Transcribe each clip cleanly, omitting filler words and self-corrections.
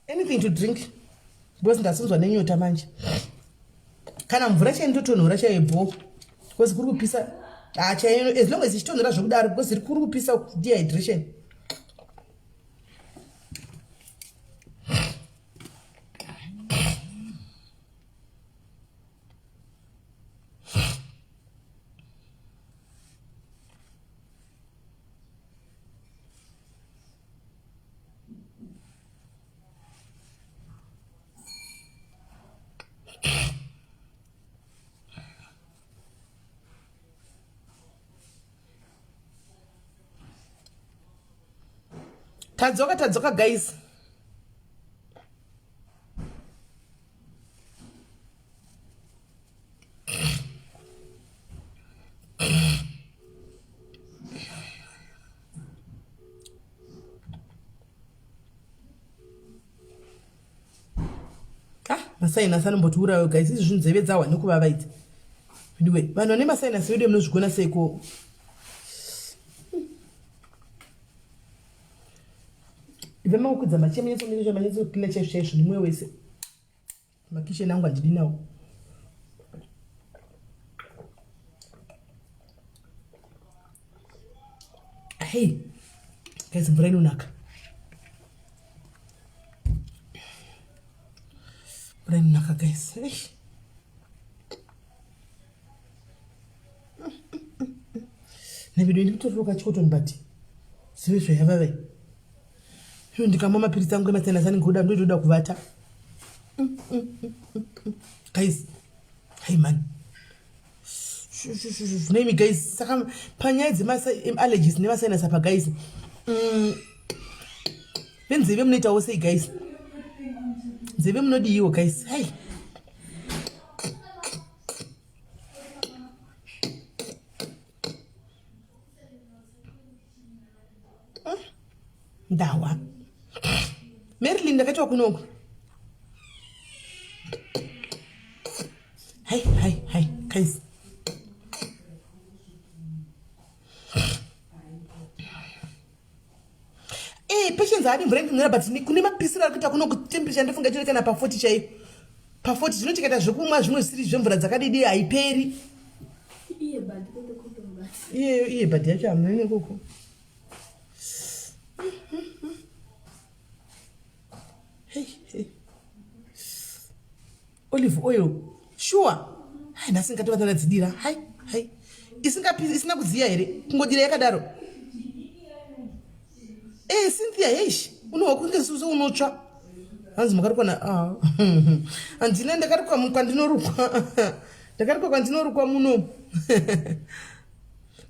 Anything to drink because ndasunzwa nenyota manje. Kana mvura chai ndotonhora chai bho because kuri kupisa. Ah, chai as long as ichitonhora zvekudaro because iri kuri kupisa dehydration. Tadzoka tadzoka guys. Ah, masainasi anombotiurayo guys izvi zvinhu nzeve dzahwa nekuvava idzi anyway vanhu vane masainasi vedu munozvigona seiko ibva makukwidza machemanyatso manyatso kila chaizvo chaizvo nemwoyo wese Makitchen angu handidi nawo. Hey, guys, mvura inonaka. Mvura inonaka guys. Hey. Nevedu ndikutororoka chikoton but zive zvayavave. Iyo ndikamwa mapiritsi angu emasiyana siyana ngoda ndotoda kuvata. Guys, hey man. Name guys, saka panyaya dzema allergies nemasinus apa guys. Venzeve munoitawo sei guys? Nzeve munodiiwo guys? Hey. Ndawa. Marilyn ndakaitwa kunoku. Hai hai hai guys. Eh, patience haadi mvura inotonhora but kune mapisiro ari kuita kuno kutemperature ndofunga itori kana pa 40 chaiyo. Pa 40 zvino tikaita zvekumwa zvimwe zvisiri zvemvura dzakadidi haiperi. Iye bad kwete cotton bud. Iye iye bad yacho hamuna nekoko. Hey, hey. Olive oil. Sure. Hai nhasi ndingatova ndadzidira. Hai, hai. Isingapisi isina kudziya here? Kungodira yakadaro. Eh, Cynthia, heish. Unohwa kunge suso unotsva. Hanzi makarukwa na ah. Handina ndakarukwa kwandinorukwa. Ndakarukwa kwandinorukwa muno.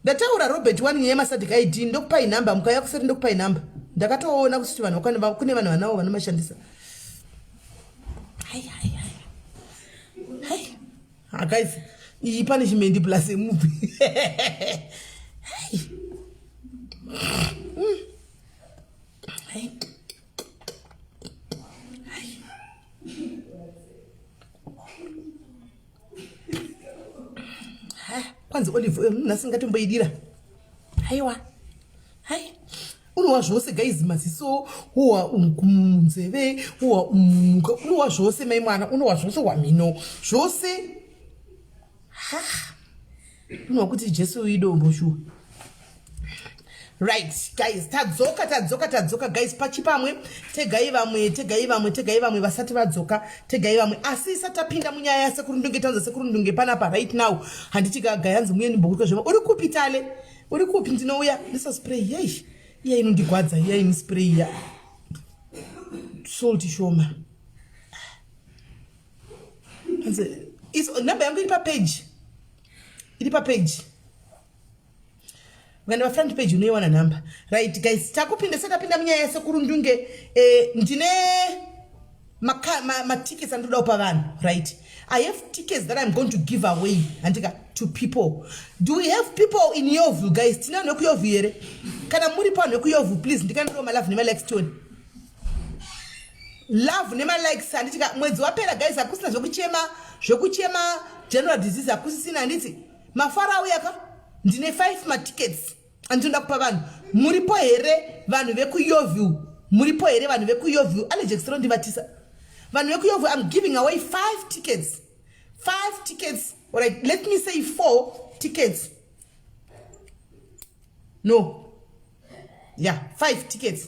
Ndataura Robert wani nyaya yemasadc ID ndokupai number mukauya kuseri ndokupai number. Ndakatoona kuti vanhu vakwana kune vanhu vanawo vanomashandisa. Hai hai hai. Hai. Ah guys, iyi punishment plus movie. Hai. Hai. Hai. Kwanzi olive oil nhasi ngatomboidira. Haiwa. Hai. Unowa zvose guys maziso, uwa nzeve, uwa unowa zvose mai mwana, unowa zvose wamhino. Zvose. Ha. Unowa kuti Jesu idombo shuwa. Right guys, tadzoka tadzoka tadzoka guys, pachipamwe tegai vamwe tegai vamwe tegai vamwe vasati vadzoka tegai vamwe, asi isati tapinda munyaya yasekuru Ndunge, tanza sekuru Ndunge panapa right now. Handiti gayanzi muye ndimbokuruka zvema. Uri kupi Tale? Uri kupi? Ndinouya ndisa spray. Yei. Iya inondigwadza, iya ini spray iya. Salt shoma. Hanzi is number yangu iri pa page. Iri pa page. Ukaenda pafront page unoiwana number. Right guys, takupinda sati tapinda munyaya yasekuru Ndunge. Ndine matickets andinoda kupa vanhu, right? I have tickets that I'm going to give away handika to people. Do we have people in Yovu guys? Tine vanhu vekuYovu here? Kana muripo vanhu vekuYovu please ndikandirewo malove nemalikes tione. Love nemalikes handitika mwedzi wapera guys, hakusina zvekuchema zvekuchema general disease hakusisina handiti. Mafaro auya ka ndine 5 matickets andinoda kupa vanhu. Muripo here vanhu vekuYoville? Muripo here vanhu vekuYoview? Alejex rondivatisa. Vanhu vekuYoview, I'm giving away 5 tickets. 5 tickets. All right, let me say 4 tickets. No. Yeah, 5 tickets.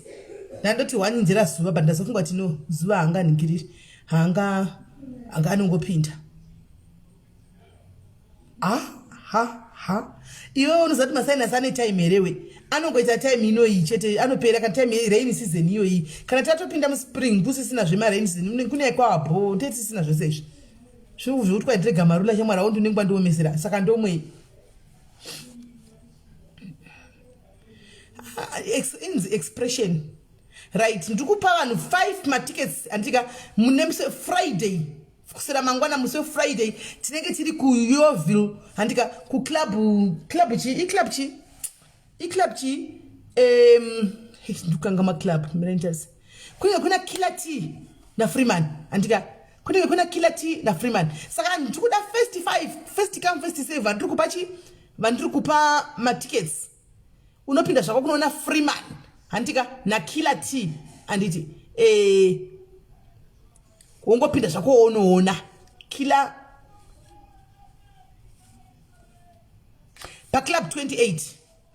Ndandoti one nzira zuva but ndazofunga kuti no, zuva haanganingiriri. Haanga anga anongopinda. Ah, ha ha. Iwe unoziva kuti masinus ane time here we? Anongoita time inoyi chete anopera kana time rainy season iyoyi. Kana tatopinda muspring kusisina zvema rainy season kune kwabho tetisina zvese izvi. Zviri zvekuti kwaitirega marula shamwari awo ndinenge kwandiomesera saka ndomwei. Inzi expression. Right, ndiri kupa vanhu 5 matickets andika mune Friday. Kusera mangwana musi weFriday tinenge tiri kuYoville handika kuclub club chi iclub chi iclub chi ndikukanga maclub mirenters kunenge kuna Killer T naFreeman handika kunenge kuna Killer T naFreeman. Saka ndiri kuda first 5 first come first serve vandiri kupa chi vandiri kupa matickets. Unopinda zvako kunoona Freeman handika naKiller T handiti wongopinda zvako wonoona Killer paclub 28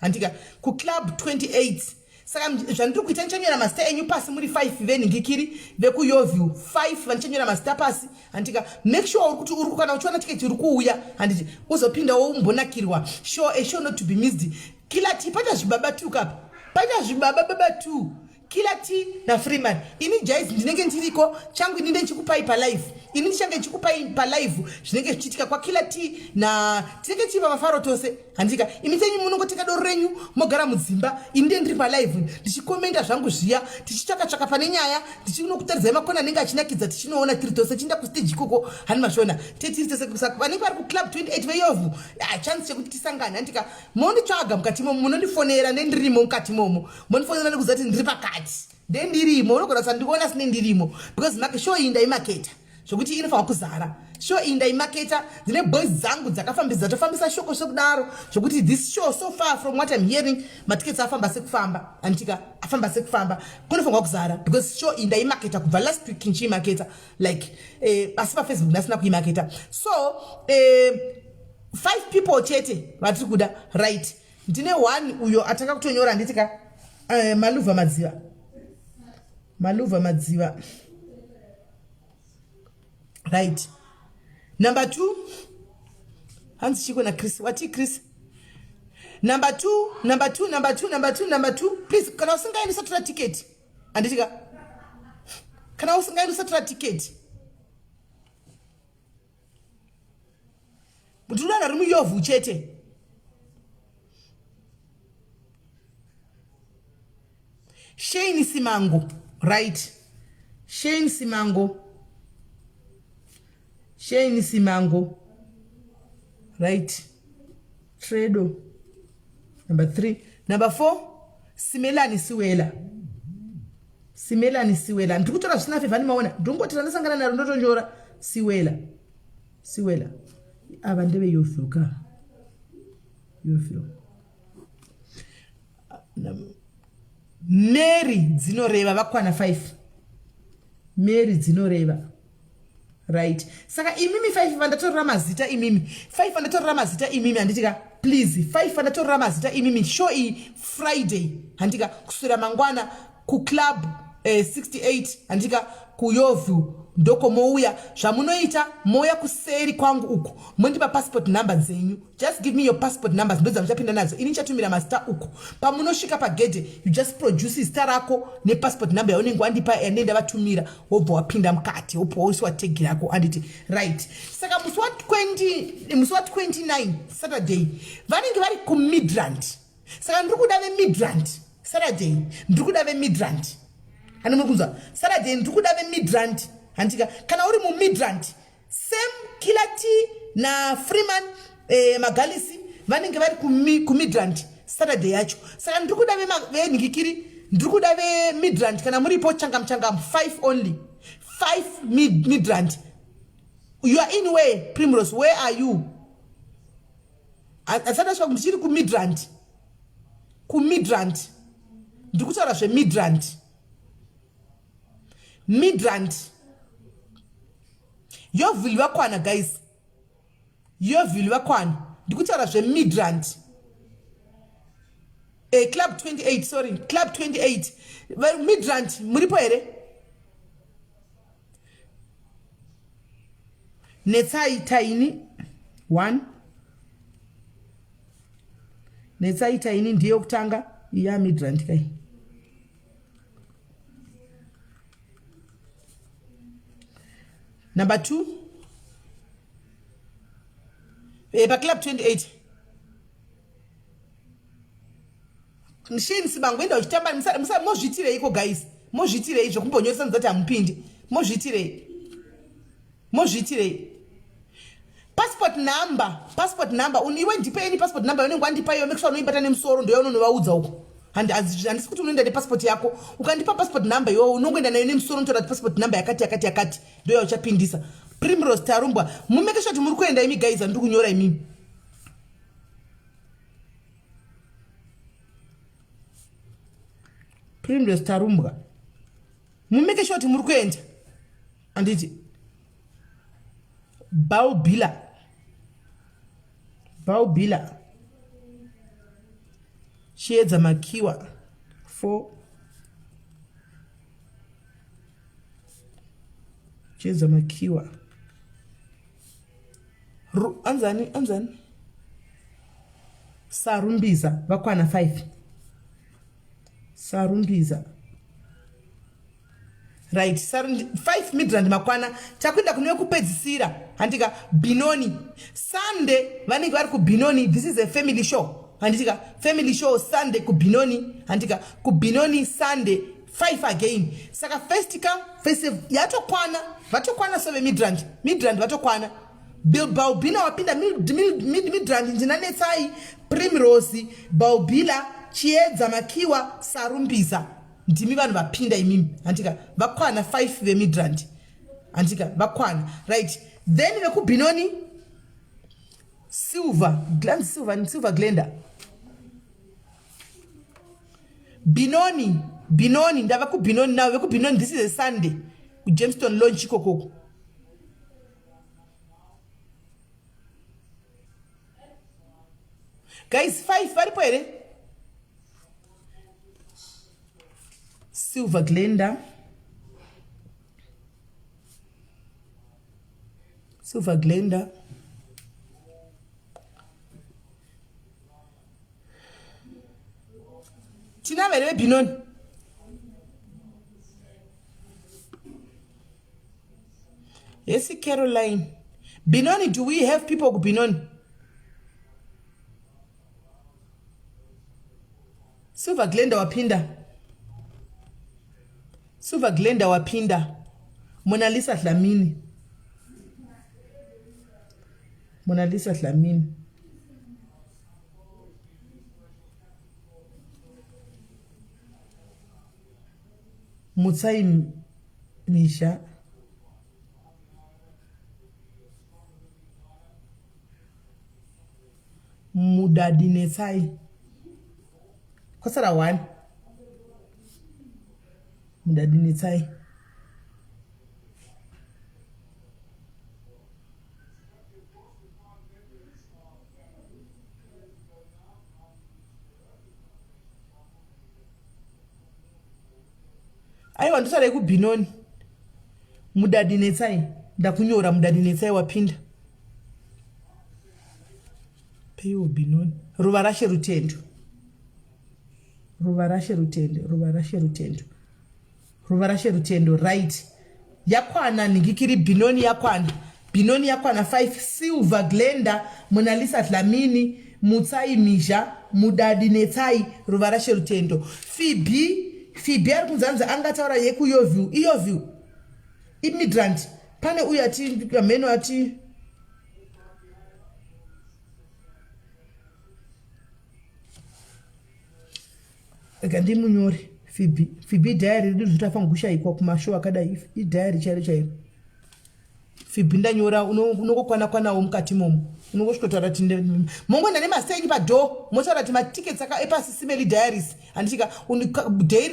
handika kuclub 28. Saka zvandiri kuita ndichanyora mazita enyu pasi muri 5 venhingikiri vekuYoview 5 vandichanyora mazita pasi handika. Make sure uri kuti uri kana uchiona tiketi uri kuuya handiti uzopinda wombonakirwa. Show a show not to be missed. Killer T paita zvibaba 2 kapa paita zvibaba baba 2 Killer T naFreeman. Ini Jais ndinenge ndiriko changu ini ndichikupai palive. Ini ndichange ndichikupai palive zvinenge zvichiitika kwaKiller T na tinenge tichipa mafaro tose handika. Imi tenyu munongotenga doro renyu mogara mudzimba. Ini ndiye ndiri palive ndichikomenda zvangu zviya tichitsvaka tsvaka pane nyaya ndichinokutaridzai makona anenge achinakidza tichinoona tiri tose tichienda kustage ikoko hani mashona tiri tose. Vanenge vari kuclub 28 veYovhu chance chekuti tisangane handika. Monditsvaga mukati momo munondifonera nendirimo mukati momo mondifonera nekuziva kuti ndiri pakati ndendirimo. Unogona kusandiona sine ndirimo because make show iyi ndaimaketa zvokuti inofanwa kuzara. Show iyi ndaimaketa ndine boys dzangu dzakafambisa dzatofambisa shoko sekudaro zvokuti this show so far from what I'm hearing matickets afamba sekufamba anditika afamba sekufamba kunofanwa kuzara because show iyi ndaimaketa kubva last week ndichiimaketa like asi paFacebook ndasina kuimaketa. So 5 people chete vatiri kuda right. Ndine 1 uyo atanga kutonyora handitika Maluva Madziva. Maluva Madziva. Right. Number 2 hanzi chiko na Chris. Wati Chris? Number 2, number 2, number 2, number 2, number 2. Please kana usingaendi usatora ticket. Handitika. Kana usingaendi usatora ticket. Ndinoda ri muYovhu chete. Shane Simango, right. Shane Simango. Shane Simango. Right. Tredo. Number 3. Number 4, Simelani Siwela. Simelani Siwela. Ndiri kutora zvisina favor ndimaona. Ndongoti randasangana naro ndotonyora Siwela. Siwela. Ava ndeve Yoview ka. Yoview. Mary dzinoreva vakwana 5. Mary dzinoreva. Right. Saka imimi 5 vandatorera mazita imimi. 5 vandatorera mazita imimi handitika please 5 vandatorera mazita imimi show iyi Friday handika kuswera mangwana kuclub 68 handika kuYoview ndoko mouya. Zvamunoita mouya kuseri kwangu uku mondipa passport number dzenyu. Just give me your passport numbers ndo dzamuchapinda nadzo. Ini ndichatumira mazita uku. Pamunosvika pagedhe you just produce zita rako nepassport number yaunenge wandipa yandenge ndavatumira wobva wapinda mukati wobva waiswa tag rako handiti right. Saka musi wa 20 musi wa 29 Saturday vanenge vari kuMidrand. Saka ndiri kuda veMidrand Saturday, ndiri kuda veMidrand. Hani muri kunzwa? Saturday ndiri kuda veMidrand. Handika kana uri muMidrand same Killer T na Freeman Magalisi vanenge vari kuMidrand Saturday yacho. Saka ndiri kuda venhikikiri, ndiri kuda veMidrand kana muripo changamu changamu 5 only. 5 Midrand. You are in where Primrose? Where are you? Asati asvika ndichiri kuMidrand. KuMidrand. Ndiri kutaura zveMidrand. Midrand. Yoville vakwana guys. Yoville vakwana. Ndikutaura zveMidrand. Eh, club 28 sorry, club 28. Midrand muripo here? Netsai Taini 1 Netsai Taini ndiye yokutanga iya Midrand kai. Number 2 eh, pa club 28 Shane Sibango enda uchitamba mozviitireiko guys mozviitirei zvekumbonyoresa nzati hamupindi mozviitirei mozviitirei passport number passport number iwe ndipe any passport number yaunenge wandipa iyo make sure unoibata nemusoro ndoya unonovaudza uko handisi kuti unoenda nepassport yako ukandipa passport number iwewe unongoenda nayo nemusoro unotaura kuti passport number yakati yakati yakati ndoya uchapindisa primrose tarumbwa mumeke sure kuti muri kuenda imi guys andiri kunyora imimi Primrose Tarumbwa mumeke sure kuti muri kuenda anditi Baubila Baubila Chiedza Makiwa 4 Chiedza Makiwa Anzani anzani Sarumbiza vakwana 5 Sarumbiza right 5 midrand makwana takuenda kune kupedzisira handika Binoni Sunday vanenge vari kuBinoni this is a family show handitika family show Sunday kuBinoni handika kuBinoni Sunday 5 again saka first come first yatokwana vatokwana so vemidrand midrand vatokwana Baubina wapinda Midrand ndinanetsai Primrose Baubila Chiedza Makiwa Sarumbiza ndimi vanhu vapinda imimi handika vakwana 5 vemidrand handika vakwana right then vekubinoni Silver Gland Silver Silver Glenda Binoni Binoni ndava kuBinoni now vekuBinoni this is a Sunday kuJameston launch ikokoko guys 5 varipo here Silver Glenda Silver Glenda tina vere vebinoni Yes, Caroline. Binoni, do we have people kuBinoni? Silver Glenda wapinda. Silver Glenda wapinda. Mona Lisa Dlamini. Mona Lisa Dlamini. Mutsai Misha. Mudadi Netsai. Kwasara one. Mudadi Netsai. Aiwa ndosara yekuBinoni. Mudadi Netsai. Ndakunyora Mudadi Netsai wapinda. Peiwo Binoni. Ruva rashe Rutendo. Ruva rashe Rutendo. Ruva rashe Rutendo. Ruva rashe Rutendo. Right. Yakwana ningikiri Binoni yakwana. Binoni yakwana 5 Silver Glenda Mona Lisa Dlamini Mutsai Mizha Mudadi Netsai Ruva rashe Rutendo. Phoebe Phoebe ari kunzi anzi angataura yekuYoview iYoview iMidrand pane uyo ati mheno ati rega ndimunyore Phoebe Phoebe diary redu zvitafanira kushaikwa kumashow akadai idiary chairo chairo. Fibhi ndanyora unongokwana kwanawo mukati imomo unongosvikotaura kuti mongoenda nemazita enyu padhoo motaura kuti matickets aka epasisimeli diaries handitika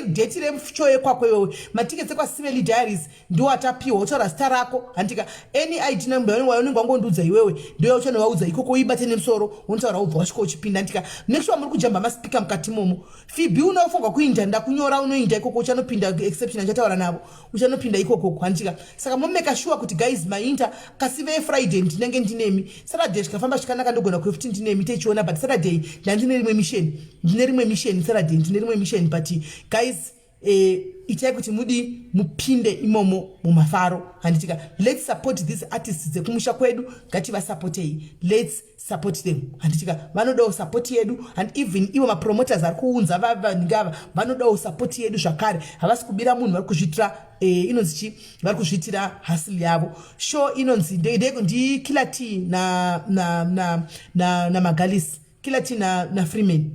date reshow yekwako iwewe matickets ekwasimeli diaries ndiwo atapiwa wotaura zita rako handitika any id number yaunenge wangondiudza iwewe ndiyo yauchanovaudza ikoko uibate nemusoro wonotaura wobva wasvika uchipinda handitika make sure muri kujamba maspeaker mukati imomo Phoebe unofanirwa kuinda ndakunyora unoinda ikoko uchanopinda exception achataura navo uchanopinda ikoko kwantika saka momeka sure kuti guys mainda kasi ve Friday ndinenge ndinemi Saturday zvikafamba zvikanaka ndogona kuve futi ndinemi techiona but Saturday ndandine rimwe mission ndine rimwe mission Saturday ndine rimwe mission but guys eh, itai kuti mudi mupinde imomo mumafaro handitika let's support these artists dzekumusha kwedu ngativasapotei let's support them handitika vanodawo support yedu and even ivo mapromoters ari kuunza vanhu ava vanodawo support yedu zvakare havasi kubira munhu vari kuzviitira eh, inonzi chi vari kuzviitira hustle yavo show inonzi ndikiller t na, na, na, na, na magalis killer t na, na freeman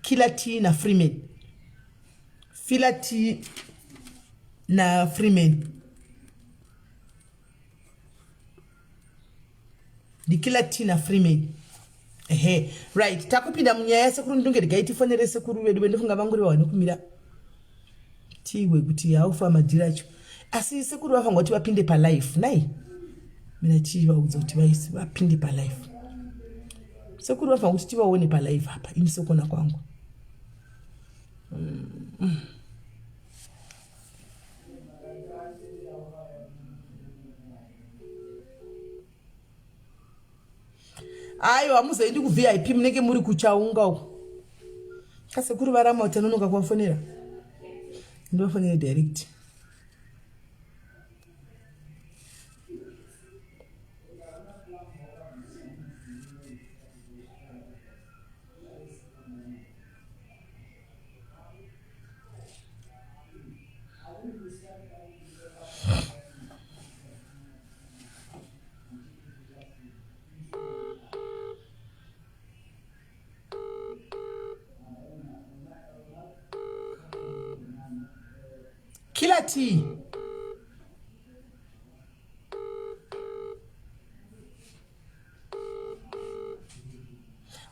killer t na freeman filler t na freeman ndikiller t na freeman ehe right takupinda munyaya yasekuru ndunge regai tifonere sekuru vedu vendofunga vanguri vawane kumira tiwe kuti haufa madhiri acho asi sekuru vafanira kuti vapinde palife nai mina tivaudza kuti vaisi vapinde palife sekuru vafanira kuti tivaone palife apa ini sekuona kwangu mm. Aiwa hamuzoendi kuVIP munenge muri kuchaunga uko. Kasekuru varama uchanonoka kuvafonera. Ndivafonere direct. Killer T.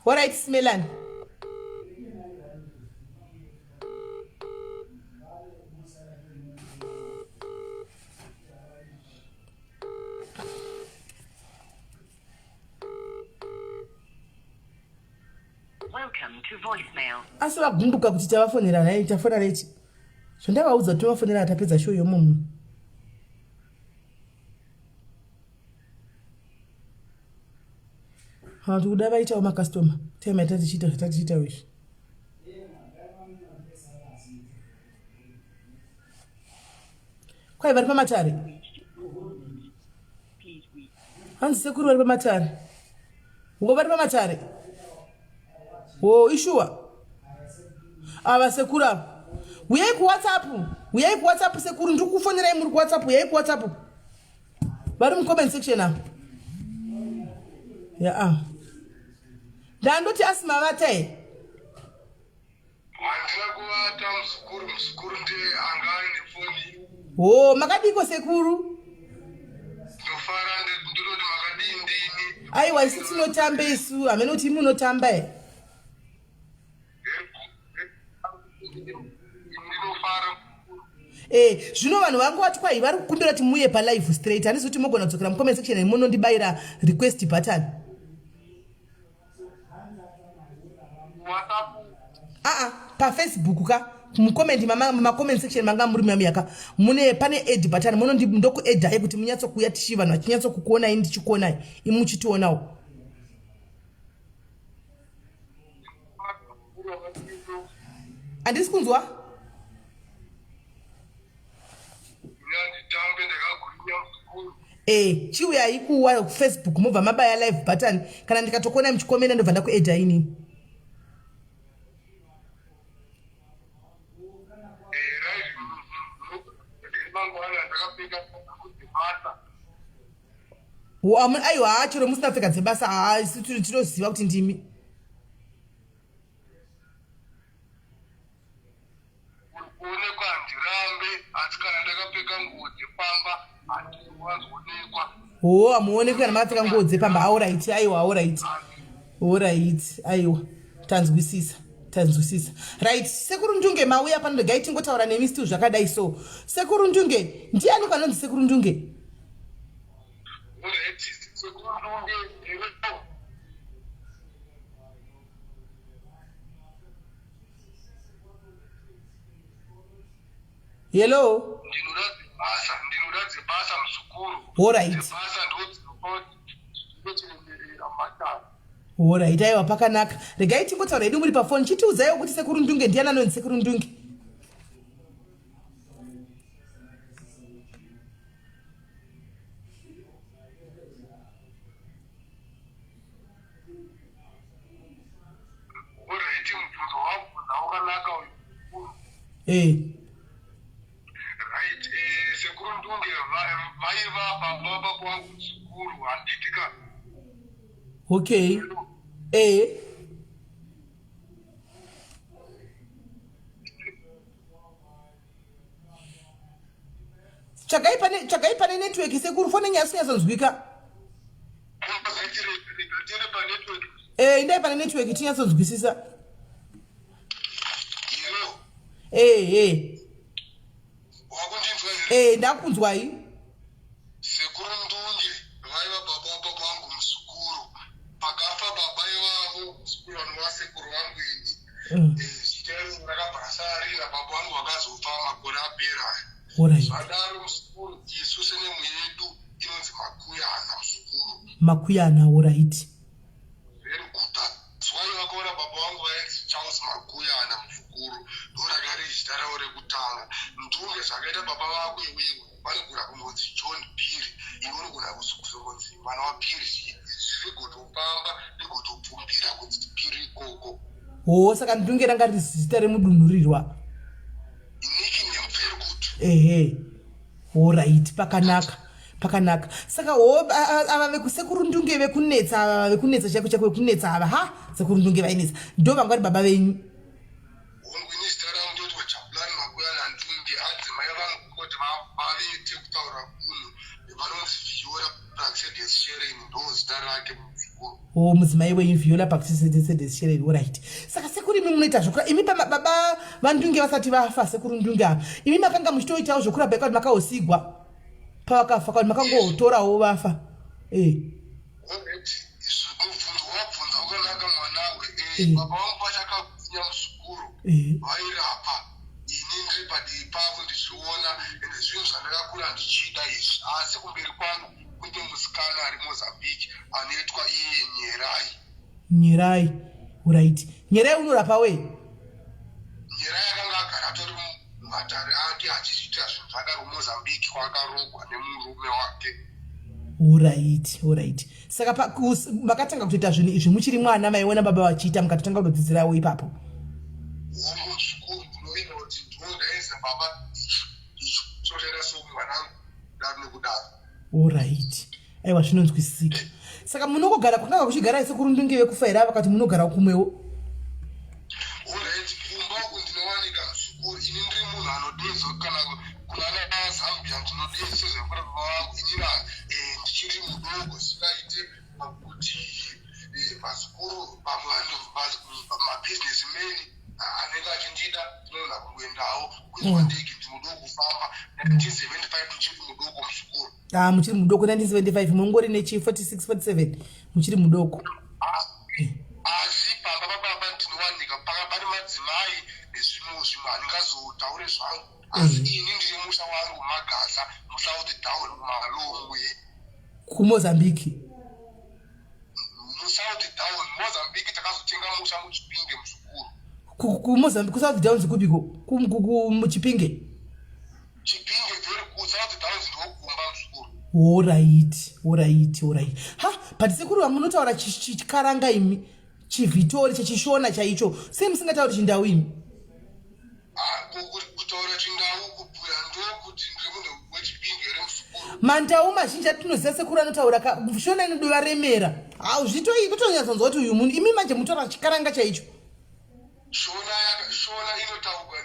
All right, Smellan. Asi vagumbuka kuti tavafonera nhai tafona late. Zvandavaudza kuti tovafonera tapedza show yomumu. Kana kuti kuda vaitawo makastoma time yatatichiita zvatatichiita izvi. Kwai vari pamatare. Hanzi sekuru vari pamatare. Ngo vari pamatare. Wo ishuwa. Ava sekuru ava. Huyai kuWhatsApp. Huyai kuWhatsApp sekuru ndiri kufonerai muri kuWhatsApp. Huyai kuWhatsApp. Vari mucomment section ava. Ya. Ndandoti asi mavata here? Handina kuvata muzukuru, muzukuru ndiye anga aine foni. Hoo, makadiiko sekuru? Ndofara ndinoti makadii ndini. Aiwa isu tinotamba isu, hameno kuti imi munotamba here? Ndinofara. Eh, zvino vanhu vangu vati kwai vari kukumbira kuti muuye palive straight. Handisi kuti mogona kudzokera mucomment section munondibayira request button. aa pafacebook ka mucomment mumacomment section manga muri mamiyaka mune pane add button muno ndokuedhai kuti munyatsokuuya tichi vanhu vachinyatsokukuonai ndichikuonai imi muchitionawo handisi kunzwa Eh, chiuyai kuwa kufacebook mobva mabaya live button kana ndikatokuona muchikomenda ndobva ndakuedha inini aiwa haa chero musina kupfeka dzebasa haa isu tinoziva kuti ndimi Uri kuonekwa handirambe asi kana ndakapfeka nguo dzepamba. Handisi kuwanzoonekwa. Hoo, hamuonekwi kana makapfeka nguo dzepamba. Aoraiti, aiwa, aoraiti, oraiti, aiwa, tanzwisisa, tanzwisisa. Right, Sekuru Ndunge mauya pano, regai tingotaura nemi still zvakadai so. Sekuru Ndunge, ndiani kwanonzi Sekuru Ndunge? Alright, Sekuru Ndunge ndiro. Hello. Ndinoda dzebasa, ndinoda dzebasa muzukuru. Alright. Dzebasa ndodzinochiremerera matare. Alright, aiwa pakanaka. Regai tingotaura hedu muri pafoni. Chitiudzaiwo kuti Sekuru Ndunge ndiani anonzi Sekuru Ndunge? Alright, mubvunzo wabvunza wakanaka uyu. Eh. Right, eh, Sekuru Ndunge vaiva baba baba wangu muzukuru handiti ka? Okay. Eh. Tsvagai pane tsvagai pane network sekuru fone nyaya inyatsonzwika. Eh, indai pane network tinyatsonzwisisa. Eh, eh. Eh, ndakunzwai. Sekuru Ndunge vaiva baba wababa vangu muzukuru. Pakafa baba ivavo muzukuru vanova sekuru vangu ini. Eh, zita iro rakabva rasarira baba vangu vakazofa makore apera aya. Zvadaro muzukuru isu senemu yedu inonzi Makuyana muzukuru. Makuyana, alright. Very good. That's why vakaona baba vangu vainzi Charles Makuyana muzukuru. Ndoranga riri zita ravo rekutanga. Ndunge zvakaita baba vako iwewe vanogona kungonzi John Phiri iwe unogona kuzongonzi mwana waPhiri zvigotofamba rigotopfumbira kunzi Phiri ikoko. Hoo, saka Ndunge ranga riri zita remudunhurirwa. Nickname, very good. Ehe. Horaiti, pakanaka pakanaka. Saka ho ava vekusekuru Ndunge vekunetsa ava vekunetsa chaiko chaiko vekunetsa ava ha sekuru Ndunge vainetsa ndo vanga vari baba venyu. Hongu, ini zita rangu ndoitwa Jabulani Makuyana Ndunge, adzimai vangu kuti vavete kutaura kuno vanonzi Viola Praxedes Shereni ndo zita rake muzukuru. O mudzimai wenyu Viola Praxedes Shereni, horaiti. Saka sekuru imi munoita zvokura imi pama baba vaNdunge vasati vafa sekuru Ndunge ava imi makanga muchitoitawo zvokurapa ikati makaosigwa pavakafa kwati makangotorawo vafa eh. Mubvunzo wabvunza wakanaka mwanawe. Baba vangu vachakagwinya muzukuru vairapa ini ndiri padivi pavo ndichiona ende zvinhu zvandakakura ndichida izvi asi kumberi kwangu kune musikana ari Mozambique anoitwa iye Nyerai. Nyerai, right. Nyerai unorapa wee? Nyerai akanga agara atori mumatare ake achizviita zvinhu zvake ari kuMozambique kwaakarogwa nemurume wake. Orit, orit. Saka makatanga kutoita zvinhu izvi muchiri mwana maiona baba vachiita mukatotanga kutodzidzirawo ipapo? Hongu muzukuru ndinoimba kuti ndinodaidza baba ichi ichi chotoita somwanangu kudaro nokudaro. Orit. Aiwa zvinonzwisisika. Saka munongogara kwakanga kuchigara sekuru Ndunge vekufa here ava kati munogara kumwewo? Alright, kumba uku ndinowanika muzukuru. Ini ndiri munhu anodeedzwa kana kunana Zambia ndinodeedzwa sezvakura baba vangu. Ini ndichiri mudoko zvingaite pakuti vazukuru vamwe mabusiness men anenge achindida ndinoona kungoendawo kuitwa ndege ndinoda kufamba 1975 ndichiri mudoko muzukuru. Ah, muchiri mudoko 1975 mungori nechi 46 47 muchiri mudoko. Asi pamba pababa ndinowanika paka pane madzimai nezvimwe zvimwe handingazotaure zvangu asi ini ndiri musha wangu Magaza muSouth Down muMalongwe. KuMozambique. MuSouth Down Mozambique takazotenga musha muChipinge muzukuru. KuMozambique kuSouth Downs kupiko? KuMuchipinge. Chipinge very good South Downs ndokumba muzukuru. Horaiti, horaiti, horaiti. Ha, but sekuru vamunotaura chikaranga imi, chivhitori chechishona chaicho. Sei musingatauri chindau imi? Ah, kutaura chindau kubhuya ndokuti ndiri munhu wechipinge here muzukuru? Mandau mazhinji atinoziva sekuru anotaura ka shona inodovaremera. Hauzvitoi kutonyatsonzwa kuti uyu munhu imi manje mutaura chikaranga chaicho. Shona, shona inotaurwa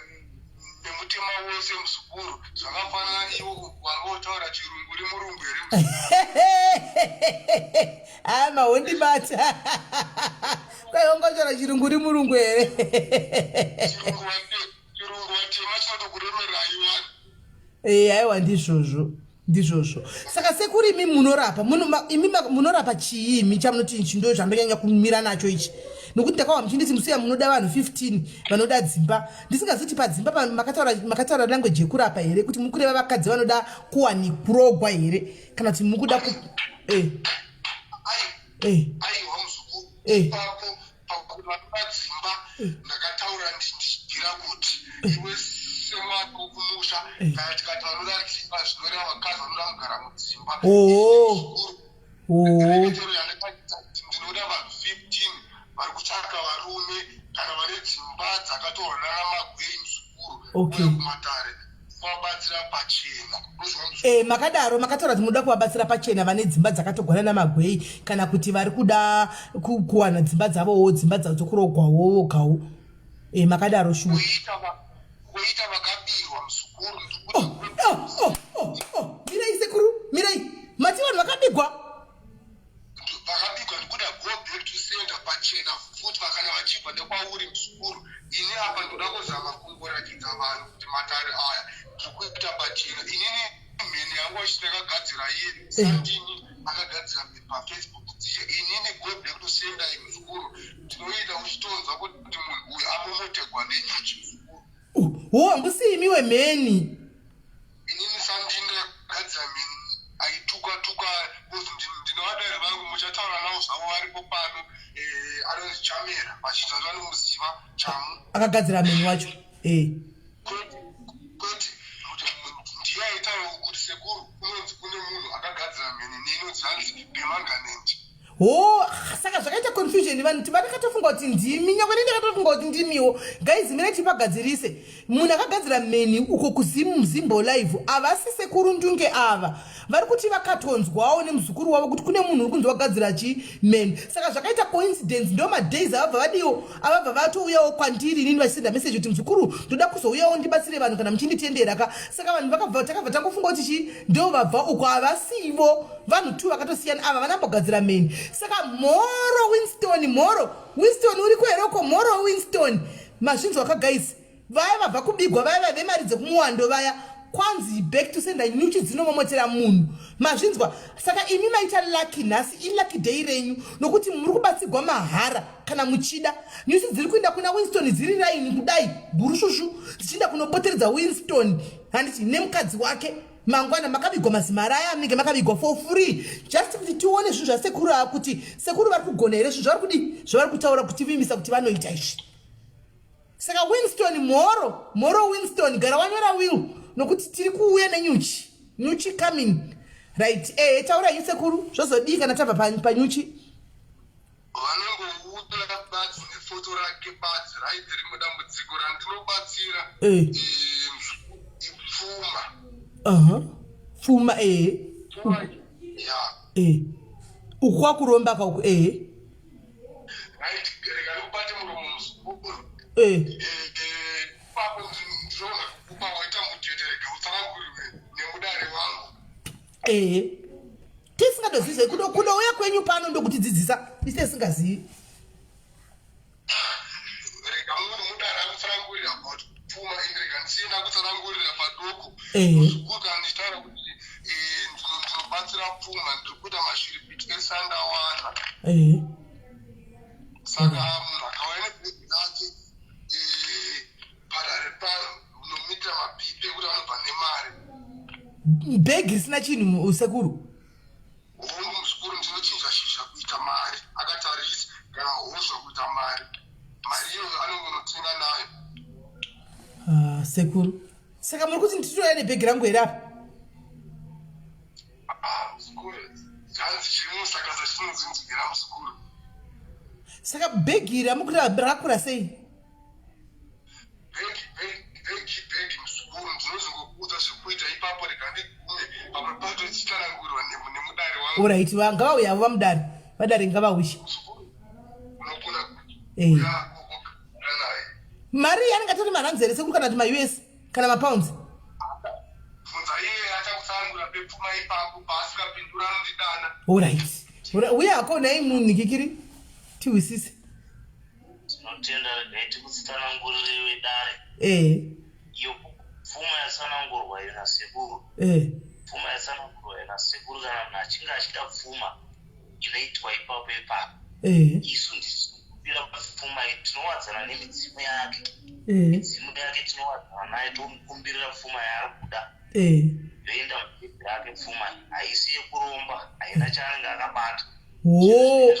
nemutema wese muzukuru, zvakafanana iwo wanga utaura chirungu uri murungu here? Haa, mahondibata. Kwai wanga utaura chirungu uri murungu here? Chirungu vatema chinotokuremerai wani. Eh, aiwa, ndizvozvo, ndizvozvo. Saka sekuru, imi munorapa imi munorapa chii? Imi chamunoti ichi ndo zvandonyanya kumira nacho ichi, nokuti ndakawa muchinditi musiya munoda vanhu 15 vanoda dzimba. Ndisingazivi kuti padzimba makataura language yekurapa here, kuti mukureva vakadzi vanoda kuwani kurogwa here, kana kuti mukuda ku eh. Eh. Aiwa muzukuru, ipapo pakuti vanoda dzimba ndakataura ndichibvira kuti iwe semwana wokumusha, kana tikati vanoda dzimba, zvinoreva vakadzi vanoda kugara mudzimba. Reketero yandakaita kuti ndinoda vanhu 15 vari kutsvaka varume kana vane dzimba dzakatorwa nana magwei, muzukuru, uya kumatare kuvabatsira pachena. E, makadaro, makataura kuti munoda kuvabatsira pachena vane dzimba dzakatogwana namagwei, kana kuti vari kuda kuwana dzimba dzavowo, dzimba dzavo dzokurogwawo vogawo. E, makadaro shuwa. Kuita vakabirwa, muzukuru. Oh, mirai sekuru, mirai. Mati vanhu vakabigwa? Vakabigwa, ndikuda go back to sender pachena futi vakana vachibva nekwauri, muzukuru. Ini apa ndoda kuzama kungoratidza vanhu kuti matare aya ndiri kuita pachena. Inini mheni yangu achindakagadzira iye sandini akagadzira paFacebook dziye. Inini go back to sender, muzukuru, ndinoita uchitonzwa kuti munhu uyu amomotegwa nenyuchi, muzukuru. Ho, hambusi imi wemheni? Inini sandini ndakagadzira mheni aituka tuka, because ndinovadari vangu muchataura navo zvavo varipo pano. Anonzi Chamera, vazhinji vanhu vanomuziva, Chamu. Akagadzira mheni wacho, e. Kwete, kwete, kuti ndiye aitaura kuti sekuru, kunonzi kune munhu akagadzira mheni neinonzi hanzi permanganate. Ho, saka zvakaita confusion. Vanhu tivakatofunga kuti ndimi, nyangwe nei ndakatofunga kuti ndimiwo. Guys, mirai tipagadzirise. Munhu akagadzira mheni uko kuZimbo Live havasi sekuru Ndunge ava. Vari kuti vakatonzwawo nemuzukuru wavo kuti kune munhu uri kunzi wagadzira chi mheni. Saka zvakaita coincidence, ndo madays avabva vadiwo, avabva vatouyawo kwandiri inini vachisenda message kuti muzukuru, ndoda kuzouyawo ndibatsire vanhu kana muchinditendera ka. Saka vanhu vakabva, takabva tangofunga kuti chi ndo vabva uko. Havasivo, vanhu two vakatosiyana ava vanambogadzira mheni. Saka mhoro Winston, mhoro Winston, uri kuheroko? Mhoro Winston, mazvinzwa ka guys? Vaya vabva kubigwa vaya, vaya vemari dzekumuwando vaya, kwanzi back to sender, nyuchi dzinomomotera munhu. Mazvinzwa? Saka imi maita lucky nhasi, ilucky day renyu, nokuti muri kubatsigwa mahara. Kana muchida, nyuchi dziri kuenda kuna Winston dziri raini kudai bhurusvusvu, dzichienda kunopoteredza Winston, handiti, nemukadzi wake mangwana. Makabigwa mazimari aya anenge makabigwa for free, just kuti tione zvinhu zvasekuru ava, kuti sekuru vari kugona here zvinhu zvavari kudii, zvavari kutaura kutivimbisa kuti vanoita izvi. Saka Winston, mhoro, mhoro Winston, gara wanyora will, nokuti tiri kuuya nenyuchi. Nyuchi coming, right? Ehe, taura henyu sekuru, zvozodii kana tabva panyuchi? Vanongouya badzi nefoto rake badzi, right? Rimwe dambudziko randinobatsira ipfuma. Aha, pfuma, ehe. Pfuma ya. Eh, uku kwakuromba kauku, ehe. Right, rega ndikubate muromo, muzukuru. Ipapo ndinoona kukupa waita mutete, rega utsanangurirwe nemudare wangu. Ehe, tisingatozivizve kudouya kwenyu pano ndokutidzidzisa ise singazivi. Rega munhu mudare akutsanangurira about pfuma. Ini rega ndisiye ndakutsanangurira padoko. Muzukuru, kana ndichitaura kuti ndinobatsira pfuma, ndiri kuita mashiripiti esandawana. Saka munhu akauya nebhegi rake parare pano, unomuitira mapipi ekuti anobva nemari. Bhegi risina chinhu, sekuru? Hongu muzukuru, ndinochinja shizha kuita mari akatarisa, kana hozva kuita mari. Mari iyoyo anongonotenga nayo. Ah, sekuru, saka muri kuti nditouya nebhegi rangu here apa? Ah, muzukuru, hanzi chimusakasa chinonzinzwira, muzukuru. Saka bhegi iri amukuti rakura sei? Bhegi, bhegi, bhegi, bhegi, muzukuru, ndinozongokuudza zvekuita ipapo. Rega ndigume pamwe pacho tichitsanangurirwa nemudare wangu. Alright, ngavauye avo vamudare, vadare ngavauye. Muzukuru, unogona Mari iyi anenge atori marands here sekuru, kana kuti maUS? Kana mapounds? Bvunza iye achakutsanangura pepfuma ipapo paasikapindura anondidana. Alright. Uye hako nhai munhikikiri tihwisise. Tinotenda regai tikutsanangurire vedare. Eh. Iyo pfuma yatsanangurwa iyo nasekuru. Eh. Pfuma yatsanangurwa iyo nasekuru kana munhu achinge achida pfuma inoitwa ipapo ipapo. Eh. Isu ndisu tinopira pfuma iyi tinowadzana nemidzimu yake. Eh. Midzimu yake tinowadzana nayo tomukumbirira pfuma yaari kuda. Eh. Yoenda mubhegi rake pfuma iyi. Haisi yekuromba, haina chaanenge akabata. Oh.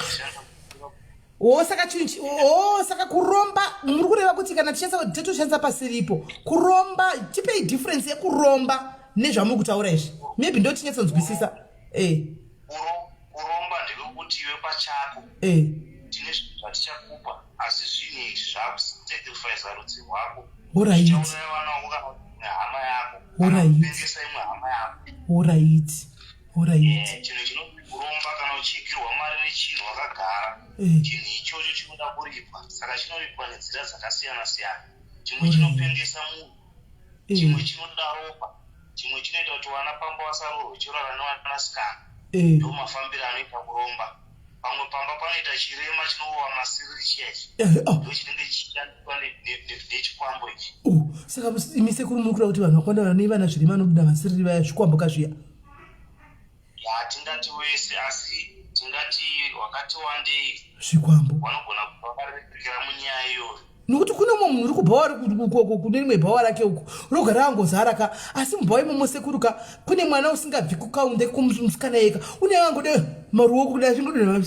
Oh, saka chinhu oh, saka kuromba muri kureva kuti kana tichishandisa totoshandisa pasiripo kuromba tipei difference yekuromba nezvamuri kutaura izvi maybe ndo tinyatsonzwisisa eh. Kuromba ndewekuti iwe pachako eh. Tine zvinhu zvatichakupa asi zvinhu izvi zvakusacrifice rudzi rwako Alright. Zvichauraya vana vako kana imwe hama yako Alright. kupengesa imwe hama yako. Alright. Alright. Eh, chinhu chinonzi kuromba kana uchiigirwa mari nechinhu wakagara Eh. chinhu ichocho chinoda kuripwa saka chinoripwa nenzira dzakasiyana siyana chimwe Alright. chinopengesa munhu chimwe Eh. chinoda ropa chimwe chinoita kuti vana pamba vasaroorwe chorara nevanasikana Eh. ndo mafambiro anoita kuromba pamwe pamba panoita chirema chinorowa masiriri chiya ichi Eh, oh. ndo chinenge chichishandiswa nechikwambo ichi. Oh, saka imi sekuru muri kureva kuti vanhu vakawanda vane vana zvirema vanobuda masiriri vaya zvikwambo ka zviya? Hatingati wese asi tingati wakati wandei Zvikwambo. vanogona kubva varerekera munyaya iyoyo. Nokuti kune umwe munhu uri kubhawa ari kune rimwe bhawa rake uko rogara angozara ka asi mubhawa imomo sekuru ka kune mwana usingabvi kukaunde kumusikana yeka une angode maruoko kudai zvingodonha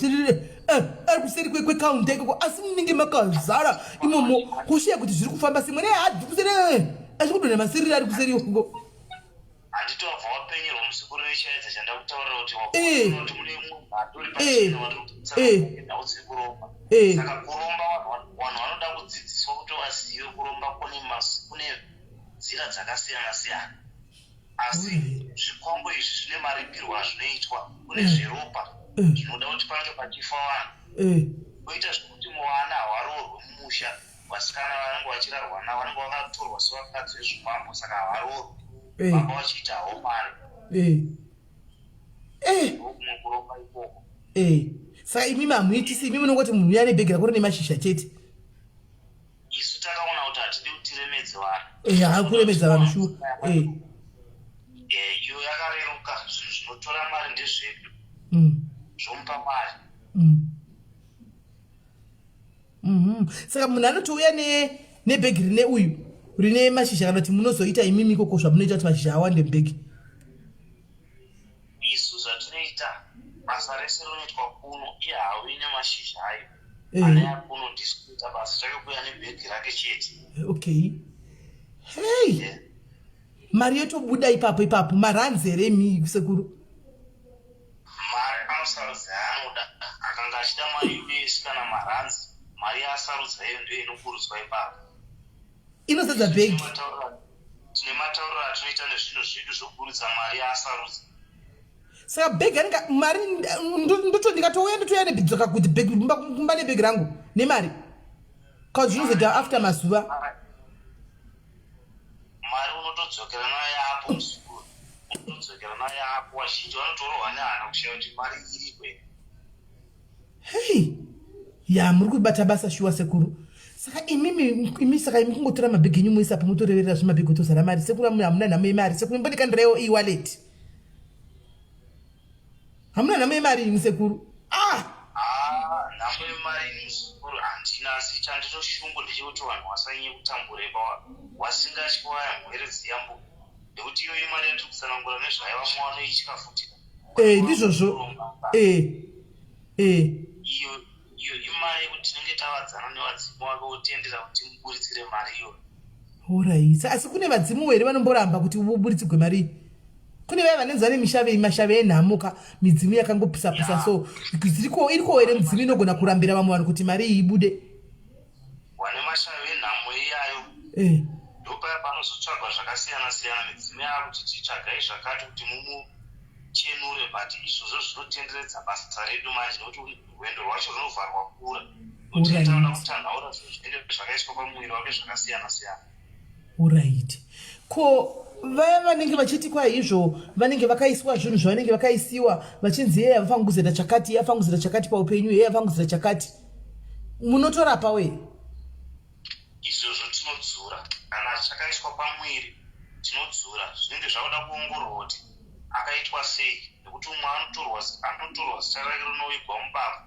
eh, ari kuseri kwekaunde ikoko asi munenge makazara imomo kushiya kuti zviri kufamba simwe nehaabvi kuseri eh, achikudonha masiriri ari kuseri ikoko. Handiti wabva wapenyerwa muzukuru nechaedza chandakutaurira kuti Eh. wakuona kuti mune mumwe atori Eh. pachena watiri Eh. kutsanangura nhau dzekuromba. Eh. Saka kuromba vanhu vanhu vanoda kudzidziswa kuti vazive kuromba kune kune nzira dzakasiyana siyana. Asi Alright. zvikwambo izvi zvine maripirwo azvinoitwa. Kune Eh. zveropa Eh. zvinoda kuti pange pachifa vanhu. Eh. Koita zvekuti mwana havaroorwe mumusha. Vasikana vanenge vachirarwa navo vanenge vakatorwa sevakadzi vezvikwambo saka havaroorwi. Eh. Baba vachiita havo mari. Eh. Eh. Ndokumwe kuromba ikoko. Eh. Saka imimi hamuitisi imi munongoti munhu uya nebhegi rako rine mashizha chete. Isu takaona kuti hatidi kuti tiremedze vanhu. Eh, hakuremedza vanhu shuwa. Eh. Eh, iyo yakareruka zvinhu zvinotora mari ndezvedu. Zvomupa mari. Saka munhu anotouya ne nebhegi rine uyu rine mashizha kana kuti munozoita imimi ikoko zvamunoita kuti mashizha awande mubhegi. Isu zvatinoita basa rese rinoitwa kuno iye hauyi nemashizha ayo. Eh. Ana yakuno ndisi kuita basa chake kuuya nebhegi rake chete. Okay. Hey. Yeah. Mari yotobuda ipapo ipapo maranzi here imi sekuru? Mari anosarudza yaanoda akanga achida mari US kana maranzi mari yaasarudza iyo ndiyo inoburutswa ipapo. Inozadza bhegi. Tine matauriro atinoita nezvinhu zvedu zvokuburutsa mari yaasarudza. Saka bhegi anenge mari ndoto ndikatouya ndotouya nebidzoka kuti bhegi kumba nebhegi rangu nemari. Cause zvinozoita after mazuva. Mari unotodzokera nayo apo muzukuru. Unotodzokera nayo apo vazhinji vanotorohwa nehana kushaya kuti mari iriko here. Hey. Ya muri kubata basa shuwa sekuru. Saka imimi imi saka imi kungotora mabhegi enyu moisa apo motoreverera zvimabhegi otozara mari sekuru hamuna nhamo yemari sekuru imbondikandirewo e-wallet. Hamuna nhamo yemari imi sekuru. Ah! Ah, nhamo yemari ini muzukuru handina asi chandinoshungu ndechekuti vanhu vasanyanye kutambura wasingatyi waya mhwere dziya mbu nekuti iyoyi mari yatiri kutsanangura nezvayo vamwe vanoitya futi. Eh, ndizvozvo. Eh. Eh. Iyo iyo imari yekuti tinenge tavadzana nevadzimu vake votendera kuti timuburitsire mari iyoyo. Alright. Asi kune vadzimu here vanomboramba kuti uburitsirwe mari iyi? Kune vaya vanenzi vane mishave mashave enhamo ka midzimu yakangopisa pisa so ziriko iriko here midzimu inogona kurambira vamwe vanhu kuti mari iyi ibude? Wane mashave enhamo iyayo. Eh. Ndopaya panozotsvagwa zvakasiyana siyana midzimu yakuti titsvagai zvakati kuti mumuchenure but izvozvo zvinotenderedza basa redu manje nekuti rwendo rwacho runovharwa kura. Kuti tinoda kutanhaura zvinhu zvinenge zvakaiswa pamuviri wake zvakasiyana siyana. Alright. Ko vaya vanenge vachiti kwaizvo vanenge vakaiswa zvinhu zvavanenge vakaisiwa vachinzi yeye avafanira kuzoita chakati, yeye afanira kuzoita chakati paupenyu, yeye afanira kuzoita chakati. Munotorapa we? Izvozvo tinodzura. Kana chakaiswa pamuviri tinodzura. Zvinenge zvakuda kuongororwa kuti akaitwa sei nekuti umwe anotorwa anotorwa zita rake rinovigwa mubako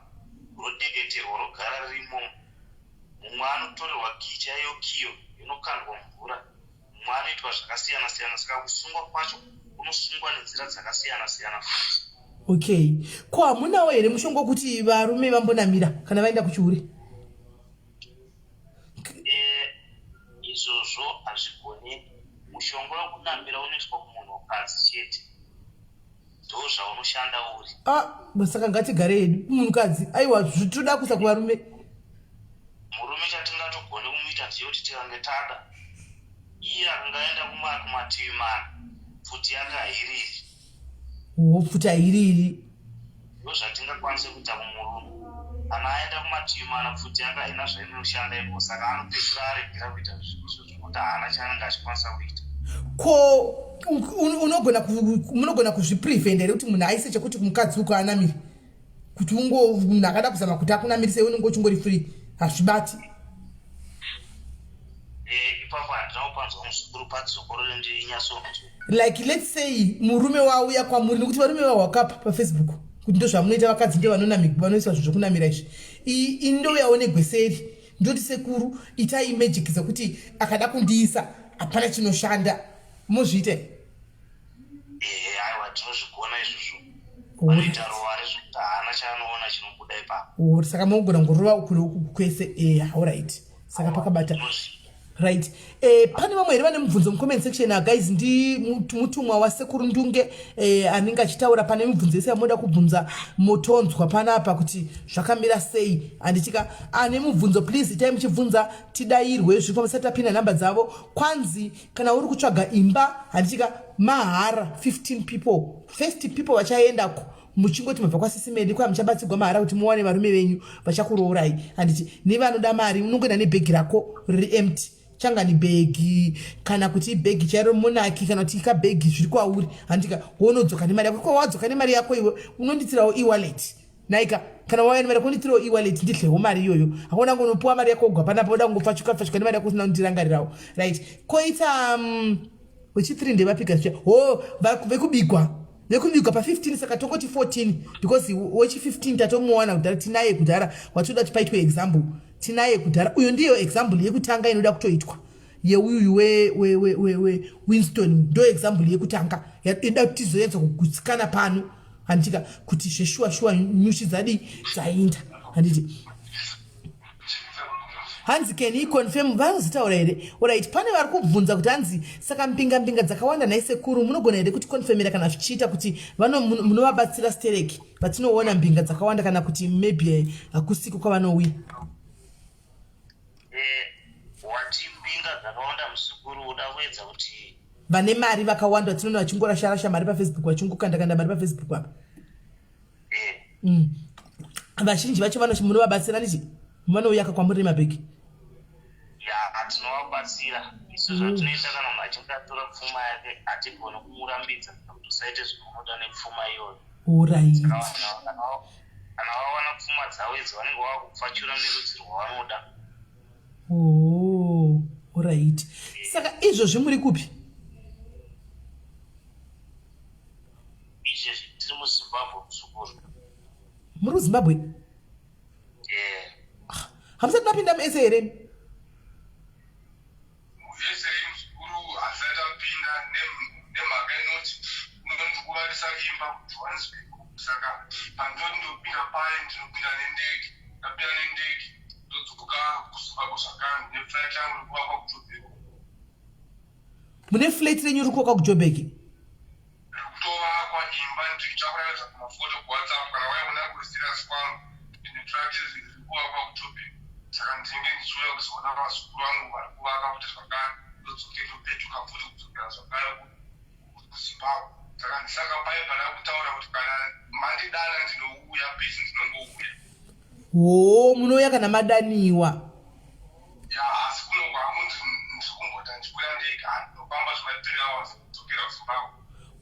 rodeketerwa rogara ririmo. Mumwe anotorerwa kiyi chaiyo kiyo inokandwa mumvura. Mumwe anoitwa zvakasiyana siyana saka kusungwa kwacho kunosungwa nenzira dzakasiyana siyana futi. Okay. Ko hamunawo here mushonga wekuti varume vambonamira kana vaenda kuchihure? Eh, izvozvo hazvigoni. Mushonga wekunamira unoitwa kumunhukadzi chete. Ndozvaunoshanda uri. Ah, saka ngatigare hedu kumunhukadzi. Aiwa, zvitoda kuisa kuvarume. Murume chatingatogone kumuita ndechekuti tikange tada iye akanga aenda kumativi mana pfuti yake hairiri. Oh, pfuti hairiri. Ndozvatingakwanise kuita kumurume. Kana aenda kumativi mana pfuti yake haina zvainoshanda ikoko saka anopedzisira aregera kuita zvinhu izvozvo nekuti haana chaanenge achikwanisa kuita. Ko unogona munogona kuzviprevent here kuti munhu aise chekuti kumukadzi uko anamire? Kuti ungo munhu akada kuzama kuti akunamirise unenge uchingori free hazvibati. Eh, ipapo handina kupanzwa muzukuru padzokorore ndinyatsonzwa. Like let's say murume wauya kwamuri nekuti varume vahwakapa pafacebook kuti ndozvamunoita vakadzi ndo vanonamigwa vanoiswa zvinhu zvekunamira izvi. Ini ndouyawo negweseri ndoti sekuru itai magic dzekuti akada kundiisa hapana chinoshanda mozviita here? Ehe, aiwa tinozvigona izvozvo. Vanoita ruware zvekuti haana chaanoona chinobuda ipapo. Oh, saka mogona ngorova uku neuku kwese eh, alright. Saka pakabata. Right. Eh, pane vamwe here vane mubvunzo mucomment section ah, guys ndi mutumwa wasekuru Ndunge eh, anenge achitaura pane mibvunzo yese yamunoda kubvunza motonzwa panapa kuti zvakamira sei handitika ane mubvunzo please itai muchibvunza tidairwe zvifambisa tapinda nhamba dzavo kwanzi kana uri kutsvaga imba handitika mahara 15 people first people vachaendako muchingoti mabva kwasisi medi kwa muchabatsigwa mahara kuti muwane varume venyu vachakuroorai handiti nevanoda mari unongoenda nebhegi rako riri empty changani bhegi kana kuti ibhegi chairo monaki kana kuti ikabhegi zviri kwauri handitika wonodzoka nemari yako ko wadzoka nemari yako iwe unonditirawo ewallet Naika kana wauya nemari yako nditirewo e-wallet ndidlewo mari iyoyo hakuna kunopiwa mari yako wogwa panapa woda kungopfachuka pfachuka nemari yako usina kundirangarirawo right koita um, wechi3 ndevapika zvicha ho vekubigwa vekubigwa pa15 saka tongoti 14 because wechi15 tatomuwana kudhara tinaye kudhara watoda kuti paitwe example tinaye kudhara uyo ndiyo example yekutanga inoda kutoitwa yeuyuyu wewinston ndo example yekutanga inoda kuti tizoedza kugutsikana pano handitika kuti zveshuwa shuwa nyuchi dzadii dzainda handiti hanzi can he confirm vanozitaura here orit pane vari kubvunza kuti hanzi saka mbinga mbinga dzakawanda nhai sekuru munogona here kuti confirmira kana zvichiita kuti munovabatsira stereki vatinoona mbinga dzakawanda kana kuti maybe hakusiko kwavanouya Eh, wati mbinga dzakawanda muzukuru uda kuedza kuti vane mari vakawanda vatinoona vachingorasharasha mari pafacebook vachingokandakanda mari pafacebook apa eh. Vazhinji vacho vano munovabatsira ndichi vanouyaka kwamuri nemabhegi ya tinovabatsira isu zvatinoita kana munhu achinge atora pfuma yake hatigoni kumurambidza kuti usaite zvaunoda nepfuma iyoyo Alright. Kana vawana pfuma dzavo idzi vanenge vava kupfachura nerudzi rwavanoda. Oh, alright. Saka izvozvi muri kupi? Izvezvi tiri muZimbabwe muzukuru. Muri kuZimbabwe? Yeah. Ah, hamusati mapinda muSA here? Vese muzukuru asati apinda nemhaka inoti unondikuvakisa imba kuJohannesburg saka pandinoti ndopinda paye ndinopinda nendege ndapinda nendege ndodzoka kuZimbabwe zvakare ndine flight yangu rikuvakwa kuJoburg. Mune flight renyu riri kuvakwa kuJoburg? Rikutovakwa imba ndichakuratidza kumafoto kuWhatsApp kana waiona kuri serious kwangu ndine flat riri kuvakwa kuJoburg saka ndinenge ndichiuya kuzoona vazukuru vangu vari kuvaka futi zvakare ndodzoke ndopetuka futi kudzokera zvakare kuZimbabwe saka ndisaka paye pada kutaura kuti kana mandidana ndinouya pesi ndinongouya. Hoo munouya kana madaniwa. Ya asi kuno kwangu ndiri kumbota ndichiuya ndega ndinofamba zvema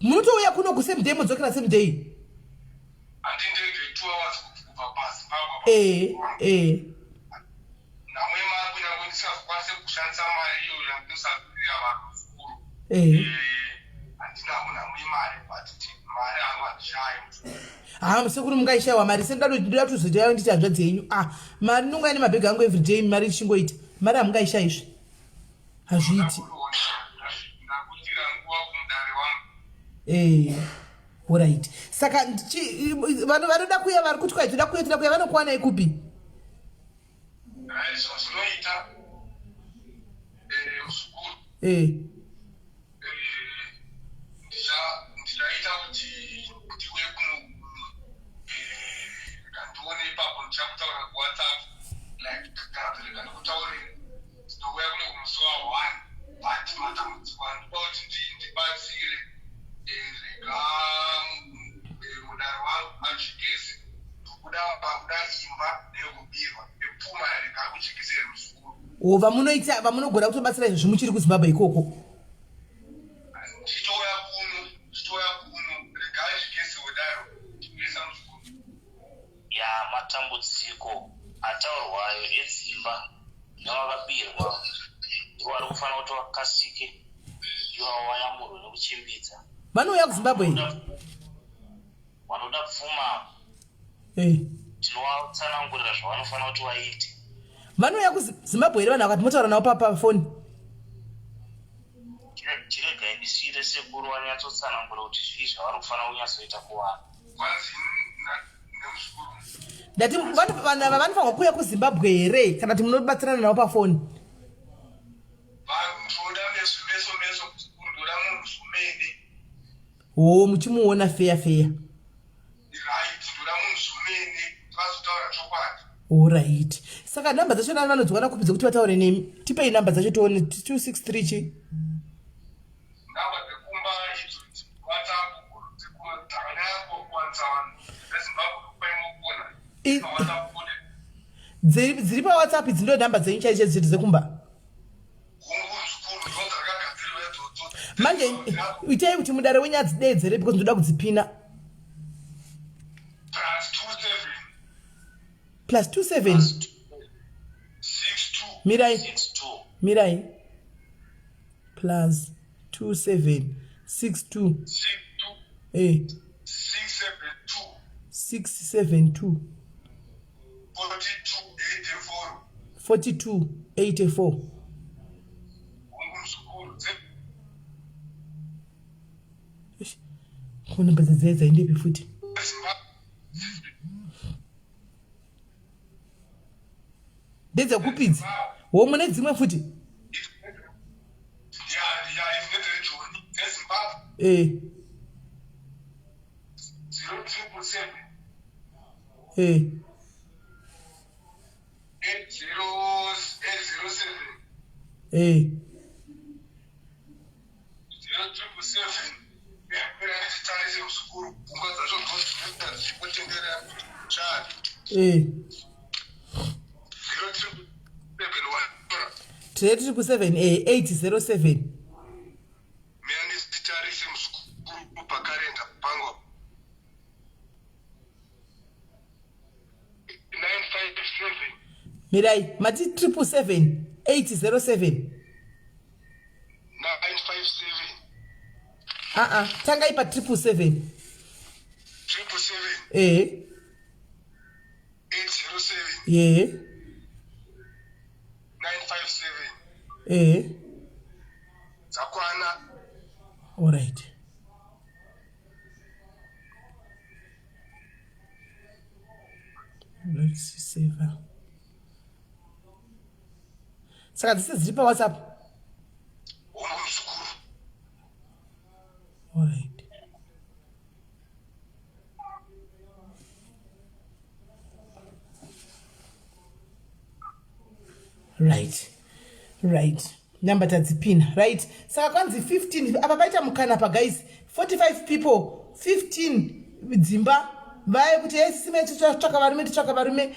Munotouya kuno ku same day modzokera same day. Handindege 2 hours kubva paZimbabwe. Eh, eh. Nhamo yemari kunyangwe ndisingakwanise kushandisa mari iyoyo yandinosabirira vanhu zvikuru. Eh. Eh, handina nhamo yemari but mari hangu handishayi. Ha sekuru mungaishayiwa mari sendoda kutozoita nditi hanzvadzi yenyu. Ah, mari ndinonga ine mabhegi angu everyday mari ichingoita. Mari hamungaishayizve. Hazviiti. Ndakutira nguva kumudare wangu. Eh. Alright. Saka vanhu vanoda kuya vari kuti kwai toda kuya toda kuya vanokuwanai kupi? Right, zvazvinoita eh, muzukuru. Eh. Eh, ndichaita kuti ndiuye kuno eh, kandione ipapo ndichakutaura kuWhatsApp like kana kuti rega ndikutaurire ndouya kuno kumusi wa one but matambudziko andipa kuti ndibatsire eh, rega mudare wangu ajekese ndokuda pakuda imba neyokubirwa nepfuma rega akujekesere muzukuru. O vamunoita vamunogona kutobatsira izvozvi muchiri kuZimbabwe ikoko. Ndichitouya kuno, ndichitouya kuno, regai zvigese wedaro, chigesa muzukuru. Ya matambudziko ataurwayo edzimba nevakabirwa ndivo vari kufanira kuti vakasike ivavo vayamurwe nekuchimbidza. Vanouya kuZimbabwe here? Vanoda pfuma Eh. Tinovatsanangurira zvavanofanira kuti vaite. Vanouya kuZimbabwe here vanhu vakati motaura navo pafoni? Chiregai ndisiire sekuru vanyatsotsanangura kuti zvii zvavari kufanira kunyatsoita kuvanhu. Ndati vanhu ava vanofanirwa kuuya kuZimbabwe here kana kuti munobatsirana navo pafoni? Hoo muchimuona feya feya. Orit saka nhamba dzacho nani vanodziwana kupi dzekuti vataure nemi tipei nhamba dzacho tione 263 chi nhamba dzekumba idzo WhatsApp dzakanyanya kuwanza vanhu veZimbabwe kupaimokona dziri paWhatsApp idzi ndo nhamba dzenyu chaicho dziri dzekumba. Manje itai kuti mudare wenyu adzideedzere because ndoda kudzipina. Plus 27 mirai mirai plus 27 62 eh 672 42 84 Kuna mbedza dziya dzaendepi futi? Ndedzekupi idzi? Wo mune dzimwe futi? Eh. Eh. Eh. Eh. Tine 777 eh 807. Mirai mati 777 807. Aa tangai pa 777. 777. Eh. 807. Yeah. 957. Eh. Dzakwana. All right. Let's save. Saka dzese dziri paWhatsApp. All right. Right. Right. Number tadzipina. Right. Saka kwanzi 15 apa paita mukana pa guys 45 people 15 dzimba vaye kuti hey sisi titsvaka varume titsvaka varume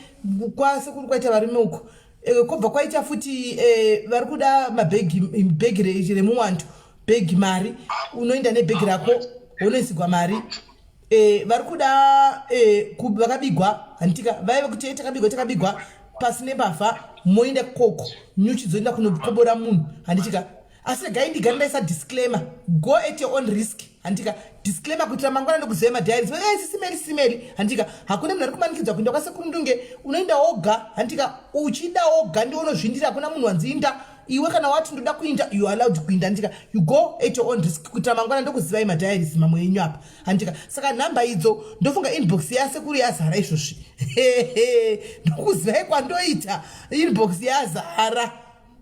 kwasekuru kwaita varume uko eh, kobva kwaita futi eh, vari kuda mabhegi bhegi remuwantu bhegi mari unoenda nebhegi rako. wonoisigwa mari e, vari kuda e, vakabigwa handitika vaive kuti takabigwa takabigwa pasi nembavha moenda koko nyuchi dzoenda kunokobora munhu handitika asi regai ndigare ndaisa disclaimer go at your own risk handika disclaimer kuitira mangwana ndikuziva madiaries eh, sisimeri simeri handika hakuna munhu ari kumanikidzwa kuenda kwasekuru ndunge unoenda woga handika uchida woga ndiwe unozvindira hakuna munhu wanziinda iwe kana wati ndoda kuinda you allowed kuinda handika you go at your own risk kuitira mangwana ndokuzivai madiaries mamwe enyu apa handika saka nhamba idzo ndofunga inbox yasekuru yazara izvozvi ndokuzivai kwandoita inbox yazara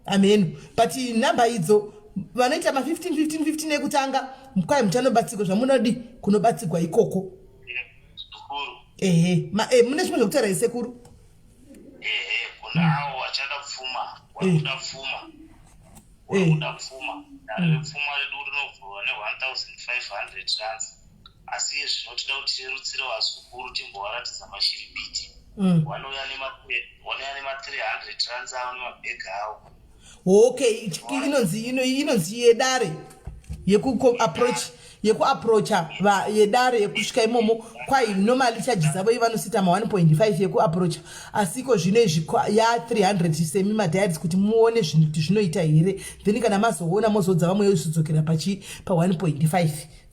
ameno but nhamba idzo vanoita ma 15 15 15 ekutanga kwai muchanobatsigwa zvamunodi kunobatsigwa ikoko ehe eh, mune zvimwe zvekutaura here sekuru ehe kuna avo vachada pfuma varikuda pfuma varikuda pfuma dare repfuma redu rinovhurwa ne1500 rands asi iye zvino tida kuti tirerutsire vazukuru timbovaratidza mashiripiti mm. vanouya nema300 rands avo nemabhega avo okay inonzi inonzi yedare yekuapproach yekuapproacha yedare yekusvika imomo kwai normally charge dzavo ivanosita ma 1.5 yekuapproacha asi iko zvino izvi ya 300 semi madiaries kuti muone zvinhu kuti zvinoita here then kana mazoona mozoudza vamwe yozodzokera pachi pa 1.5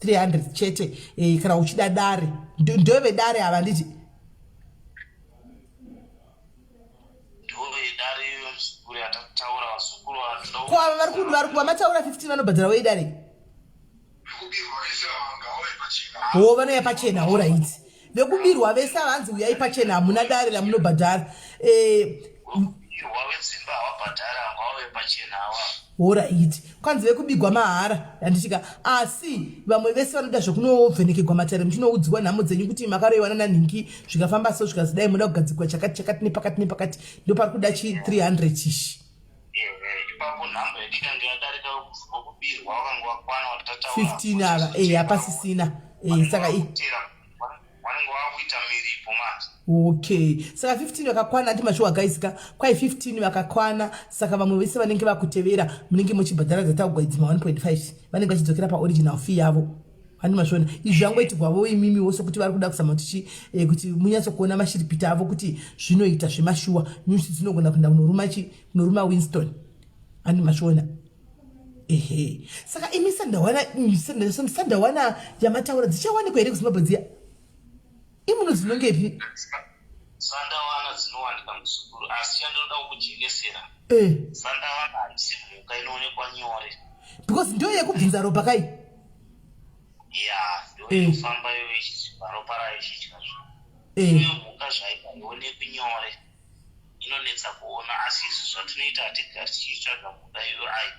300 chete eh, kana uchida dare ndovedare ava nditi ko ava vari vamataura 15 vanobhadhara wei dare ho vanouya pachena horaiti vekubirwa vese ava hanzi uyai pachena hamuna dare ramunobhadhara eh, horaiti kwanzi vekubigwa mahara handitika asi vamwe vese vanoda zvekunovhenekegwa matare muchinoudziwa nhamo dzenyu kuti makaroiwa nana nhingi zvikafamba so zvikazidai muda kugadzigwa chakati chakati nepakati nepakati ndopari kuda chi 300 ishi ipapo nhamba yedu ikange yadarika wekubirwa wakange wakwana watataura 15 ava eh hapasisina eh saka vanenge vakuita miripo manje okay saka 15 vakakwana ati mashuwa guys ka kwai 15 vakakwana saka vamwe vese vanenge vakutevera munenge muchibhadhara dzataugwa idzi ma 1.5 vanenge vachidzokera paoriginal fee yavo handi mazviona izvi zvangoitigwavo imimiwo sokuti vari kuda kuzama kuti chi eh, kuti munyatsokuona mashiripiti avo kuti zvinoita zvemashuwa nyuchi dzinogona kuenda kunoruma chi kunoruma winston handi mazviona ehe saka imi sandawana sandawana yamataura dzichawanikwa here kuzimbabwe dziya imuno dzinongepi sandawana dzinowanika muzukuru asi chandinoda kukujekesera eh. sandawana haisi mhuka inoonekwa nyore because ndiyo yekubvunza ropa kai ya ndiyo eh. inofamba iyo ichidya ropa rayo ichidya zvo eh. iyo mhuka zvayo haionekwi nyore inonetsa kuona asi izvi zvatinoita hatigari tichiitsvaga mhuka iyo ai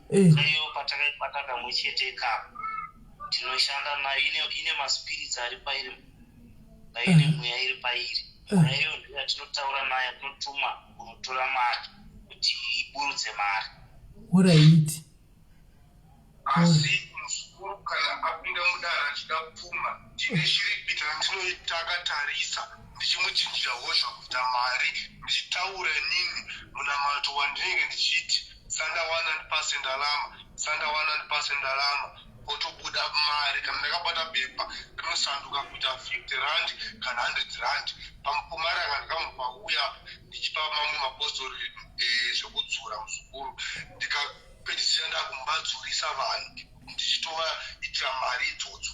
eh. mhuka iyo patakaibata kamwe chete ikako tinoshanda nayo ine maspirits ari pairi paine mweya iri pairi mweya iyo ndiyo yatinotaura nayo yatinotuma kunotora mari kuti iburutse mari horaiti asi muzukuru kana apinda mudare achida pfuma ndine shiripiti randinoita akatarisa ndichimuchinjira hozhwa kuita mari ndichitaura inini munamato wandinenge ndichiti sandawana ndipase ndalama sandawana ndipase ndalama potobuda mari kana ndakabata bepa rinosanduka kuita 50 rand kana 100 rand pamupumaranga ndakamupa uya ndichipa mamwe mapostori eh, zvekudzura muzukuru ndikapedzisira ndakumbadzurisa vanhu ndichitovaitira mari idzodzo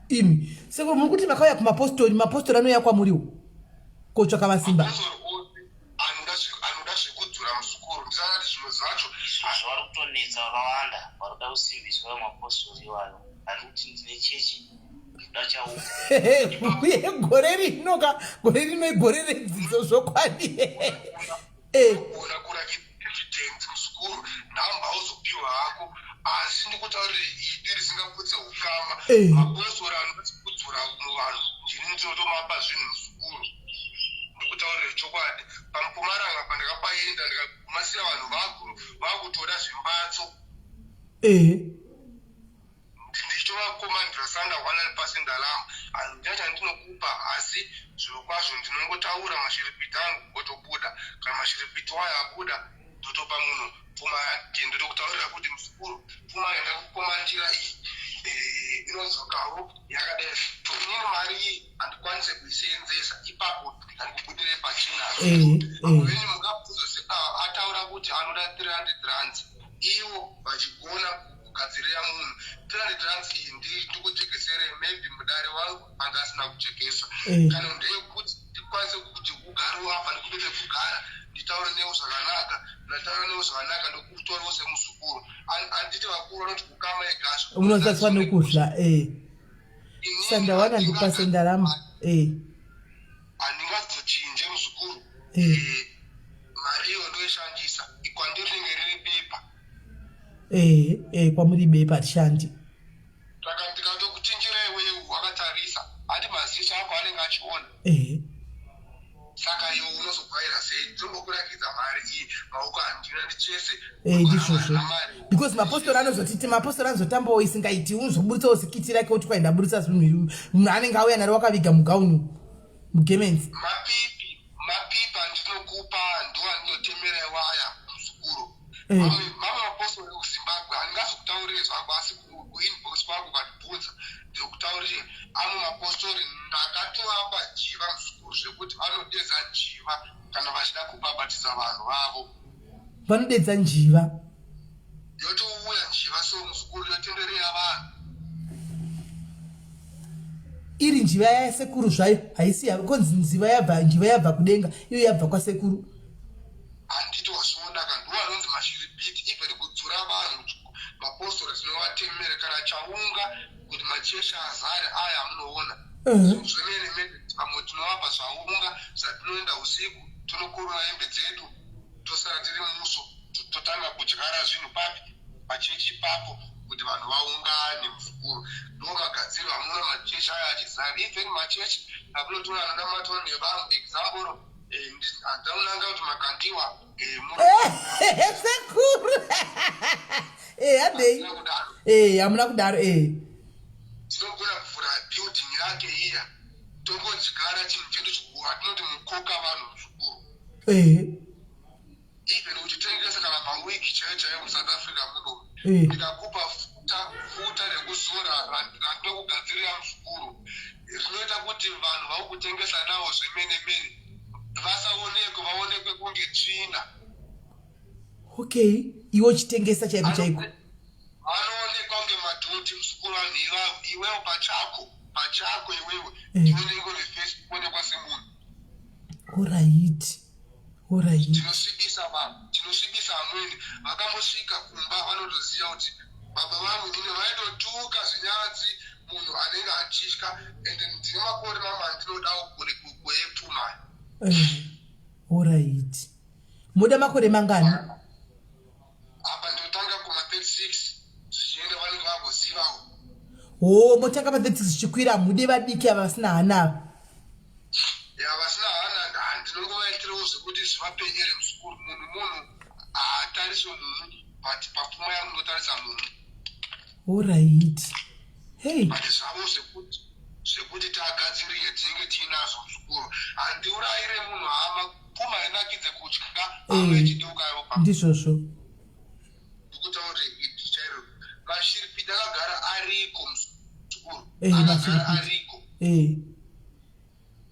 imi sekuru muri kuti makauya kumapostori mapostori anouya kwamuriwo kotsvaka vasimba anoda zvekudzura muzukuru ndisati zvimwe zvacho izvozvo vari kutonetsa vakawanda vari kuda kusimbiswa vemapostori iwayo ari kuti ndine chechi ndoda chauuye gore rino ka gore rino igore redzidzo zvokwadi eh. Ona kurakidza evidence muzukuru nhamba hauzopiwa hako asi ndikutaurire idi risingaputse ukama eh. mapostori anokudzura muvanhu ndini ndinotomapa zvinhu muzukuru ndikutaurire chokwadi pamupumaranga pandakapaenda ndikagumasira vanhu vakutoda zvimbatso eh. Ndichitovakomandira sanda hwana pasi ndalama handina chandinokupa asi zvirokwazvo ndinongotaura mashiripiti angu otobuda kana mashiripiti wayo abuda ndotopa munhu pfuma yake ndotokutaurira kuti muzukuru pfuma yandakukomandira iyi Eh, inodzokawo yakadai so inini mari iyi handikwanise kuiseenzesa ipapo ndikandibudire pachena Eh, eh. amweni mungabvunza se ah, ataura kuti anoda 300 rands ivo vachigona kugadzirira munhu 300 rands iyi ndikujekesere maybe mudare wangu anga asina kujekesa Eh. kana ndeyekuti ndikwanise kuti ugarewo apa ndikupe pekugara nditaure newo zvakanaka ndataura newo zvakanaka ndokutorawo semuzukuru handiti vakuru vanoti kukama igasha Unosatswa nokudla eh. Sandawana ndipase ndarama eh. Handingazochinje muzukuru. Eh. Mari iyo ndoishandisa kwandiri rinenge riri bepa. Eh, eh, kwamuri bepa harishandi. Saka ndikatokuchinjira iwewe wakatarisa hati maziso ako anenge achiona. Eh. Saka iwe unozobwaira sei? Ndinongokurakidza mari iyi maoko handina ndichese. Eh, ndizvozvo. Because mapostori anozotiti mapostori anozotambawo isingaiti unozoburitsawo zikiti rake oti kwai ndaburitsa zvinhu iri munhu anenge auya naro wakaviga mugauni mugemenzi. Mapipi mapipi andinokupa ndo andinotemera iwaya muzukuru. Eh. Mamwe mamwe mapostori ekuZimbabwe handingazokutaurire zvangu asi kuinbox kwangu ukandibvunza ndokutaurire amwe mapostori ndakatovapa njiva muzukuru zvekuti vanodedza njiva kana vachida kubhabhatidza vanhu vavo. Vanodedza njiva. Yotouya njiva so muzukuru yotenderera vanhu. Iri njiva yasekuru zvayo haisi yavo konzi nziva yabva njiva yabva kudenga iyo yabva kwasekuru. Handiti wazvionaka ndiwo anonzi mashiripiti even kudzura vanhu mapostori tinovatemera kana chaunga kuti machechi azare aya amunoona zvinhu zvemene mene vamwe tinovapa zvaunga zvatinoenda usiku tonokurura hembe dzedu tosara tiri muso totanga kudyara zvinhu papi pachechi ipapo kuti vanhu vaungane muzukuru ndo magadziro amuona machechi aya achizara even machechi amunotora anonamatwa nevamwe example eh, handaunanga kuti makandiwa eh, sekuru eh, handei hamuna kudaro tinogona kuvhura building yake iya tongodyara chinhu chedu chikuru atinoti mukoka vanhu muzukuru even uchitengesa kana pawiki chaiyo chaiyo musouth africa muno ndikakupa futa futa rekuzora randinokugadzirira muzukuru rinoita kuti vanhu vaukutengesa nawo zvemene mene vasaonekwe vaonekwe kunge tsvina. Okay iwe uchitengesa chaiko chaiko. Vanoonekwa kunge madhoti muzukuru vanhu ivavo iwewe pachako pachako iwewe ndiwe unenge uri first kuonekwa semunhu. Oraiti. Oraiti. Tinosvibisa vanhu tinosvibisa amweni vakambosvika kumba vanotoziva kuti baba vangu ndine vaitotuka zvinyadzi munhu anenge achitya and ndine makore mamwe andinodawo kuepfuma. Oraiti. Moda makore mangani? Apa ndotanga kuma 36 zvichienda vanenge vakuzivawo. Hoo motanga pa 36 zvichikwira hamude vadiki ava vasina hana ava. Ya vasina hana ndinongovaitirawo zvekuti zvivapenyere muzukuru munhu munhu haatarise munhu but papfuma yangu ndotarisa munhu. Horaiti. Hey. But zvavo zvekuti zvekuti tagadzirire tinenge tiinazvo muzukuru handiurayire munhu hama pfuma inakidze kudya hama Eh, ichideuka ropa. Ndizvozvo. Ndikutaure idi chairo mashiripiti akagara ariko muzukuru Eh, akagara mashiripiti. ariko. Eh.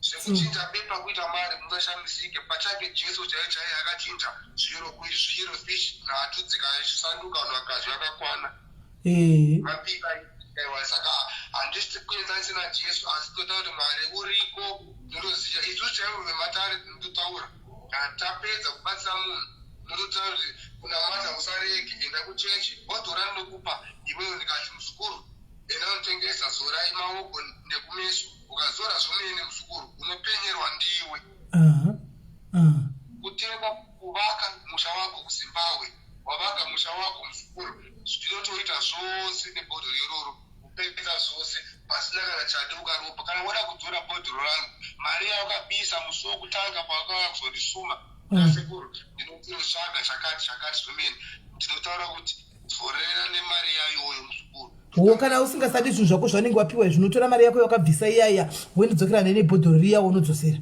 Zvekuchinja bepa kuita mari mungashamisike pachake Jesu chaiye chaiye akachinja zviro zviro fish nhatu dzikasanduka vanhu vakadya vakakwana. Eh. Mapipa aiwa saka handisi kuenzanisa naJesu asi toda kuti Mwari uriko ndinoziva isu chaivo vematare tinototaura kana tapedza kubatsira munhu munotaura kuti kunamata usarege enda kuchechi bhodhoro randinokupa iwewe ndikati muzukuru enda unotengesa zorai maoko nekumeso Ukazora zvomene muzukuru unopenyerwa ndiwe. Kutenga kuvaka musha wako kuZimbabwe wavaka musha wako muzukuru zvinotoita zvose nebhodhoro iroro kupedza zvose pasina kana chadeuka ropa kana wada kudzora bhodhoro rangu mari yawakabisa musi wokutanga pawakauya kuzondisuma nasekuru ndinotsvaga chakati chakati zvomene ndinotaura kuti Dzorera nemari yayoyo muzukuru. Wo kana usingasadi zvinhu zvako zvaunenge wapiwa izvi unotora mari yako yakabvisa iya iya wondidzokera nene bhodhoro riya wonodzosera.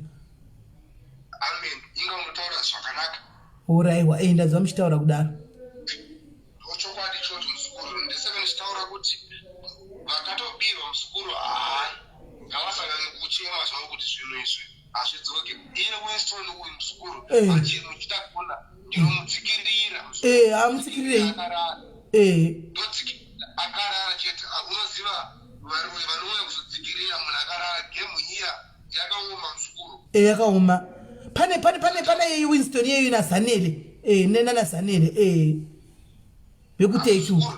Amen. Inga unotaura zvakanaka. Oraiwa, eh ndanzwa muchitaura kudaro. Ndochokwadi ichocho muzukuru. Ndisaka ndichitaura kuti zvinhu izvi hazvidzoke. Iye Winston uyu muzukuru Eh. achiri kuona ndinomutsikirira. Eh, hamutsikirirei. Akarara. Eh. Ndotsikirira akarara chete. Ah, unoziva varume vanouya kuzotsikirira munhu akarara gemu iya yakaoma muzukuru. Eh, yakaoma. Pane pane pane pane iyi Winston iyeyu naZanele. Eh, nena naZanele. Eh. Vekuteki uko.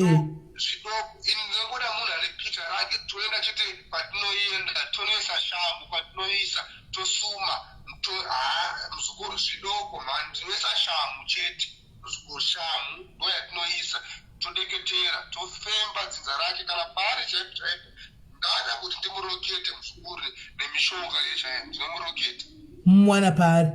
Eh. Zvidoko ini ndinongoda munhu ane picha rake toenda chete patinoenda tonoisa shambu kwatinoisa tosuma haa muzukuru zvidoko mhani tinoisa shamu chete muzukuru shamu ndo yatinoisa todeketera tofemba dzinza rake kana paari chaipo chaipo ndada kuti ndimurokete muzukuru nemishonga yechaiyo ndinomuroketa mwana paari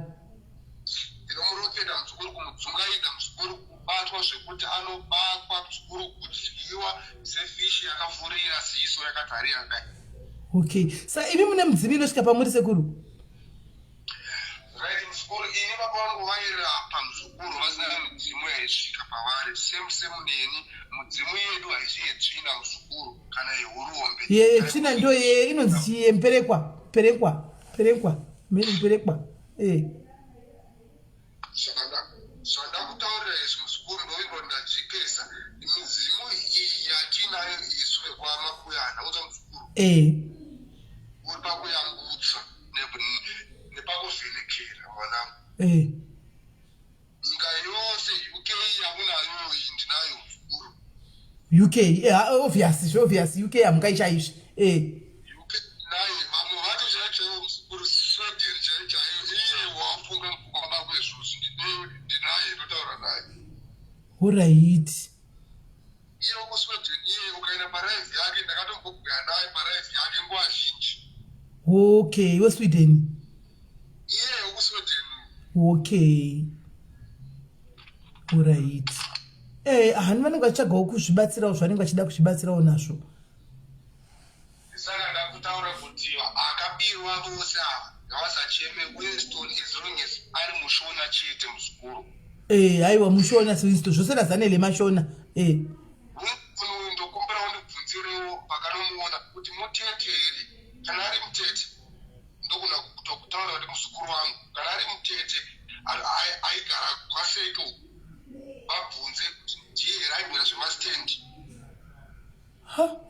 Ndinomuroketa muzukuru kumudzungaidza muzukuru kubatwa zvekuti anobatwa muzukuru kudyiwa sefishi yakavhurira ziso yakatarira kudai. Okay sa imi mune mudzimu inosvika pamuri sekuru? Right muzukuru ini baba vangu vairapa muzukuru vasina midzimu yaisvika pavari same same neni mudzimu yedu haisi yetsvina muzukuru kana yehurombe. Yetsvina ndo ye inonzi chii yemperekwa perekwa perekwa mene mperekwa eh. Zvandakutaurira izvi muzukuru ndovimba kuti ndajekesa midzimu iyi yatinayo isu vekwamakuyana uza muzukuru eh. uri pakuyambutsa nepakuvhenekera mwanangu eh. Nyika yose UK yamunayo iyi ndinayo muzukuru. UK eh, obvious obvious UK hamungaishaisvi eh. UK ndinayo vamwe vacho chaiyo chaiyo muzukuru Sweden chaiyo chaiyo iye wafunga mupfungwa mako izvozvi ndinaye ndotaura naye. Horaiti. Iye wekuSweden iye ukaenda palive yake ndakatombobhuya naye palive yake nguva zhinji. Okay, weSweden. Iye wekuSweden. Okay. Alright. Eh, hani vanenge vachitsvagawo kuzvibatsirawo zvavanenge vachida kuzvibatsirawo nazvo. Saka ndakutaura kuti akabirwa vose ava ngavasacheme Winston as long as ari mushona chete muzukuru. Eh, haiwa mushona Winston zvose naZanele mashona. Eh. Winston uyu ndokumbira undibvunzirewo pakanomuona kuti mutete here kana ari mutete ndogona kutokutaura kuti muzukuru wangu kana ari mutete aigara kwaseke vabvunze kuti ndiye here aimboita zvemastendi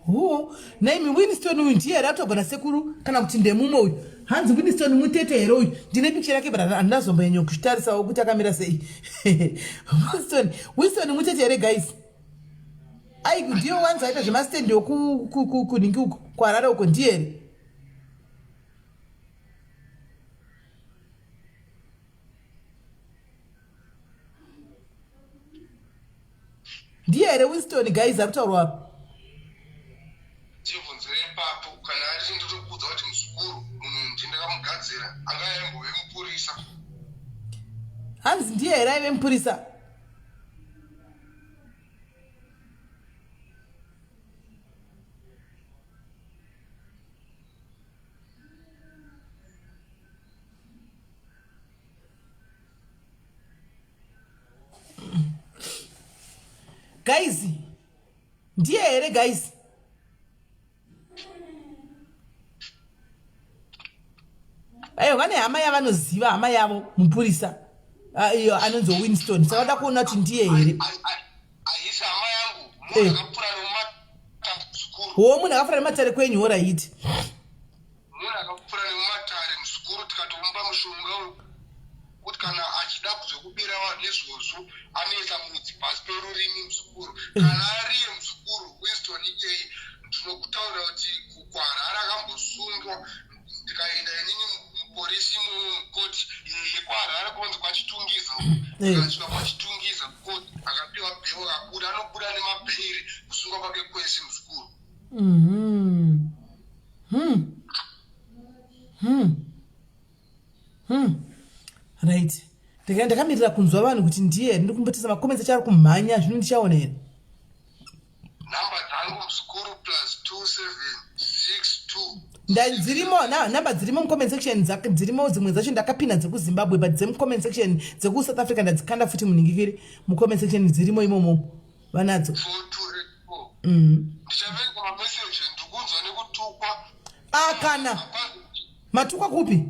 Ho, naimi Winston uyu ndiye here atogona sekuru kana kuti ndemumwe uyu? Hanzi Winston mutete here uyu? Ndine picture yake but handina zombonyanya kuchitarisawo kuti akamira sei. Winston, Winston mutete here guys? Ai ndiye wanzi aita zvemastand yokunhingi uko kuHarare uko ndiye here? Ndiye here Winston guys akutaurwa apa? Tibvunzire ipapo kana achiti ndotokuudza kuti muzukuru munhu ndi ndakamugadzira anga aimbove mupurisa. Hanzi ndiye here aive mupurisa? Guys, ndiye here guys? Ayo vane hama yavanoziva hama yavo mupurisa ah, iyo anonzi Winston saka vada kuona kuti ndiye here. Haisi hama yangu munhu eh. akapfura nemumatare muzukuru. Ho munhu akapfura nematare kwenyu horaiti. Munhu akapfura nemumatare muzukuru tikatomupa mushonga kuti kana achida kuzokubira vanhu nezvozvo anoisa mudzi pasi perurimi muzukuru eh. kana ariye muzukuru Winston iyeye ndinokutaurira kuti kuharare akambosungwa ndikaenda inini muporisi mukoti yekuharare kunonzi kwachitungiza eh. akasvika kwachitungiza koti akapiwa bheu akabuda anobuda nemabheiri kusungwa kwake kwese muzukuru mm-hmm. Hmm. Hmm. Hmm. Right. Ndika ndakamirira kunzwa vanhu kuti ndiye ndiri kumbotesa macomments acho ari kumhanya zvino ndichaona here. Number dzangu muzukuru plus 2762 Nda dzirimo na number dzirimo mucomment section dzirimo dzimwe dzacho ndakapina dzekuZimbabwe but dzemucomment section dzekuSouth Africa ndadzikanda futi munhingikiri mucomment section dzirimo imomo vanadzo. 4284 Mm. Ndichaverenga mameseji ndikunzwa nekutukwa. Ah kana. Matukwa kupi?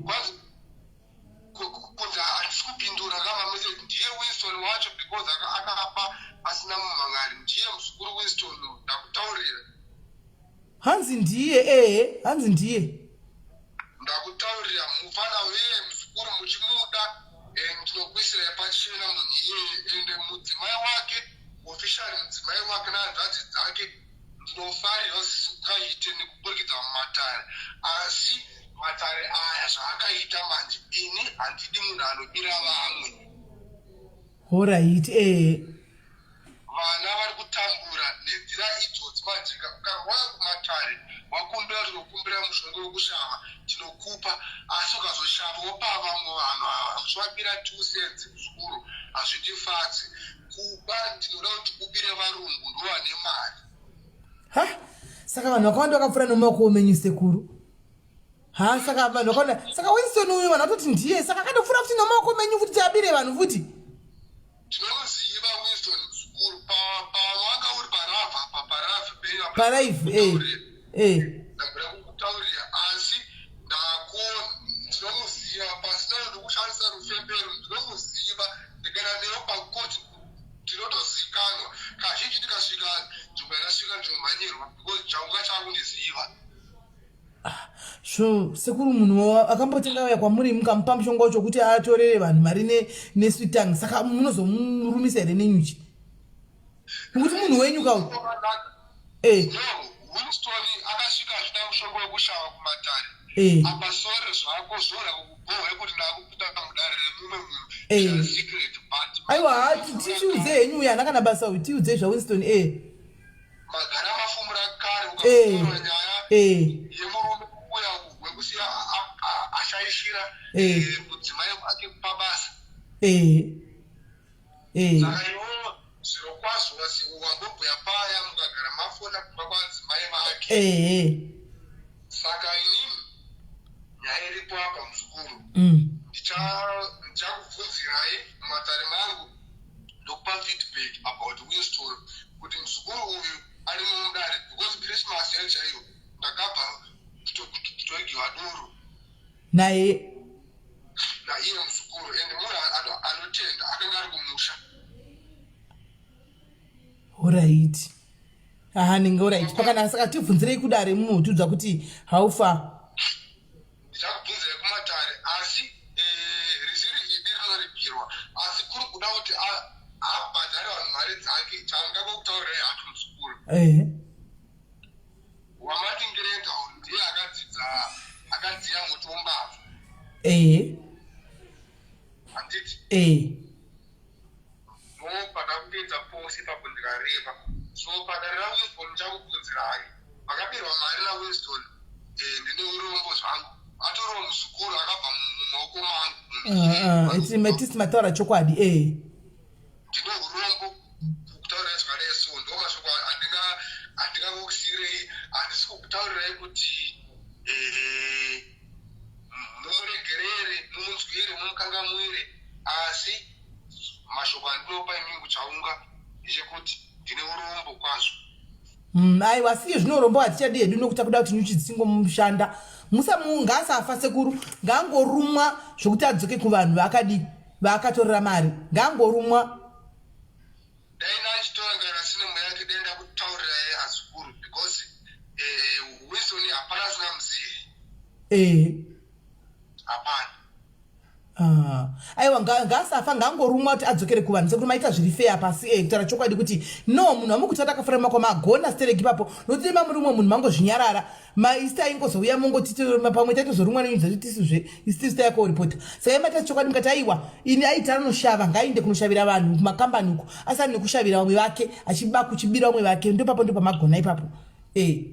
Kunzi handisi kupindura kamameseji. Ndiye Winston wacho because akapa asina mumhangari. Ndiye muzukuru Winston, ndakutaurira. Hanzi ndiye, ehe, hanzi ndiye. Ndakutaurira mufana uye muzukuru muchimuda, ndinokuisirai pachena munhu iyeye. Ende mudzimai wake, officially mudzimai wake nehanzvadzi dzake, ndinofarira zvisingaite nekuburikidza mumatare. Asi matare aya zvaakaita manje, ini handidi munhu anobira vamwe. Alright, ehe. Vana vari kutambura nenzira idzodzi manje. Kana wauya kumatare wakumbira, tinokumbira mushonga wekushava, tinokupa. Asi ukazoshava wopa vamwe vanhu ava uchivabira 2 cents, muzukuru, hazvindifadzi. Kuba ndinoda kuti ubire varungu, ndovane mari. Ha, saka vanhu vakawanda vakapfuura nomaoko menyu, sekuru. Ha, saka vanhu vakawanda, saka Winston uyu vanhu vatoti ndiye, saka akatopfuura futi nomaoko menyu futi tiabire vanhu futi. Tinomuziva Winston, muzukuru. Pawanga uri paravha apa, paravhi penyu apa. Palive, eh eh. Ndabvira kukutaurira, asi ndako ndinomuziva pasina nokushandisa rufembero. Ndinomuziva, ndikaenda newo pakoti ndinotozikanwa. Kazhinji ndikasvika nzvimbo yandasvika ndinomhanyirwa because chaunga chakundiziva. So sekuru, munhu akambotenga uya kwamuri, mukamupa mushonga wacho kuti atorere vanhu mari neswitang, saka munozomurumisa here nenyuchi, nekuti munhu wenyu kau? No, Winston akasvika achida mushonga wekushava kumatare. Apa sore zvako zvora kukubhohwa yekuti ndakupinda mudare remumwe munhu secret, but Aiwa, ha, tichiudze henyu, uyu haana kana basa uyu. Tiudzei zvaWinston, e. Magara mafumura kare ukatora nyaya yemurume uya wekusiya ashaishira mudzimai wake pabasa. Saka iwo zviro kwazvo wambobhuya paya mukagara mafona kumba kwadzimai vake. Saka inini nyaya iripo apa, muzukuru, ndichakubvunzirai mumatare mangu ndokupa feedback about Winston, kuti muzukuru uyu ari mudare, because Christmas yacho chaiyo ndakabva kutoigiwa doro Naye? Naiye muzukuru. And munhu anotenda, akanga ari kumusha. Alright, aha, ninge alright pakana. Saka tibvunzirei kudare mumutiudza kuti haufa. Ndichakubvunzirai kumatare, asi risiri idi rinoripirwa, asi kuri kuda kuti abhadhare vanhu mari dzake. Chaangangokutaurirai hatu, muzukuru, wamatingiredza uyu ndiye akadzidza, akadziya muti wombavha. Handiti? Ehe. No, pandakupedza pose ipapo ndikareva. So padare raWinston ndichakubvunzirai vakabirwa mari naWinston. Ndine urombo zvangu, atoriwo muzukuru akabva mumaoko mangu. Tisi mataura chokwadi, ehe. Ndine urombo kukutaurirai zvakadai. So ndo mashoko handingangokusiyirei. Handisi kukutaurirai kuti mumuregerere, mumunzwire, mumukangamwire, asi mashoko andinopa imimi kuchaunga ndechekuti ndine urombo kwazvo. Aiwa, siye zvino, urombo hatichadi hedu, nokuti takuda kuti nyuchi dzisingomushanda. Musamu ngaasafa, sekuru, ngaangorumwa zvokuti adzoke kuvanhu vaakadi vaakatorera mari, ngaangorumwa. Dai ndachitora ngara sinemu yake, dai ndakutaurirai azukuru, because Winston hapana asingamuzivi. Hapana. Ah, aiwa, ngaasafa, ngaangorumwa kuti adzokere kuvanhu. Sekuti maita zviri fair pasi, kutaura chokwadi kuti no, munhu amukutata akafura mako, magona stereki ipapo, nokuti dai mamuri umwe munhu mangozvinyarara, maisi aingozouya mongotiti pamwe taitozorumwa nenyudza tisizve isi tayakoripota. Saka imaita chokwadi mukati aiwa, ini aita anoshava, ngaainde kunoshavira vanhu kumakambani uko, asani nekushavira vamwe vake, achiba kuchibira vamwe vake. Ndopapo ndopamagona ipapo, e.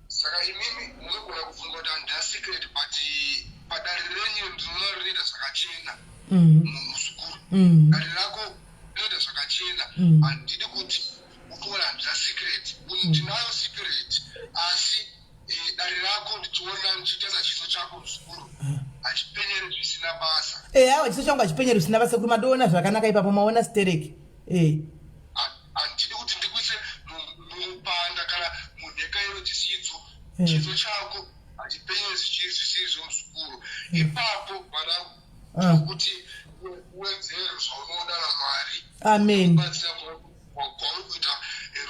Saka imimi munogona kufunga kuti handina secret, but padare renyu ndinoona rinoita zvakachena. Muzukuru, dare rako rinoita zvakachena. Handidi kuti utoona handina secret. Ndinayo secret, asi dare rako ndichiona, ndichitarisa chiso chako, muzukuru, hachipenyeri zvisina basa. E, aiwa, chiso changu hachipenyeri zvisina basa, kuri madoona zvakanaka ipapo, maona stereki, e. Handidi kuti ndikuise mumupanda kana munheka iro dzisidzo. Chiso chako hachipenyeri zvisizvo. Ipapo mwanangu, Ah. kuti uwedzere zvaunoda naMwari. Amen. Kubatsira kwauri kuita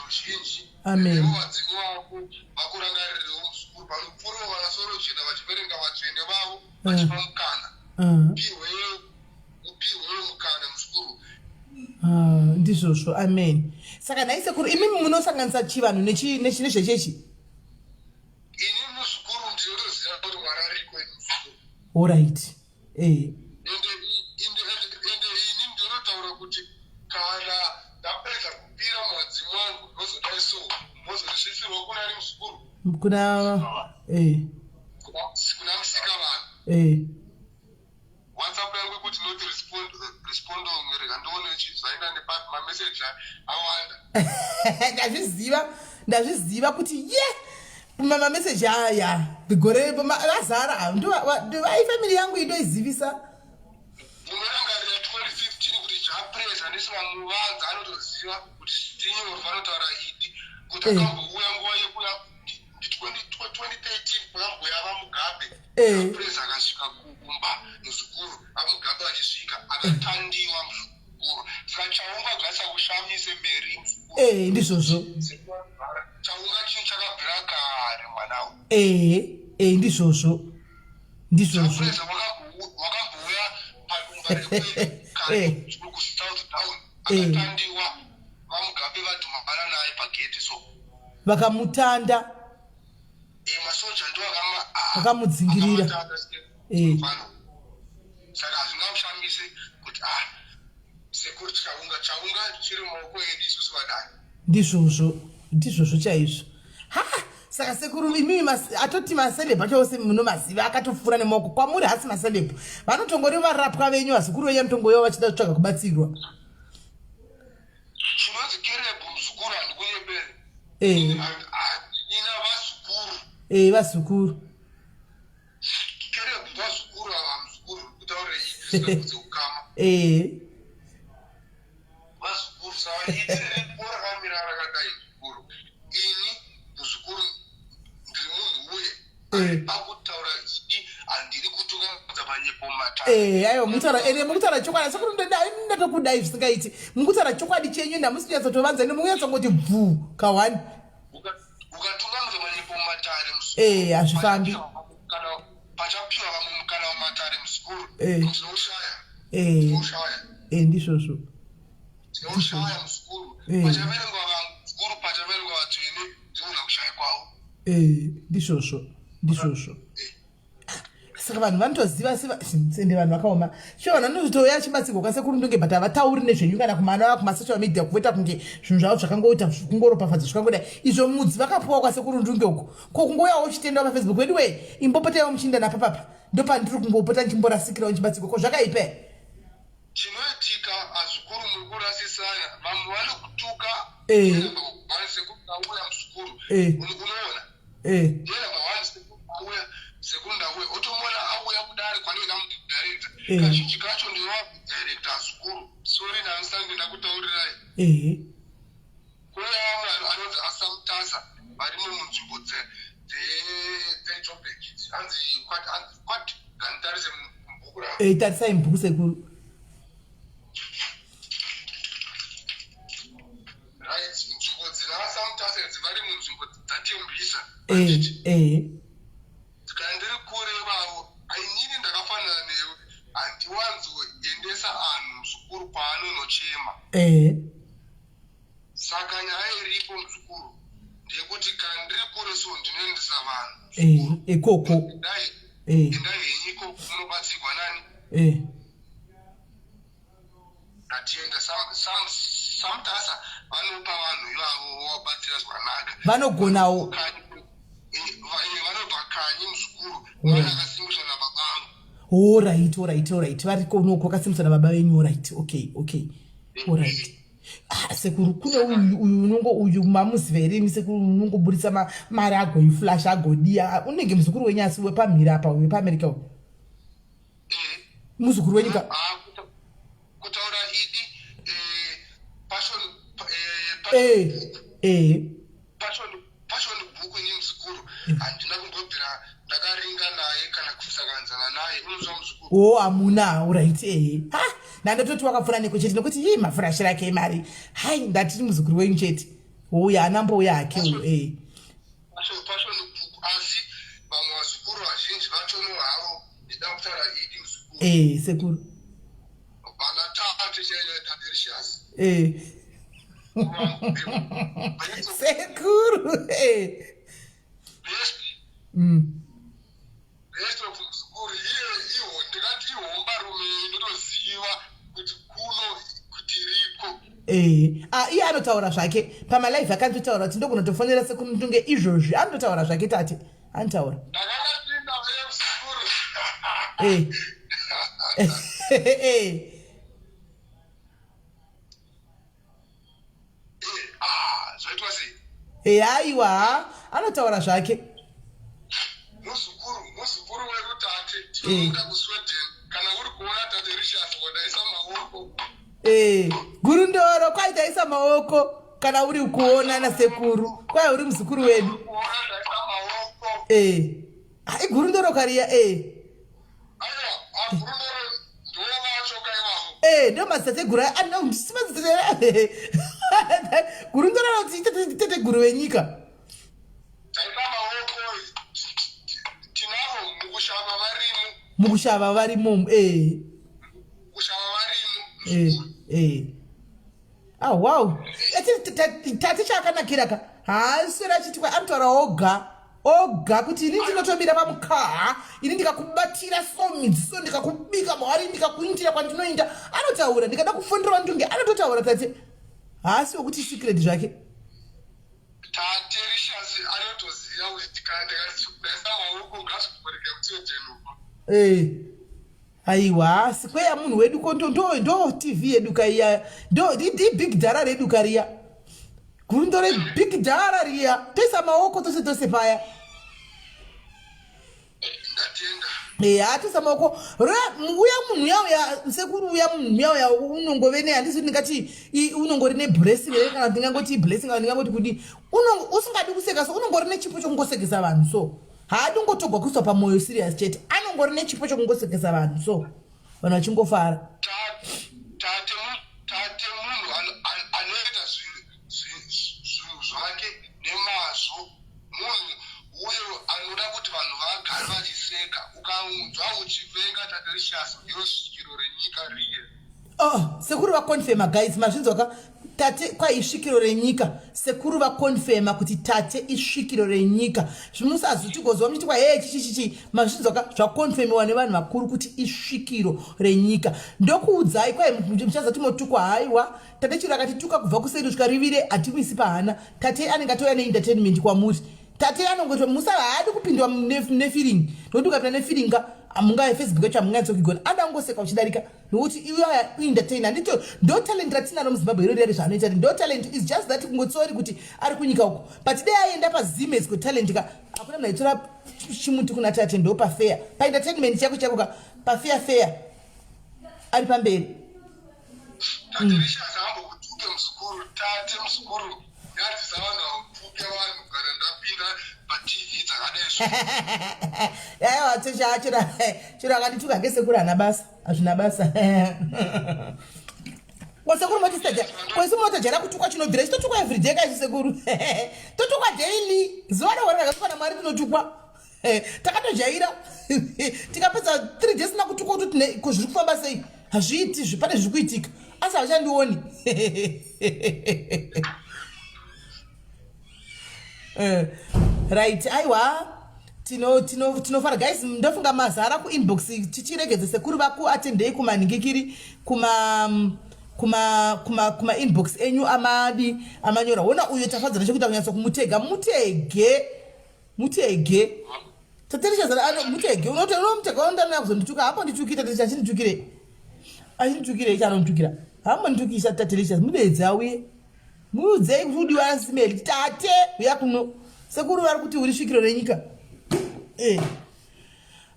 ruzhinji. Amen. Ivo vadzimu vako vakurangarirewo muzukuru, panopfuurawo vanasorojena vachiverenga vatsvene vavo vachipa mukana. Upihwewo mukana muzukuru. Ah, ndizvozvo, amen. Saka nhai sekuru, imimi munosanganisa chivanhu nezvechechi? Ini muzukuru ndinotoziva kuti Mwari ariko, ini muzukuru. Alright, eh. Ende ini ndinotaura kuti kana ndapedza kupira muvadzimu wangu, ndozodai so, ndozondisvitsirwa kuna ari muzukuru? Kuna eh. Kuna musika vanhu. WhatsApp yangu ikuti not respond, respond. Rega ndione zvaenda nepapi, mameseji awanda. Ndazviziva, ndazviziva kuti ye mameseji aya gore azara. Vai family yangu indoizivisa. Munorangarira 2015 kuti Japresa ndisimamuvanza, anotoziva kuti tinyorwa vanotaura idi kuti akambouya nguva yekuya ndi 2013 pakambouya vaMugabe. Japresa akasvika kumba muzukuru, aMugabe achisvika akatandiwa muzukuru. Saka chaunga gasakushamise meri muzukuru. Eh, ndizvozvo. Chaunga chinhu chakabvira kare, mwanawe. Eh, ndizvozvo, ndizvozvo. Japresa wakambouya padumba rekwedu kare kuSouth Down, akatandiwa, vaMugabe vadhumana naye pagedhi so. Vakamutanda. Masoja ndo Vakamudzingirira. Saka hazvingamushamise kuti ah, sekuru Chaunga, chaunga chiri mumaoko edu isusu vadai. Ndizvozvo, ndizvozvo chaizvo. Ha, saka sekuru, imimi atoti maceleb acho ose munomaziva akatopfuura nemaoko kwamuri, hasi maceleb, vanotongori varapwa venyu, vazukuru venyu vanotongouya vachida kutsvaga kubatsirwa. Chinonzi kerebhu muzukuru, handikunyemberi. Ina vazukuru. Eh, vazukuru. Kerebhu vazukuru ava muzukuru, kutaura izvi ukama. Vazukuru, saka itiripo rakamira rakadai muzukuru. Ini muzukuru ndiri munhu uye pakutaura idi handiri kutungamidza manyepo matatu. Eh, aiwa, mukutaura ende mukutaura chokwadi sekuru, ndatokudai zvisingaiti. Mukutaura chokwadi chenyu, ndamusi kunyatsotovanza ende mukunyatsongoti bvu ka1. Ukatungamidza manyepo mumatare. Eh, hazvifambi. Kana pachapiwa vamwe mukana mumatare muzukuru, tinoushaya. Tinoushaya. Eh, ndizvozvo. Tinoushaya muzukuru. Pachaverengwa vamukuru, pachaverengwa vatsvene, ndinoona kushaya kwavo. Eh, ndizvozvo, ndizvozvo. Saka vanhu vanotoziva ende vanhu vakaoma sure, vanhu vanotouya achibatsirwa kwasekuru Ndunge, but havatauri nezvenyu kana kumana kumasocial media, kuvoita kunge zvinhu zvavo zvakangoita kungoropafadza zvakangodai izvo mudzi vakapuwa kwasekuru Ndunge uko. Ko kungouyawo uchitendawo paFacebook wedu wei, imbopotaiwo muchiinda napapapa, ndopandiri kungopota ndichimborasikirawo ndichibatsirwa. Ko zvakaipa here? Chinoitika azukuru, muri kurasisana, vamwe vanokutuka. Sekuru ndauya muzukuru. Unoona, ndiye number one, sekuru auya, sekuru ndauya, otomuona auya kudare kwanenge ndamudirector. Kazhinji kacho ndinovadirector azukuru, sorry, ndamusange ndakutaurirai. Kune vamwe anonzi aSamutasa varimo munzvimbo dzeJobek, hanzi kwati ganditarise mubhuku ravo. Eh, tarisai mubhuku sekuru. Right, nzvimbo dzina vaSamutasa idzi vari munzvimbo dzaTembisa. Kana ndiri kure vavo, ainini ndakafanana newe, handiwanzoendesa anhu muzukuru kwaanonochema. Saka nyaya iripo muzukuru ndeyekuti kana ndiri kure so ndinoendesa vanhu. Ikoko. Dai endai henyu ikoko munobatsirwa nani. Ngatienda Samutasa, vanopa vanhu ivavo vovabatsira zvakanaka. Vanogonawo. Vanobva kanyi muzukuru, vana akasimbiswa nababa vangu. Alright, variko unoko vakasimbiswa nababa venyu. Alright, okay, alright. Ah, sekuru, kune uyu uyu unongo uyu mamuziva here imi sekuru? Unongoburitsa mari agoiflash agodiya, unenge muzukuru wenyu, asi wepamhiri apa, uyu wepaAmerica uyu, muzukuru wenyu ka? Ah, kutaura idi, Passion Passion Book, ini muzukuru handina kumbobvira ndakaringa naye kana kusakanzana naye. O oh, hamuna uright ehe. Ha ndandatoti wakapfuura neko chete nokuti hii mafurashira ake emari. Hai ndatiri muzukuru wenyu chete. Uya anambouya hake uyu eh. Passion book asi vamwe vazukuru vazhinji vachono havo ndida kutaura idi muzukuru. Eh sekuru. Vana tate chaiyo Tadericious. Eh. Sekuru eh. Best. Best of muzukuru iye iho ndingati ihombarume inotoziva kuti kuno kuti iriko. Eh, ah, iye anotaura zvake pamalive akandotaura kuti ndokunotofonera sekuru ndunge izvozvi anototaura zvake tate anotaura. Ndakanga ndinda muzukuru. Eh. Eh. Eh, ah, zvaitwa sei? Eh, aiwa ha anotaura zvake. Muzukuru, muzukuru wedu tate, tinomuda eh. kuSweden. Kana uri kuona tate Richard wadaisa maoko. Eh, gurundoro kwai taisa maoko kana uri kuona nasekuru kwai uri muzukuru wedu. Kuona taisa maoko. Eh. Ah, igurundoro kariya eh. Eh, ndo madzitateguru aya ah, madzitateguru gurundoro rati teteguru venyika. Mukushava varimo eh. Eh, eh. Ah, wow. Tate chakanakira ka. Haaswera achiti kwa anotaura oga. Oga kuti ini ndinotomira pamukaha, ini ndikakubatira so midzi so ndikakubika mwari ndikakuindira kwandinoinda. Anotaura ndikada kufonderwa ndunge anototaura tate. Haasi wekuti secret zvake. Tate Rishasi anotoziva kuti kana ndikaisa maoko ngazviporeke kutsojenuka. Eh. Aiwa, sikweya munhu wedu ko ndo ndo ndo TV yedu kaiya. Ndo di big dhara redu kariya. Gurundo re big dhara riya. Toisa maoko tose tose paya. Ndatenda. Eya, toisa maoko. Re uya munhu uya uya sekuru uya munhu uya uya unongove ne handisi ndingati unongori ne blessing here kana ndingangoti blessing kana ndingangoti kudii. Unongo usingadi kuseka so unongori nechipo chokungosekesa vanhu so. Haadi kungotogwa kuiswa pamoyo serious chete. Anongori nechipo chokungosekesa vanhu so vanhu vachingofara. Tate tate munhu anoita zvinhu zvake nemazvo. Munhu uyo anoda kuti vanhu vagare vachiseka. Ukanzwa uchivenga Tatelicious ndiro svikiro renyika riye. Oh, sekuru vaconfirma guys mazvinzwa ka tate kwa isvikiro renyika sekuru vaconfirma kuti tate isvikiro renyika zvimusazoti gozwa muchiti kwa hee chichichichi mazvinzwa ka zvaconfirmiwa nevanhu vakuru kuti isvikiro renyika ndokuudzai kwai muchazati motukwa haiwa tate chiro akatituka kubva kuseri kusvika rivire hatimuisi pahana tate anenge atouya neentertainment kwamuri tate anongoitwa musa haadi kupindwa nefeeling nokuti ukapinda nefeeling ka hamunga facebook yacho hamunganyatsokigona anoda kungoseka uchidarika nokuti iyoya entertain handito ndo talent ratinaro muzimbabwe iro riyari zvaanoita ndo talent is just that kungotsori kuti ari kunyika uko but dei aenda pazimes ko talent ka hakuna munhu aitora chimuti kuna tate ndo pafeya paentertainment chako chako ka pafeya feya ari pamberi Tate Richards haambokutuke muzukuru tate muzukuru nyadzisa vanhu hautuke vanhu kana ndapinda patv dzakadai so aiwa chero chero akandituka ngesekuru hana basa hazvina basa kwasekuru motisaja kwese motojera kutukwa chinobvira chitotukwa everyday kaisi sekuru totukwa daily zuva rehore rakatukwa namwari tinotukwa takatojaira tikapedza 3 days sina kutukwa kuti ko zviri kufamba sei hazviiti zvi pane zviri kuitika asi havachandioni eh, right aiwa tinofara tino, tino guys ndofunga mazara kuinbox tichiregedze sekuru vakuatendei kumanhingikiri kuma kuma kuma kuma inbox enyu amadi amanyora wona uyo tafadzana chekuita kunyatso kumutega mutege mutege taterichazara ano mutege unomutega unondamira kuzondituka hambondituki tatericha achinditukirei achinditukirei chaanonditukira hambonditukisa tatericha mudeedze auye muudzei kuti udiwa asimeli tate uya kuno sekuru vari kuti uri svikiro renyika eh.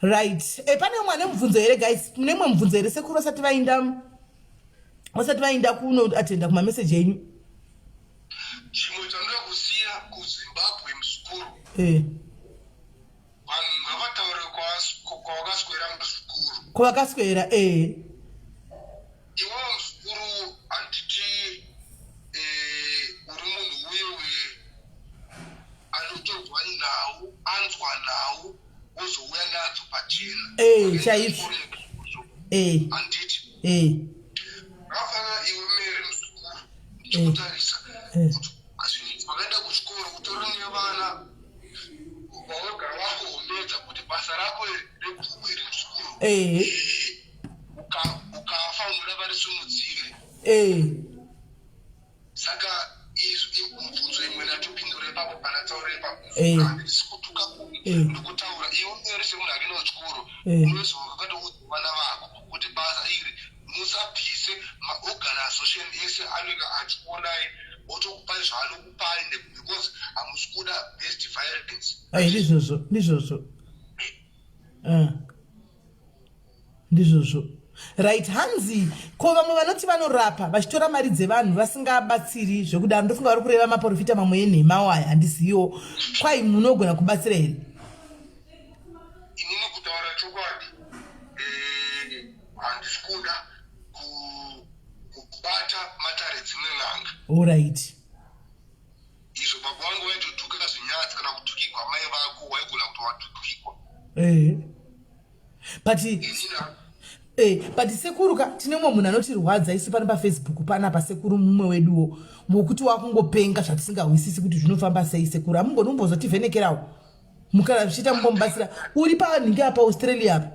Right eh, pane umwe ane mubvunzo here guys mune mumwe mubvunzo here sekuru vasati vainda vasati vainda kunoatenda kumameseji enyu Chimwe chandoda kusiya kuZimbabwe muzukuru. Eh. Vanhu ngavataure kwavakaswera muzukuru. Kwavakaswera ee. Iwewe muzukuru handiti eh, uri munhu uye uye anotorwa nhau anzwa nhau wozouya nadzo pachena. Eh, chaizvo. Eh. Handiti. Eh. Zvakafanana iwe Mary muzukuru ndichikutarisa Eh. kuti zvinhu vakaenda kuchikoro utori nevana vaogara vakuhombedza kuti basa rako iri rebhuku iri muzukuru Eh. Eh, ukafa unoda varisimudzire. Eh. Saka izvi mubvunzo imwe ndatopindura ipapo pana taura ipapo. Eh. Handisi kutuka munhu, Eh. ndikutaura iwe uri semunhu akaenda kuchikoro Eh. unoziva wakatoudza vana vako kuti basa iri musabvise maorganization ese anenge achikuonai otokupai zvaanokupai because hamusi kuda best violence. Ai, ndizvozvo ndizvozvo. Ndizvozvo right hanzi ko vamwe vanoti vanorapa vachitora mari dzevanhu vasingabatsiri zvekudaro ndofunga vari kureva maprofita mamwe enhemawo aya handiziviwo kwai munogona kubatsira here Inini kutaura chokwadi eh, handisi kuda kubata matare dzimwe n'anga. Orit. Izvo baba vangu vaitotuka zvinyadzi kana kutukigwa mai vako waigona kuti watukigwa. Eh. But eh, but sekuru ka tine mumwe munhu anotirwadza isu pano pafacebook panapa sekuru mumwe weduwo wokuti wakungopenga zvatisingahwisisi kuti zvinofamba sei sekuru hamungoni umbozotivhenekerawo mukana zvichiita mumbomubatsira uri panhingi apa australia apa.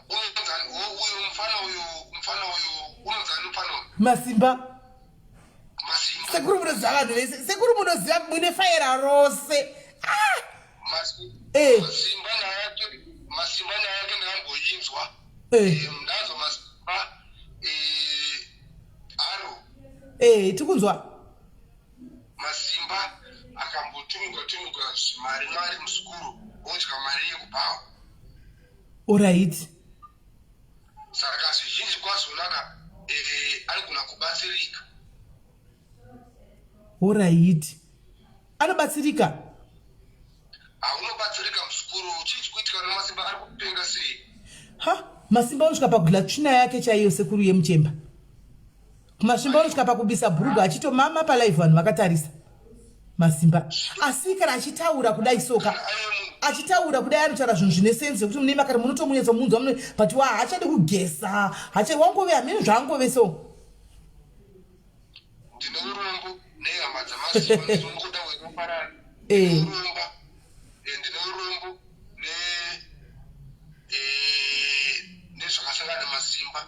Unonzani uyo mufana uyo mufana uyo unonzani mufana uyo? Masimba. Masimba. Sekuru munoziva vanhu vese. Sekuru munoziva mune faira rose. Ah! Eh. Masimba nyaya yake Masimba nyaya yake ndakamboinzwa. Eh. Eh, ndanzwa Masimba eh aro. Eh, tikunzwa. Masimba akambotumiga tumiga mari mari muzukuru odya mari yekubhawa. Alright. Saka zvizhinji kwazvonaka eh, anogona kubatsirika. Alright. Anobatsirika. Haunobatsirika muzukuru, chii chikuitika nemasimba ari kupenga sei? Ha, masimba anosvika pakudla tsvina yake chaiyo sekuru yemuchemba. Kumasvimba anosvika pakubisa bhurugu achitomama palive vanhu vakatarisa. Masimba. Asi kana achitaura kudai soka achitaura kudai anotaura zvinhu zvine sense zvekuti mune makare munotomunyatsa munzwa mune but wa haachadi kugesa hacha wangove hameno zvaangove so. Ndine urombo nehama dzamasimba ndinongoda weroparari. Eh. Ndine eh, ndine urombo ne eh, nezvakasangana masimba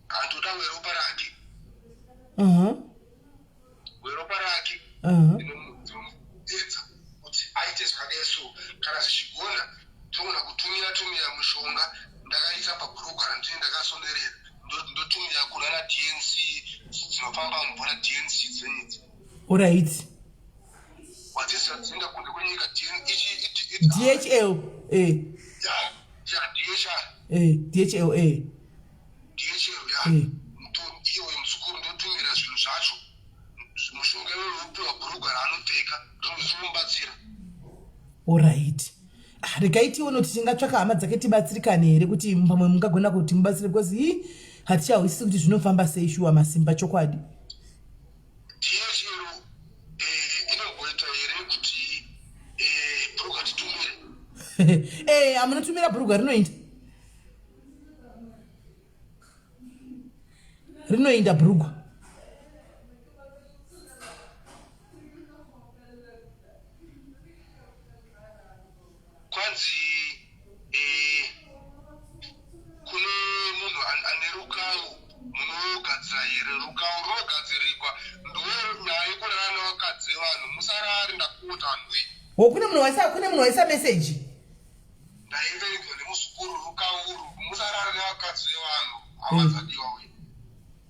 andoda weropa rake. Weropa rake ndinomuedza kuti aite zvakadai so kana zvichigona ndinogona kutumira tumira mushonga ndakaisa pabhurugu kana ndine ndakasonerera ndotumira kuna na DNC dzinofamba mvura DNC dzenyidzi. Alright. Wadzisa dzinoenda kunze kwenyika DHL eh. Ya, ya DHL. Eh, DHL eh. DHL ya. Eh. Iwe muzukuru ndotumira zvinhu zvacho. Mushonga iwewe wopiwa bhurugwa raanopfeka rinomubatsira. Alright. Ah, regai tione kuti tingatsvaka hama dzake tibatsirikane here kuti pamwe mungagona kuti mubatsire because hii hatichahwisisi kuti zvinofamba sei shuwa masimba chokwadi. DHL eh, inomboita here kuti eh, bhurugwa titumire? Eh, amunotumira bhurugwa rinoinda. Rinoinda bhurugwa. Kwanzi eh, kune munhu ane rukawo munogadzira here rukawo runogadzirikwa ndiwo nyaya yekurara nevakadzi vevanhu musarari ndapota vanhu wee. Wo kune munhu waisa kune munhu waisa message. Ndaiverengwa nemuzukuru rukawo urwu musarara nevakadzi vevanhu havadzadiwa wee.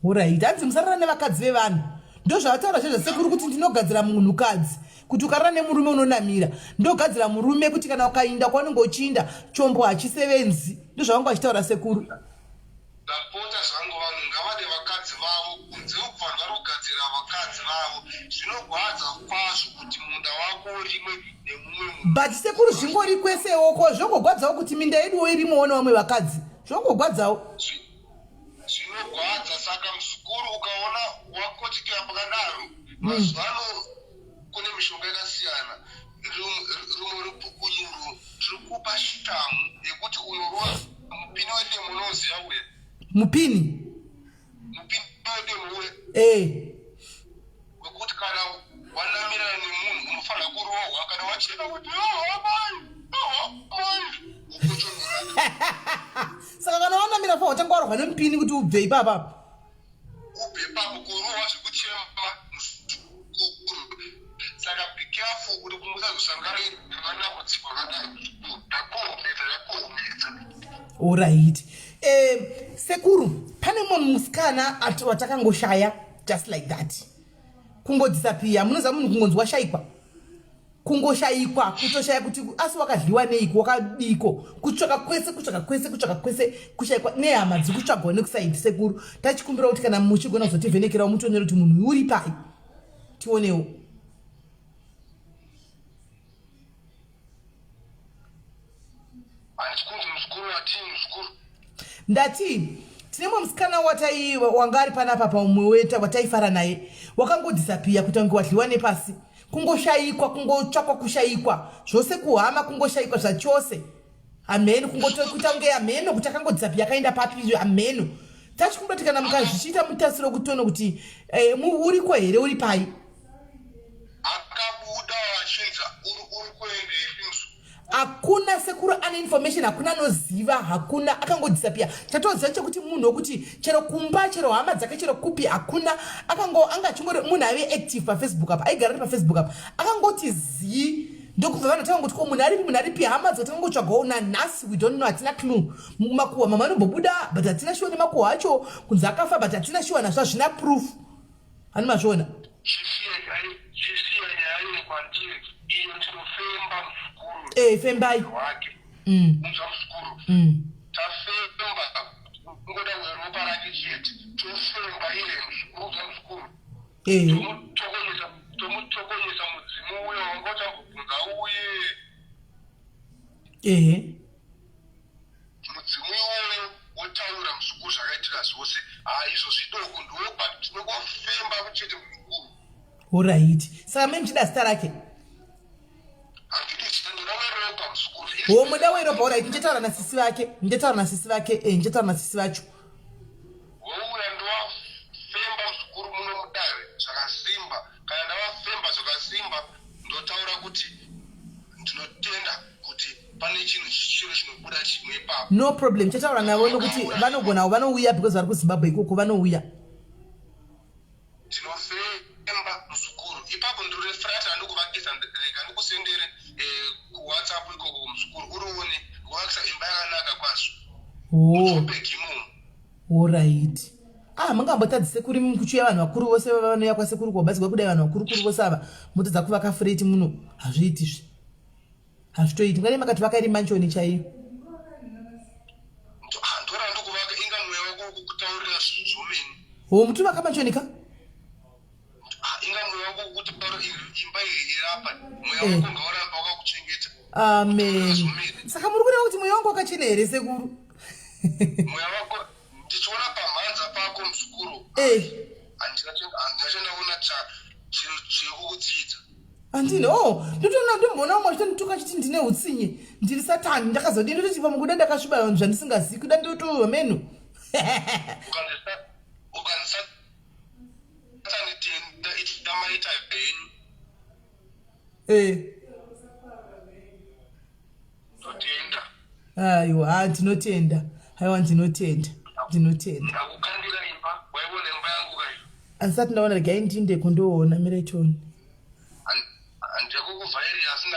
Horait hanzi musarara nevakadzi vevanhu ndozvavataura chaizvo sekuru kuti ndinogadzira munhukadzi kuti ukarara nemurume unonamira ndogadzira murume kuti kana ukainda kwaunenge uchiinda chombo hachisevenzi ndozvavanga vachitaura sekuru. Ndapota zvangu vanhu ngavade vakadzi vavo kunze uku vanhu vari kugadzira vakadzi vavo zvinogwadza kwazvo kuti munda wako urimwe nemumwe munhu. But sekuru zvingori kwesewo ko zvongogwadzawo kuti minda yeduwo irimowo nevamwe vakadzi zvongogwadzawo. Zvinogwadza saka muzukuru ukaona wakochekera pakadaro mazuva ano kune mishonga yakasiyana rumwe rupukunyuro tiri kupa shamhu yekuti unorova mupini wedemo unoziva uye mupini mupini wedemo uye eh wekuti kana wanamirana nemunhu unofanira kurohwa kana wachena kuti amai amai saka kana wanamira fa watanga warohwa nemupini kuti ubve ipapa ubve ipapo kurohwa zvekuchema saka be careful kuti musazosangana nemadambudziko akadai ndakohomedza ndakohomedza orit eh, sekuru pane mumwe musikana watakangoshaya just like that kungodhisapiya munoziva munhu kungonzi washaikwa kungoshayikwa kutoshaya kuti asi wakadliwa neiko wakadiko kutsvaka kwese kutsvaka kwese kutsvaka kwese kushayikwa nehama dziri kutsvagwa nekusaidi sekuru tachikumbira kuti kana muchigona kuzotivhenekerawo mutionere kuti munhu uri pai tionewo Ndati tine mumwe musikana watai wanga ari panapa paumwe weta wataifara naye wakangodhisapiya kuita kunge wadliwa nepasi kungoshayikwa kungotsvakwa kushayikwa zvose kuhama kungoshayikwa zvachose hameno kungotokuita kunge hameno kuti akangodhisapiya akaenda papi hameno tachikumbira kuti kana mukazvichiita mutasiro kutione kuti eh, uriko here uri pai Akabuda achinzi uri kuendepi mzukuru? Hakuna sekuru ane information, hakuna anoziva, hakuna akangodisappear. Chatoziva chekuti munhu wekuti chero kumba, chero hama dzake, chero kupi hakuna akango anga achingori munhu aive active paFacebook apa, aigara ari paFacebook apa. Akangoti zii ndokubva vanhu takangoti ko munhu aripi munhu aripi hama dzake takangotsvagawo nanhasi we don't know hatina clue makuhwa mama anombobuda but hatina shuwa nemakuhwa acho kunzi akafa but hatina shuwa nazvo hazvina proof Hani mazviona? Chisiya nyaya iyi kwandiri iyo ndinofemba muzukuru. Eh, fembai. Wake. Unzwa muzukuru. Tafemba kungoda weropa rake chete. Tofemba iye muzukuru unzwa muzukuru. Eh. Tomutokonyesa tomutokonyesa mudzimu uyo wanga uchambobvunza uye. Eh. Mudzimu iwoyo wotaura muzukuru zvakaitika zvose haa izvo zvidoko ndo but tinongofemba chete muzukuru. Horaiti saka mai muchida zita rake? Handidi zita ndoda weropa muzukuru. Ho muda weropa horaiti ndichataura nasisi vake ndichataura nasisi vake eh ndichataura nasisi vacho. Wouya ndowafemba muzukuru muno mudare zvakasimba kana ndavafemba zvakasimba ndotaura kuti ndinotenda kuti pane chinhu chiro chinobuda chimwe ipapo no problem chataura navo nokuti vanogona vanouya because vari kuzimbabwe ikoko vanouya ndinofemba muzukuru ipapo ndiri frat randikuvakisa rega ndikusendere eh, kuwhatsapp ikoko muzukuru urione ndikuvakisa imba yakanaka kwazvo oh. imomo Horaiti. Ah, mungambotadzi sekuru imi kuchiuya vanhu vakuru vose vanouya kwasekuru kobatsirwa kudai vanhu vakuru kuru vose ava motadza kuvaka fureti muno hazviiti zve hazvitoiti ngadai makati vaka iri manchoni chaiyo ho mutovaka manchoni ka eh. amen saka muri kureva kuti mweya wangu wakachena here sekuru mweya wako ndichiona pamhanza pako muzukuru eh. handina chandaona chekukudzidza andini o oh, ndotoona ndomboona umwe achitondituka achiti ndine utsinye ndiri satani ndakazodii ndototi pamwe kuda ndakasviba vanhu zvandisingazivi kuda ndoto meno Satani tenda ichitamaita henyu. Eh. Totenda. Aiwa, ah, ndinotenda. Aiwa, ndinotenda. Ndinotenda. Ndakukandira imba, waiona imba yangu kai. Andisati ndaona regai ndinde kundoona mirai tione. Ndakukuvhairira asi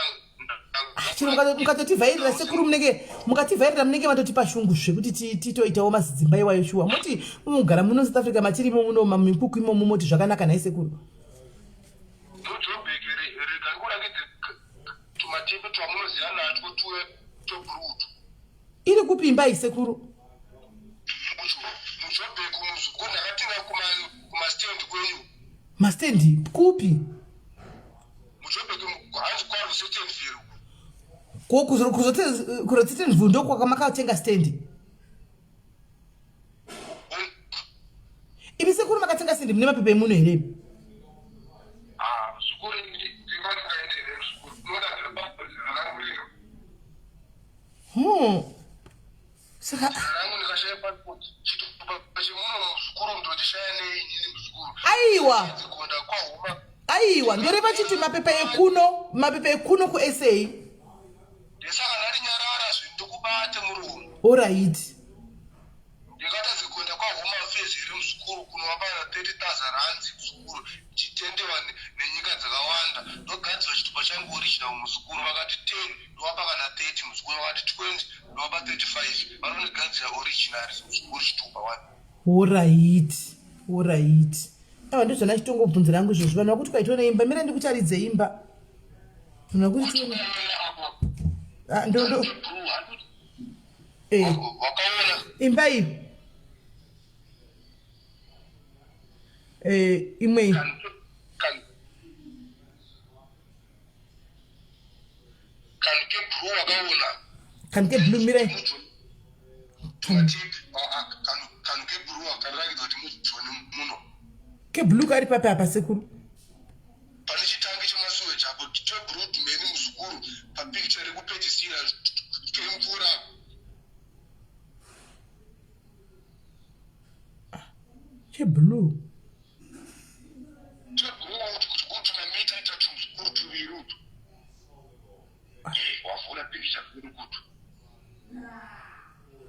chero mukatotivhairira sekuru munenge mukativhairira munenge matotipa shungu zvekuti titoitawo mazidzimba iwayo shuwa moti mugara muno south africa matirimo muno mamikuku imomo moti zvakanaka nhai sekuru iri kupi imba iyi sekuru mastendi kupi Ko kurotsitendvu ndokwakamakautenga stendi? Imi sekuru makatenga stendi mune mapepa emuno here? Ah, Saka aiwa aiwa ndoreva chiti mapepa ekuno mapepa ekuno kusa ndesaka ndarinyarara zve ndikubate murume oraiti ndingatadze kuenda kwahome affairs here muzukuru kunovapa 30,000 rands muzukuru ndichitendewa nenyika dzakawanda ndogadzirwa chitupa changu original muzukuru vakati 10 ndovapa kana 30 muzukuru vakati 20 ndovapa 35 vanondigadzira original muzukuru chitupa wani Horaiti horaiti aiwa ndizvona chitongobvunzira hangu izvozvo vanhu vakuti kwaitwa neimba mira ndikutaridze imba vanhu vakuti tione ah, ndo ndo eh. Imba iyi eh, imwe iyi kanhu keblue mirai keblue kari papi apa sekuru pane chitangi chemasuweji apo chebrud meni muzukuru papicture rekupedzisira kemvura cheblue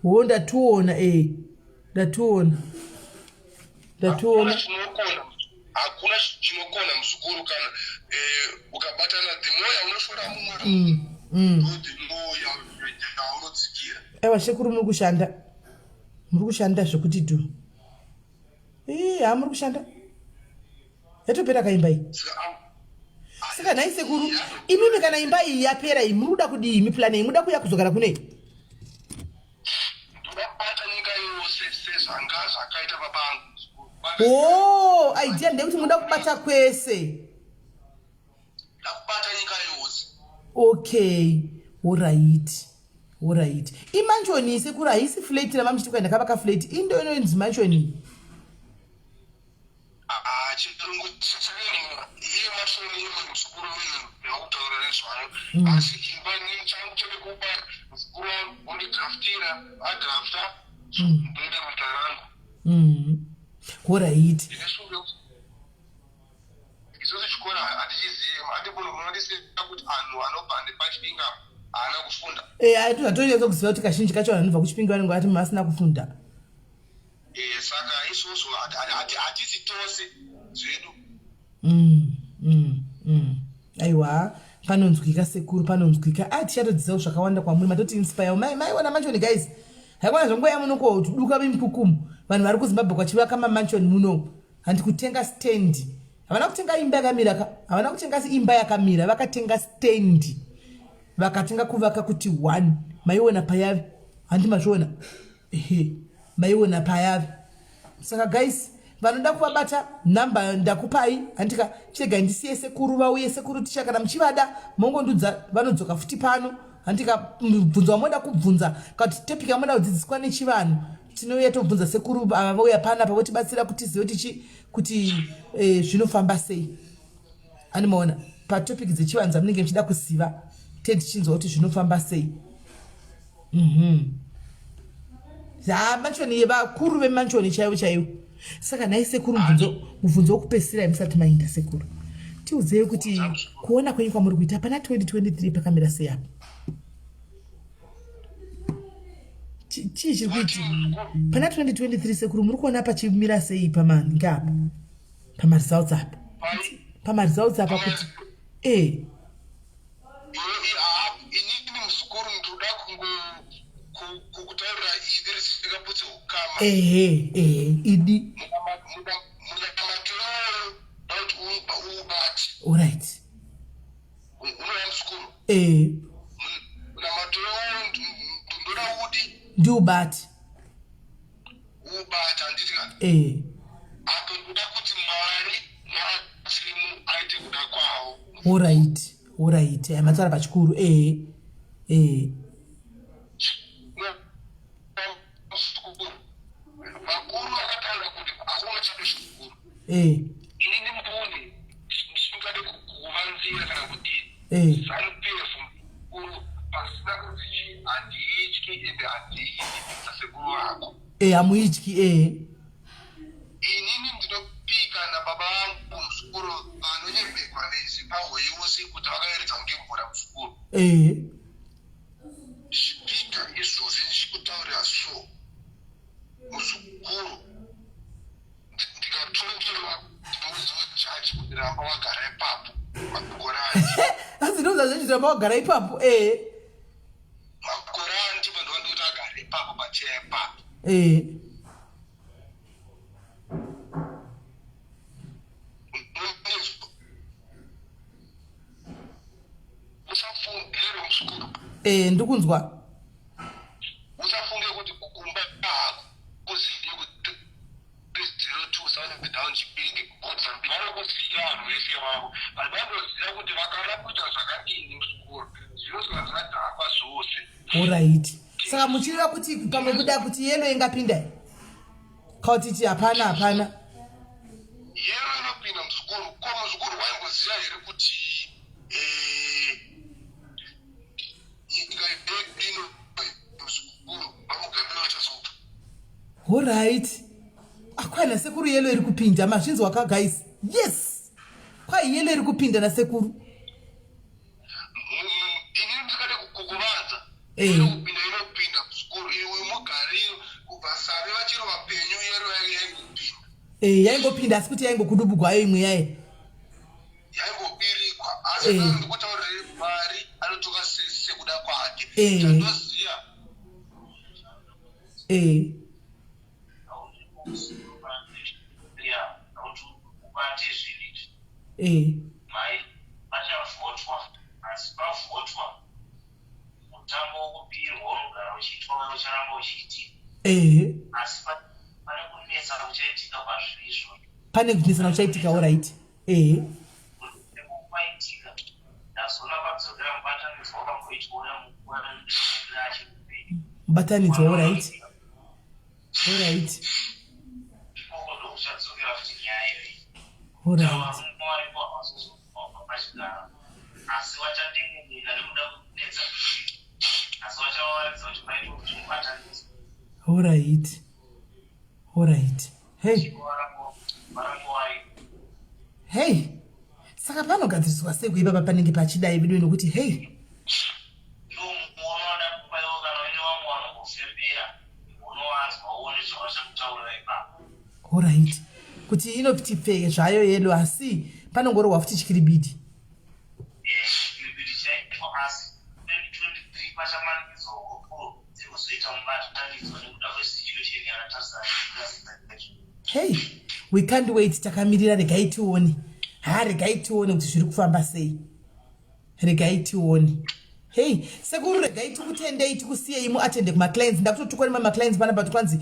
ho ndationa e eh, ndationa ndationa hakuna chinokona muzukuru kana eh, ukabatana the more yaunoshora mumwe mm, mm. the more yaunodzikira aiwa sekuru muri kushanda muri kushanda zvekuti dhu ii ha muri kushanda yatopera kaimba iyi saka nhai sekuru imimi kana imba iyi yapera iyi muri kuda kudii imi plan iyi muda kuya kuzogara kunei o oh, idea ndeyekuti muda kubata kwese ndakubata nyika yose okay orit orit imanshoni sekuru haisi flat ramamuchiti kwai ndakavaka flat indo inonzi manshoni ah, chirungu iye mashoni iye muzukuru uyu yakutaura nezvayo mm. asi imba ini changu chekupa muzukuru wangu ondidraftira adrafta mm. ndoenda kuita rangu mm. horaiti Isusu chikoro hatichizive handiboni unondisiya kuti anhu anobva nepachipinga haana kufunda. Eh, hatonyatso kuziva kuti kazhinji kacho vanhu vanobva kuchipinga vanenge vati vasina kufunda. Eh, saka isusu hatisi tose zvedu. Mm, mm, mm. Aiwa, panonzwika sekuru, panonzwika. Ah, tichatodzidzawo zvakawanda kwamuri, matoti inspire. Mai maiona manchoni guys. Haikona zvanguva yamunoko tuduka vimkukumu. Vanhu vari kuZimbabwe kwachivaka mamanchoni muno. Handi kutenga stand. Havana kutenga imba yakamira ka. Havana kutenga imba yakamira, vakatenga stand. Vakatenga kuvaka kuti one. Maiona payave. Handi mazviona. Ehe. Maiona payave. Saka guys, vanoda kuvabata number ndakupai handika chiregai ndisiye sekuru vauye sekuru ticha kana muchivada mongondudza vanodzoka futi pano handika mubvunzo wamoda kubvunza kana kuti topic yamoda kudzidziswa nechivanhu tinouya tobvunza sekuru ava vauya panapa votibatsira kuti tizive kuti chi kuti eh, zvinofamba sei animaona patopic dzechivanhu dzamunenge muchida kuziva te tichinzwa kuti zvinofamba sei mhm ha manchoni vakuru vemanchoni chaivo chaivo saka nhai sekuru mubvunzo mubvunzo wokupedzisira musati mainda sekuru tiudzei kuti kuona kwenyu kwamuri kuita pana 2023 pakamira sei apa chii chiri kuitika pana 2023 sekuru muri kuona pachimira sei pamange apa pamaresults apa pamaresults apa kuti e ehe ehe idi orit eh. Ndiubate eh. Orit orit aya mataura pachikuru ehe. Eh. Vakuru vakataura kuti hakuna chado chikuru. Eh. Inini mbune ndisingade kuvanzira kana kudii. Eh. Zanu PF mukuru pasina kunzi chii handiityi ende handiidi sasekuru vako. Eh, hamuityi eh. Inini ndinopika nababa vangu muzukuru vanonyepegwa neZimbabwe yose kuti vakayeredza kunge mvura muzukuru. Eh. Ndichipika izvozvi ndichikutaurira so muzukuru ndikatongerwa ndinoudzwa jaji kuti ramba wagara ipapo makore andi. Hanzi ndinoudza jaji ramba wagara ipapo eh. Makore andi vanhu vandoti agare ipapo pacheya ipapo. Eh. Eh, ndikunzwa. Usafunge kuti kumba hakuzive kuti 02 South Chipinge Mozambique vanokuziva vanhu vese vavo but vanoziva kuti vakada kuita zvakadini muzukuru zvinozova zvadhakwa zvose. Horaiti. Saka muchireva kuti pamwe kuda kuti yelo ingapinda here? Kautiti hapana hapana. Yero inopinda muzukuru. Ko muzukuru waimboziva here kuti eh, nyika yedu ino muzukuru vaMugabe vachazobva. Horaiti. Akwana sekuru yelo iri kupinda mazvinzwa ka guys. Yes. Kwai yelo iri kupinda nasekuru. Inini ndikade kukuvanza. Eh. Inopinda inopinda muzukuru iwe mugariro kubva save vachiri vapenyu yero yaingopinda. Eh, yaingopinda asi kuti yaingokudubugwayo imwe yaye. Yaingobirikwa asi Eh. ndikutaurire Mwari anotonga sekuda kwake. Eh. Chandoziva Eh. Eh. Mai vachavhotwa asi pavhotwa mutambo wokubirwa unogara uchiitwa uye ucharamba uchiitika. Eh. Asi pane kunetsana kuchaitika pazviri izvozvo. Pane kunetsana kuchaitika alright. Eh. Kwaitika ndazoona padzokera mubatanidzwa wakamboitwa uya mukuwa achiri mupenyu. Mubatanidzwa alright. Alright. Ikoko ndokuchadzokera futi nyaya iyoyi. Alright. Varume varipo havazozobva pachigaro asi vachandingunira nekuda kunetsa asi vachavaratidza kuti paitwa kuti mubatanidzwa. Alright. Alright. Hey. Varambo varipo. Hey. Saka panogadziriswa sei kuipapa panenge pachidai vedu nokuti hey. Iwo muono wada kupa iwo kana uine vamwe vanongofembera unowanzwa uone zvavachakutaurira ipapo. Alright. Kuti inoti pfeke zvayo yedu asi panongorohwa futi chikiribidi. Eh, chikiribidi chaitwa asi 2023 pachamanikidzwa hurukuro dzekuzoita mubatanidzwa nekuda kwesituation yakatarisana. Hey, we can't wait takamirira regai tione. Ha regai tione kuti zviri kufamba sei. Regai tione. Hey, sekuru regai tikutendei tikusiyei muatende kumaclients. Ndakutotukwa nemamaclients panapa kwanzi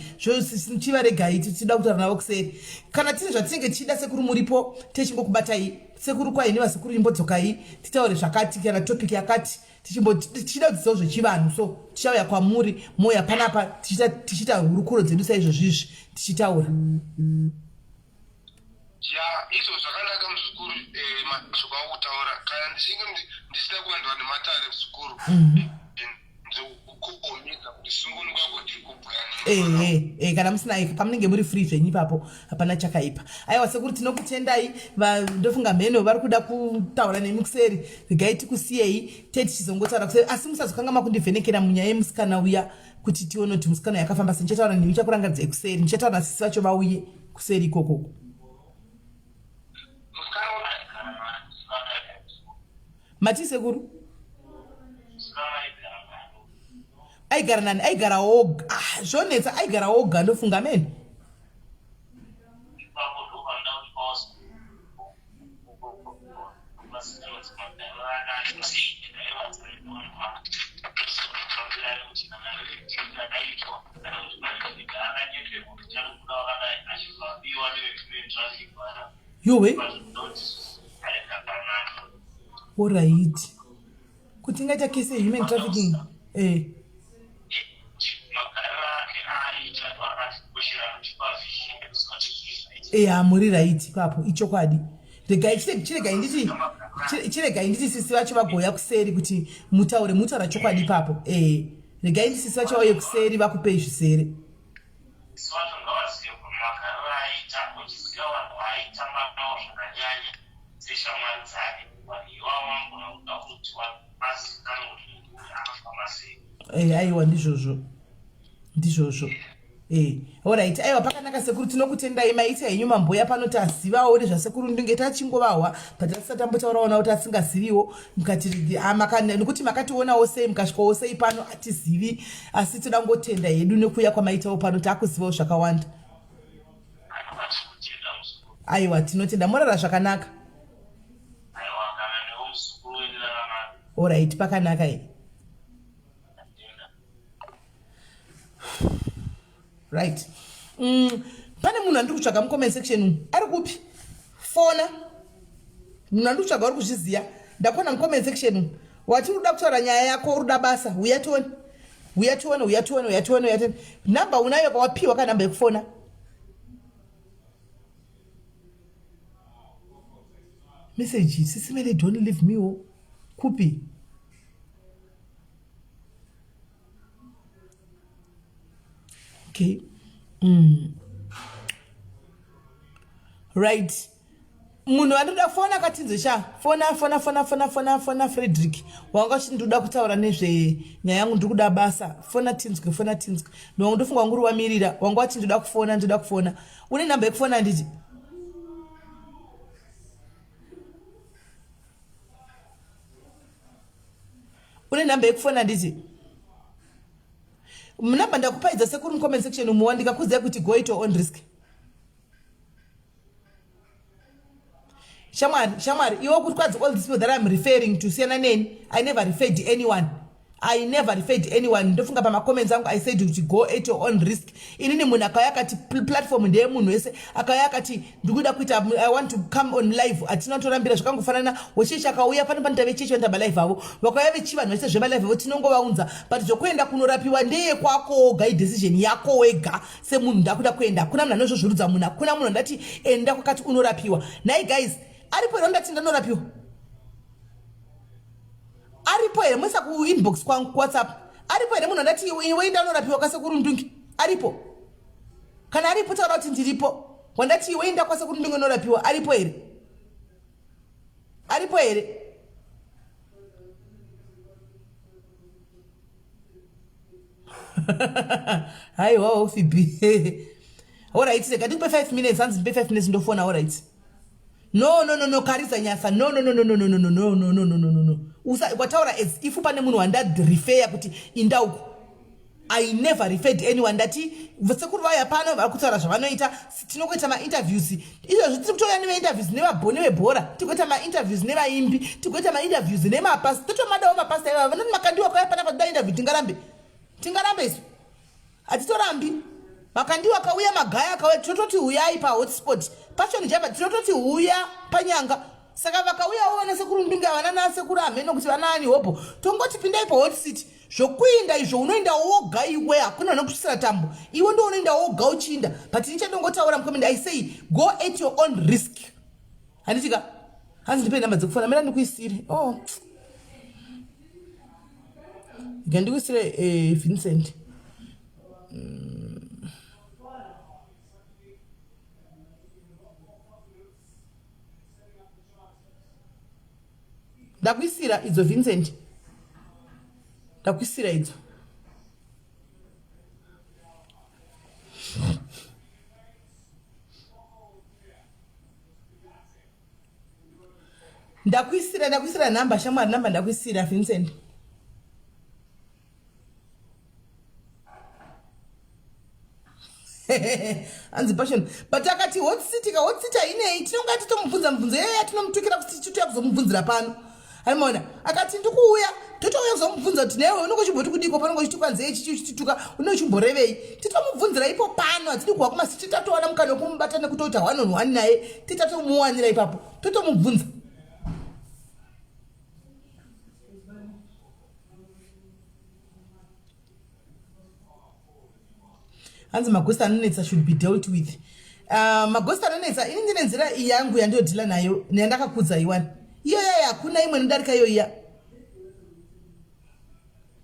chivaregai tichida kutaura navo kuseri. Kana tine zvatinenge tichida sekuru muripo techingokubatai. Sekuru kwai nevasekuru imbodzokai titaure zvakati kana topic yakati tichida kudzidzisao zvechivanhu so tichauya kwamuri mouya panapa tichiita hurukuro dzedu saizvozvizvi tichitaura. Ya, izvo zvakanaka muzukuru, eh, mashoko akutaura kana ndichinge ndisina kuwandirwa nematare muzukuru ndikukuomedza kuti sungunuka kuti kubhuya. Ehe, eh, kana musina pamunenge muri free zvenyu ipapo hapana chakaipa. Aiwa sekuru tinokutendai. Ndofunga mheno vari kuda kutaura nemi kuseri. Regai tikusiyei te tichizongotaura kuseri asi musazokangama kundivhenekera munyaya yemusikana uya kuti tione kuti musikana yakafamba sei. Ndichataura nemi chakurangaridzai kuseri. Ndichataura nasisi vacho vauye kuseri ikokoko. Mati sekuru aigara nani? Aigara oga. Ah, zvonetsa aigara oga ndofunga mene. Ipapo ndopanoda kuti pawazo Yowe. Alright. Kuti ingaita case yehuman trafficking eh. Eya, muri right ipapo, ichokwadi. Regai chiregai nditi chiregai nditi sisi vacho vagoya kuseri kuti mutaure mutaura chokwadi ipapo. Eh, regai nditi sisi vacho vauye kuseri vakupei zvisere. Sisi vacho ngavazive kuti magariro aiita uchiziva vanhu vaaitamba navo zvakanyanya seshamwari dzake vanhu ivavo vanogona kuda kuti vazikanwe kuti munhu uyu anofamba sei. Eh, aiwa ndizvozvo ndizvozvo Eh, alright aiwa pakanaka sekuru tinokutendai maita henyu mamboya pano tazivawo nezvasekuru ndinge tachingovahwa but atisati tambotaurawo navo tasingaziviwo mukati ah, nekuti makationawo sei mukasvikawo sei pano atizivi asi toda kungotenda hedu nekuuya kwamaitawo pano takuzivawo zvakawanda. Aiwa tinotenda morara zvakanaka. Alright pakanaka iyi. Right. Pane munhu andiri kutsvaga mucomment section umu ari kupi? Fona. Munhu andiri kutsvaga uri kuzviziya. Ndakuona mucomment section umu. Wati uri kuda kutaura nyaya yako, uri kuda basa. Huya tione. Huya tione, huya tione, huya tione, huya tione. Namba unayo kawapiwa ka namba yekufona. Message, Sisi Mele, don't leave me. Oh. Kupi? Okay. Right. Munhu anoda fona akatinzwe sha fona fona fona fona fona fona Frederick wanga uchiti ndinoda kutaura nezvenyaya yangu ndiri kuda basa fona tinzwe fona tinzwe ndonga ndofunga wangu uri wamirira wanga wati ndoda kufona ndoda kufona une nhamba yekufona handiti une nhamba yekufona handiti nhamba ndakupaidza sekuru mucomment section umuwa ndikakuziva kuti go it on risk shamwari shamwari iwe kuti kwadzi all these people that I'm referring to siyana neni. I never referred anyone, I never referred anyone. Ndofunga pamacomments angu I said kuti go at your own risk. Inini munhu akauya akati platform ndeyemunhu wese, akauya akati ndikuda kuita, I want to come on live, hatina kutorambira. Zvakangofanana wechechi akauya pano panoita vechechi vanoita malive avo, vakauya vechivanhu vachiita zvemalive avo tinongovaunza. But zvokuenda kunorapiwa ndeye kwako woga, idecision yako wega semunhu. Ndakuda kuenda, hakuna munhu anozvozvirudza munhu, hakuna munhu andati enda kwakati unorapiwa. Nhai guys, aripo here ndati ndanorapiwa? Aripo here? Muisa kuinbox kwangu kuWhatsApp. Aripo here munhu andati iwe enda unorapiwa kwasekuru Ndungi? Aripo? Kana aripo taura kuti ndiripo. Wandati iwe enda kwasekuru Ndungi unorapiwa, aripo here? Aripo here? Haiwawo Fibi. Alright, rega ndikupe 5 minutes. Hanzi ndipe 5 minutes ndofona. Alright. No, no, no, no, Karisa Nyasa. No, no, no, no, no, no, no, no, no, no, no, no, no, no, no. Usa wataura as if pane munhu wandarefeya kuti inda uku. I never referred anyone. Ndati sekuru vaya pano vari kutaura zvavanoita, tinokuita mainterviews izvozvi tiri kutouya nemainterviews nevabhoni vebhora, tikuita mainterviews nevaimbi, tikuita mainterviews nemapasta, totomadawo mapasta ivava vanoti Makandiwa kauya panapa toda interview. Tingarambe? Tingarambe isu? Hatitorambi. Makandiwa akauya, Magaya akauya, tinototi huyai pahotspot Passion Java, tinototi huya panyanga. Saka vakauyawo vana sekuru Ndunge, vana nasekuru hameno kuti vanaani hobho, tongoti pindai pahot seat. Zvokuinda izvo unoenda woga iwe, hakuna vanokusvisira tambo, iwe ndo unoenda woga uchiinda. But ini chandongotaura mucomment, I say go at your own risk, handitika? Hanzi ndipe namba dzekufona, mira ndikuisire. Oh, rega ndikuisire Vincent. Ndakuisira idzo Vincent, ndakuisira idzo. Ndakuisira, ndakuisira nhamba shamwari, nhamba ndakuisira Vincent. Hanzi Passion, but akati hot city ka hot city hainei, tinonga titomubvunza mubvunzo yeye yatinomutukira kuti titouya kuzomubvunzira pano. Anomaona akati ndikuuya, totouya kuzomubvunza kuti newe unenge uchimboti kudiko panonge uchitukwa nzee chichi uchitituka unenge uchimborevei, titomubvunzira ipo pano. Hatidi kuwa kumasiti, tatowana mukana wekumubata nekutoita one on one naye, titatomuwanira ipapo totomubvunza. Hanzi magost anonetsa should be dealt with. Magost anonetsa ini ndine nzira iyi yangu yandinodhila nayo neyandakakudza iwani. Iyo yaya hakuna imwe inodarika iyo iya.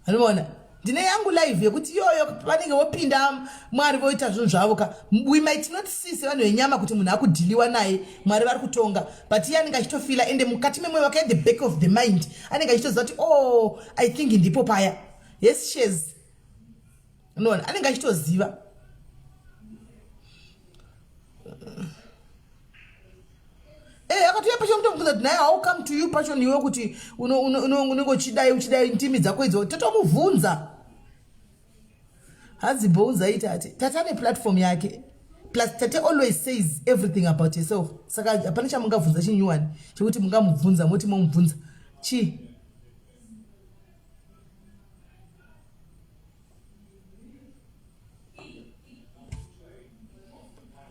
Anoona ndine yangu live yekuti iyoyo vanenge vopinda Mwari voita zvinhu zvavo ka. We might not see sevanhu venyama kuti munhu akudhiliwa naye, Mwari vari kutonga, but iye anenge achitofila ende mukati memwoyo wake at the back of the mind anenge achitoziva kuti oh I think ndipo paya. Yes shes. Unoona anenge achitoziva. Eh, akatouya passion kutomubvunza kuti naye how come to you passion iwe kuti unenge uchidai uchidai ndimi dzako idzo totomubvunza. Hanzi bounzai tate. Tate ane platform yake. Plus tate always says everything about herself. Saka hapana chamungabvunza chinyuwani chekuti mungamubvunza moti momubvunza. Chii?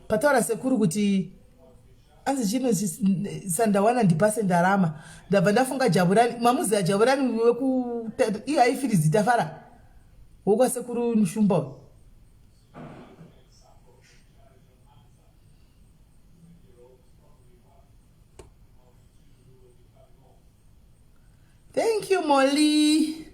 Pataura sekuru kuti anzi chino sandawana ndipase ndarama ndabva ndafunga Jaburani mamuziva Jaburani weku iye aifirizi tafara wokwasekuru Nshumba uyu. Thank you Molly.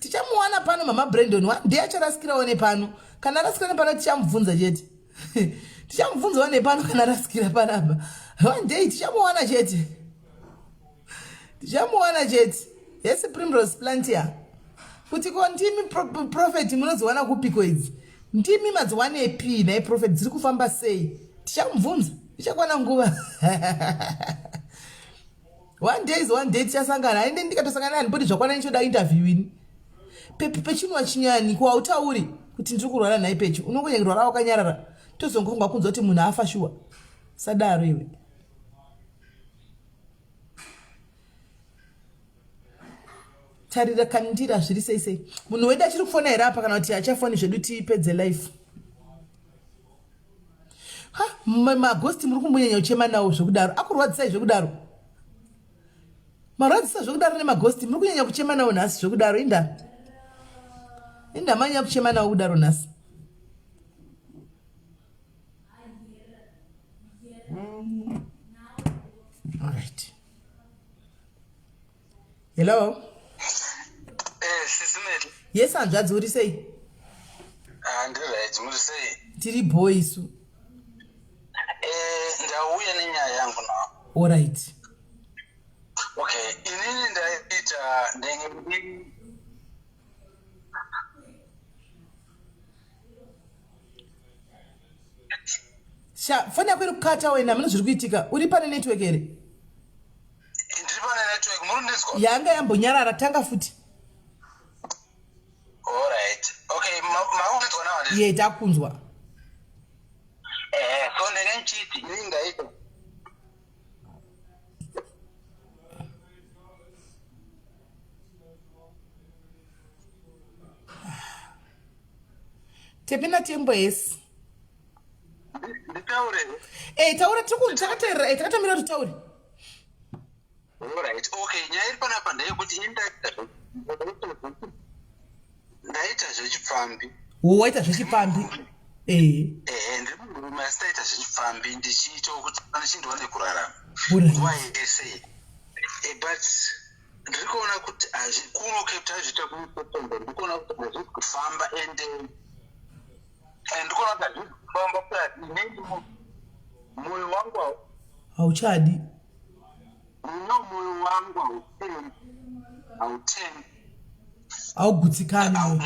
Tichamuwana pano mama Brandon one day acharasikirawo nepano. Kana arasikira nepano tichamubvunza chete. Tichamubvunzawo nepano kana arasikira panapa. One day tichamuwana chete. Tichamuwana chete. Yes Primrose Plantia. Kuti ko ndimi prophet munodziwana kupiko idzi? Ndimi madziwanepi nhai prophet dziri kufamba sei? Tichamubvunza. Ichakwana nguva. One day is one day tichasangana. Aende ndikatosangana naye handipoti zvakwana ndichoda interview ini. Pechinwa chinyani ko hautauri kuti ndiri kurwara nhai pechi. Unongonyangirwara wakanyarara. Tozongofunga kunzwa kuti munhu afa shuwa. Sadaro iwe. Tarira kandira zviri sei sei. Munhu wedu achiri kufona here apa kana kuti achafoni zvedu tipedze life. Ha, magosti muri kumbonyanya kuchema nawo zvekudaro. Akurwadzisai zvekudaro. Marwadzisa zvekudaro nemagosti muri kunyanya kuchema nawo nhasi zvekudaro inda. Inda manyanya kuchema nawo kudaro nhasi. All right. Hello. Eh, sisi Mary. Yes, hanzvadzi uri sei? Ah, ndiri right, muri sei? Tiri bho isu. Eh, ndauya nenyaya yangu now. All right. Okay, inini ndaita ndenge Sha, foni yako iri kukata wena, mune zviri kuitika. Uri pane network here? Ndiri pane network, muri kundinzwa? Yanga yambonyarara, tanga futi. All right. Okay, makundinzwa now handiti? Ye, takunzwa. Eh, so ndenge ndichiti inini ndaita Tepina Tembo yes. Nditaure. Eh, taura tiri takateerera, eh, takatomira kuti taure. Alright. Okay, nyaya iri panapa ndeyekuti ini ndaita zvechipfambi. Wo waita zvechipfambi. Eh. Eh, ndiri murume asi ndaita zvechipfambi ndichiita kuti ndichindiwane kurarama. Nguva yese. Eh, but ndiri kuona kuti hazvi kuno Cape Town zviita kuno ndiri kuona kuti hazvisi kufamba and ndiri kuona kuti hazvisi kufamba plus inini moyo wangu hauchadi no moyo wangu hautendi hautendi haugutsikani moyo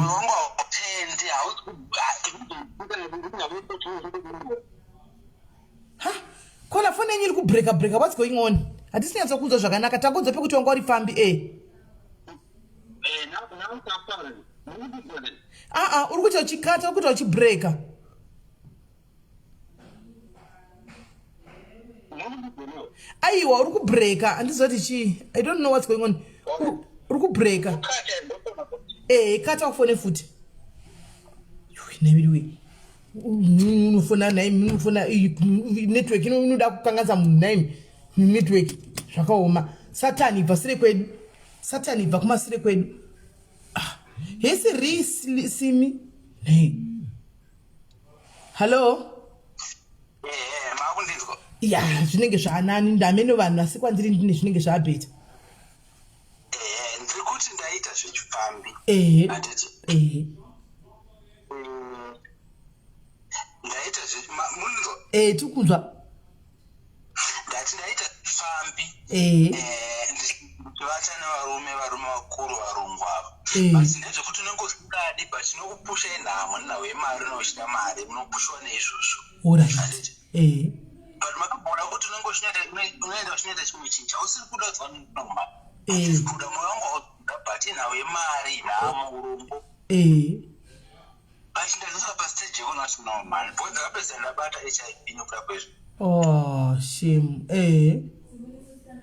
wangu hautendi hausi Ha, kona foni yenyu iri kubreka breka, what's going on? Hatisi nyatso kunzwa zvakanaka, takunzwa pekuti wanga uri pfambi eh. Ah ah, uri kuita uchikata, uri kuita uchibreka. Aiwa, uri kubreka, handiziva kuti chii. I don't know what's going on. Uri kubreka. Eh, kata ufone futi. Yuwi, naiwe. Unofona nhaimi, unofona network inoda kukanganisa munhu nhaimi. Network zvakaoma. Satani ibva sure kwedu. Satani ibva kumasure kwedu. Ah, hesi ri simi. Nei. Hello? Eh, eh, makundinzwa? Ya, zvinenge zvaanani ndamene vanhu asi kwandiri ndine zvinenge zvaabheta. Eh, ndiri kuti ndaita zvechipfambi. Ehe. Ehe. Ndaita zve munzwa? Eh, tikunzwa. Ndati ndaita pfambi. Ehe. Eh, ndichivata nevarume varume vakuru varungu ava. Eh. But ndezvekuti unenge usingadi but inokupusha inhamo nenhau yemari unochida mari unopushwa neizvozvo. Alright. Eh. But makabona kuti unenge uchinoita unoenda uchinoita chimwe chinhu chausiri kuda zuva nenhoma. Eh. Kuda moyo wangu hauda but inhau yemari nhamo urombo. Eh. But ndazosvika pastage yekuona kuti no man because ndakapedzisira ndabata HIV nekuda kwezvo. Oh, shame. Eh.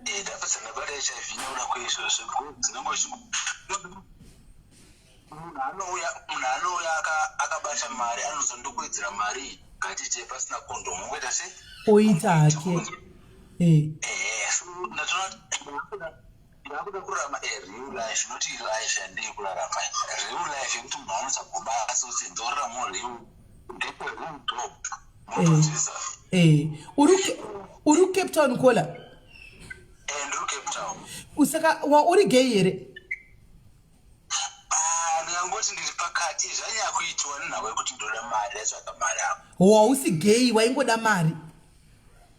Eh, ndapedzisira ndabata HIV nekuda kweizvozvo because ndinenge uchi munhu anouya munhu anouya akabata mari anozondokuwedzera mari ngatiite pasina kondomu ungoita sei? Oita hake. Eh. Eh, so ndatoona Ndakuda kurarama a real life not life yandiri kurarama real life yekuti munhu anotsvaga basa kuti ndorarama real get a real job munotonzwisa eh uri uri Cape Town kola eh ndiri Cape Town usaka wa uri gay here ah ndingangoti ndiri pakati zvanyanya kuitiwa nenhau yekuti ndoda mari ndatsvaga mari apo wausi gay waingoda mari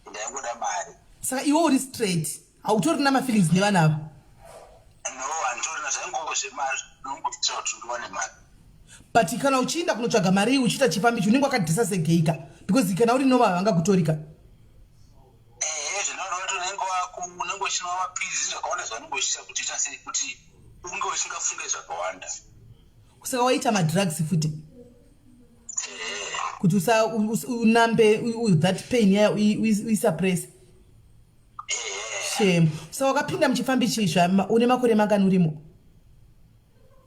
ndaingoda mari saka iwe uri straight hautorina mafeelings nevana ava no handitorina zvaingova zvemari nongoitira kuti ndiwane mari but kana uchiinda kunotsvaga mari iyi uchiita chifambichi unenge wakadhisa segeika because kana uri nova vangakutorika ehe zvinoreva kuti unenge unenge uchinwa mapiritsi zvakawanda zvaunenge uchiita kuti ita sei kuti unge usingafunge zvakawanda saka waita madrugs futi kuti usa unambe that pain yaya uisuppress shame so wakapinda muchifambi chii zva une makore mangani urimo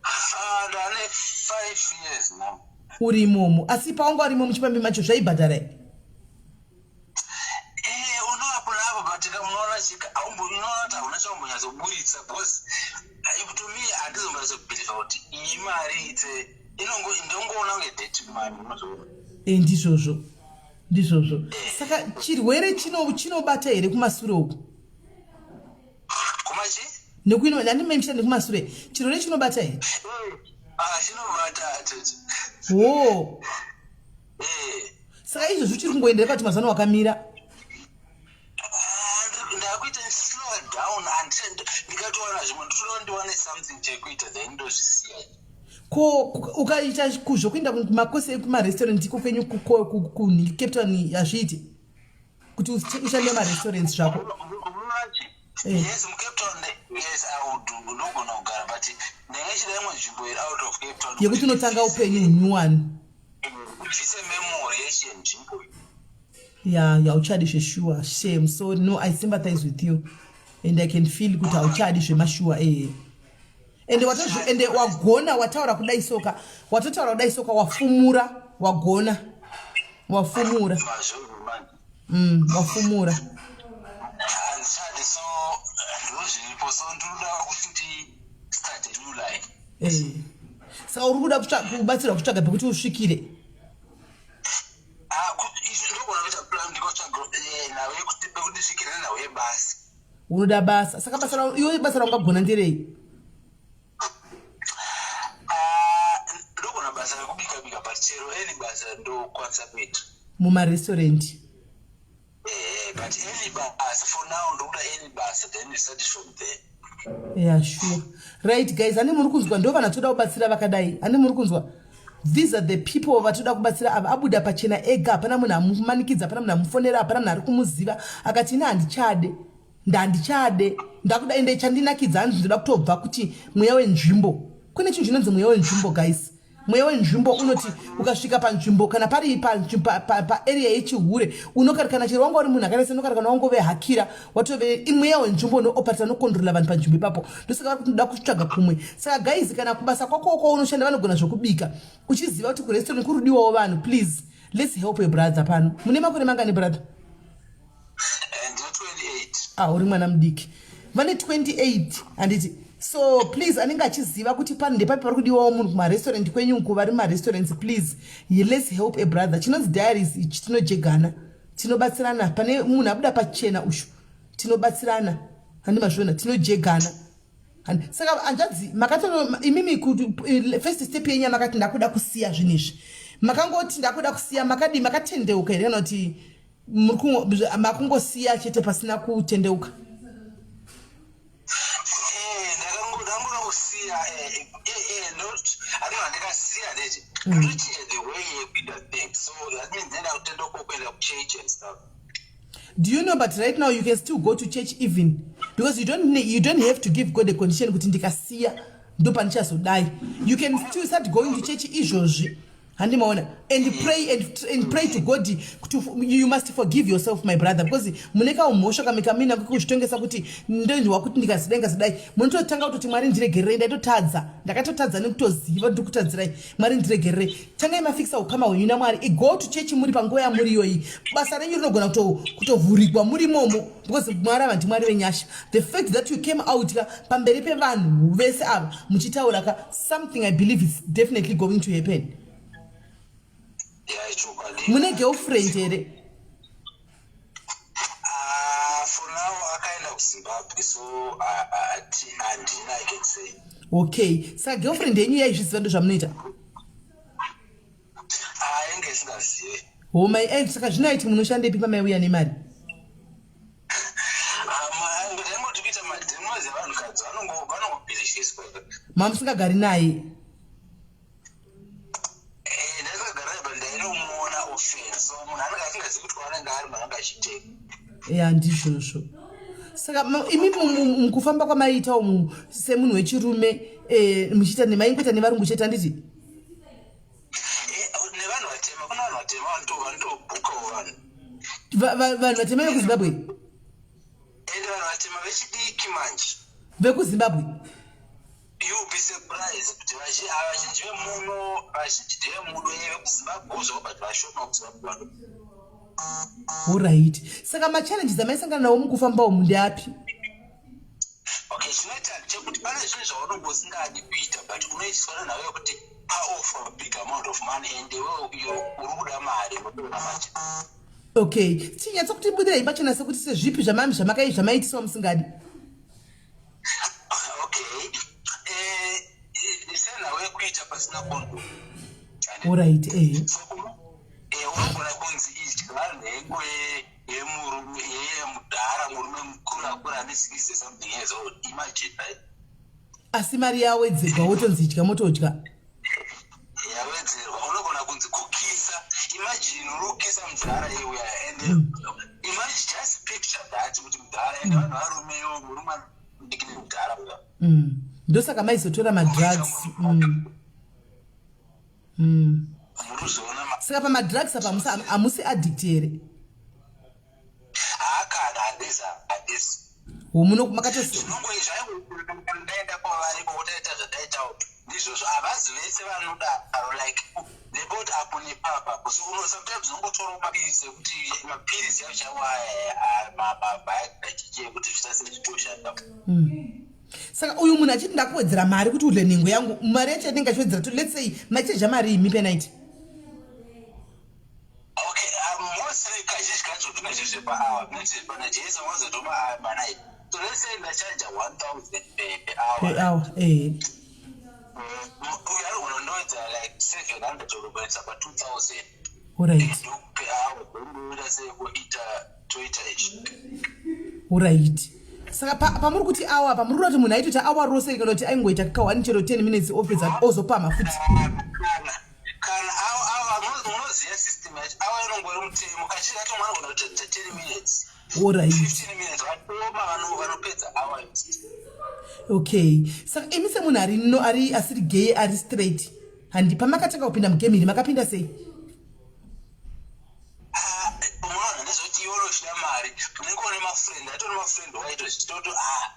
ah, ndane 5 years now uri imomo asi pawanga urimo muchifambi macho zvaibhadhara here eh, unoapo napo but kamunoona chika unoona kuti hauna chaumbonyatsoburitsa because to me handizombonyatsobhilivha kuti iyi mari itse inongo ndongoona kunge date mari unozoona eh, ndizvozvo ndizvozvo saka chirwere chinobata here kumasure uku kumachi nekuino handimemsha nekumasure chirwere chinobata here ah, chinobata tete wo eh. saka izvozvo uchiri kungoendera pati mazano wakamira ah, ndakuita slow down ndikatowana zvimwe nditoda ndiwane something chekuita then ndozvisiya ko ukaita zvokuenda kumakosi ekumarestaurant iko kwenyu kucape town hazviiti kuti ushande marestaurants zvako eh. yes mucape town yes i would ndogona kugara but ndenge chida imwe nzvimbo iri out of cape town yekuti unotanga upenyu hunyuwani bvise memory yeshe nzvimbo ya yauchadi zveshuwa shame so no i sympathize with you and i can feel kuti hauchadi zvemashuwa ee eh. ende watozvi ende wagona wataura kudai soka watotaura kudai soka wafumura wagona wafumura wafumura handichadi so ndozviripo so ndinoda kuti ndistart a new life eh. saka uri kuda kubatsirwa kutsvaga pekuti usvikire ah, ndogona kuita plan ndikotsvaga eh, nhau yekuti pekuti ndisvikire nenhau yebasa unoda basa saka basa iwe basa raungagona nderei ah, ndogona basa rekubika bika but chero any basa ndokwanisa kuita mumarestaurant eh, but any basa for now ndokuda any basa then we start from there yeah sure right guys ane muri kunzwa ndo vanhu vatoda kubatsira vakadai ane muri kunzwa these are the people vatoda kubatsira ava abuda pachena ega hapana munhu amumanikidza hapana munhu amufonera hapana munhu ari kumuziva akati ini handichade ndandichade ndakuda ende chandinakidza hanzi ndoda kutobva kuti mweya wenzvimbo kune chinhu chinonzi mweya wenzvimbo guys mweya wenzvimbo unoti ukasvika panzvimbo kana pari paarea yechihure unokarikana chero wanga uri munhu akaita senokarikana wangove hakira watove imweya wenzvimbo unooparata unokondrola vanhu panzvimbo ipapo ndosaka vari kuti ndoda kutsvaga kumwe saka guys kana kubasa kwako kwaunoshanda vanogona zvokubika uchiziva kuti kurestaurant kurudiwawo vanhu please let's help your brother pano mune makore mangani brother Eh, ah uri mwana mudiki vane 28 handiti So please, anenge achiziva kuti pano ndepapi pari kudiwawo munhu kumarestaurant kwenyu uko, vari mumarestaurants, please, let's help a brother. Chinonzi Diaries ichi, tinojegana, tinobatsirana. Pane munhu abuda pachena ushu, tinobatsirana, handi mazviona? Tinojegana. Saka hanzvadzi, makatono imimi kuti first step yenyu yamakati ndakuda kusiya zvinhu izvi, makangoti ndakuda kusiya, makadii? Makatendeuka here, kana kuti makungosiya chete pasina kutendeuka? Ndangoda kusiya, not anova ndikasiya ndeti ndotochinja the way yekuita things. So that means ndenda kutendeuka, kuenda kuchurch and stuff. Do you know, but right now you can still go to church even, because you don't have to give God a condition kuti ndikasiya ndopandichazodai. You can still start going to church izvozvi, handimaona? And pray and pray to God kuti you must forgive yourself, my brother, because mune kaumhosva kamwe kamina kuzvitongesa kuti ndonzwa kuti ndikazidai, ngazidai. Munototanga kutoti, "Mwari, ndiregererei, ndaitotadza, ndakatotadza nekutoziva ndiri kutadzirai. Mwari, ndiregererei." Tangai mafikisa ukama hwenyu naMwari. Go to church muri panguva yamuri iyoyi. Basa renyu rinogona kutovhurigwa muri imomo, because Mwari ava ndiMwari venyasha. The fact that you came out ka pamberi pevanhu vese ava muchitaura ka something, I believe is definitely going to happen. Yeah, ichokwadi. Mune girlfriend here? Ah, for now akaenda kuZimbabwe, so handina, I can say. Okay, saka girlfriend yenyu yaizviziva ndo zvamunoita? Ah, inge isingazive. Homai, saka zvinoiti munoshandepi pamaiuya nemari? Ndaingoti kuita mademos evanhukadzi, vanongobhirishiswa. Mamusingagari naye? Ndakagara, but ndainomuona often, so munhu anenge asingazivi kuti kwaanenge ari, munhu anenge achiteka. Ya, ndizvozvo. Saka imi mukufamba kwamaiita umu semunhu wechirume, muchiita nemaingoita nevarungu chete, handiti? Nevanhu vatema. Kuna vanhu vatema vanotobhukawo vanhu. Vanhu vatema vekuZimbabwe? Ende vanhu vatema vechidiki manje. Vekuzimbabwe? You be surprised kuti vazhinji vemuno, vazhinji ndevemuno vekuZimbabwe uzvavo, but vashoma kuZimbabwe vanhu. Alright, saka machallenges amaisangana nawo mukufamba umu ndeapi? Okay, chinoita chekuti pane zvinhu zvaunonge usingadi kuita, but unoitiswa nenhau yekuti paoffer a big amount of money and iwewe uri kuda mari, unotoona manje. Okay, chinyatsa kuti budirai pachena sekuti sezvipi zvamami zvamakai zvamaitiswa musingadi? Okay, senhau yekuita pasina condom. Alright, eh. So unogona kunzi idya nhengo yemurume, yemudhara, murume mukuru akura ane 60 something years old. Imagine, right? Asi mari yawedzerwa, wotonzi idya, motodya. Yawedzerwa. Unogona kunzi kukisa. Imagine uri kukisa mudhara iuya, and imagine, just picture that, kuti mudhara, and vanhu varume, murume mudiki nemudhara uya. Ndosaka maizotora madrugs. Muruzoona. Saka pamadrugs apa hamusi addict here? Haakana, handisi, handisi. Homuno makatosi Zvinongo ndaenda kwavari votaita zvataitawo, ndizvozvo. Havazi vese vanodaro, like ndepoti apo nepapapo. So uno sometimes unongotorawo mapirisi ekuti mapirisi acho chaiwo mabhayagira chichi ekuti zviita sezvitoshanda. Saka uyu munhu achiti ndakuwedzera mari kuti udle nhengo yangu, mari yacho yatinenge achiwedzera to, let's say macheja mari imi penight? Okay, mostly kazhinji kacho zvinoite zvepahour, zvinoite zvepanajesa unozotoma panight. So let's say ndachaja 1000 per hour. Per hour, eh. Uyu anogona kundowedzera like 700 or kuendesa pa2000. Per hour, ndoita sei kuita, toita izvi. Alright, saka pamuri kuti awa, pamuri kuda kuti munhu aitoita awa rose, kana kuti aingoita ka1 chero 10 minutes, opedza ozopamha futi? Kana awa, munoziva system yacho, awa inongori mutemo. Kazhinji kacho mwana anogona kuita 10 minutes, 15 minutes, vatoma vanopedza awa yose. Okay, saka imi semunhu ari no ari asiri gay, ari straight, handi, pamakatanga kupinda mugame iri makapinda sei? Ah, unoona, ndezvekuti iwe unochida mari, unenge une mafriend, atori mafriend waitozvitoto, ah,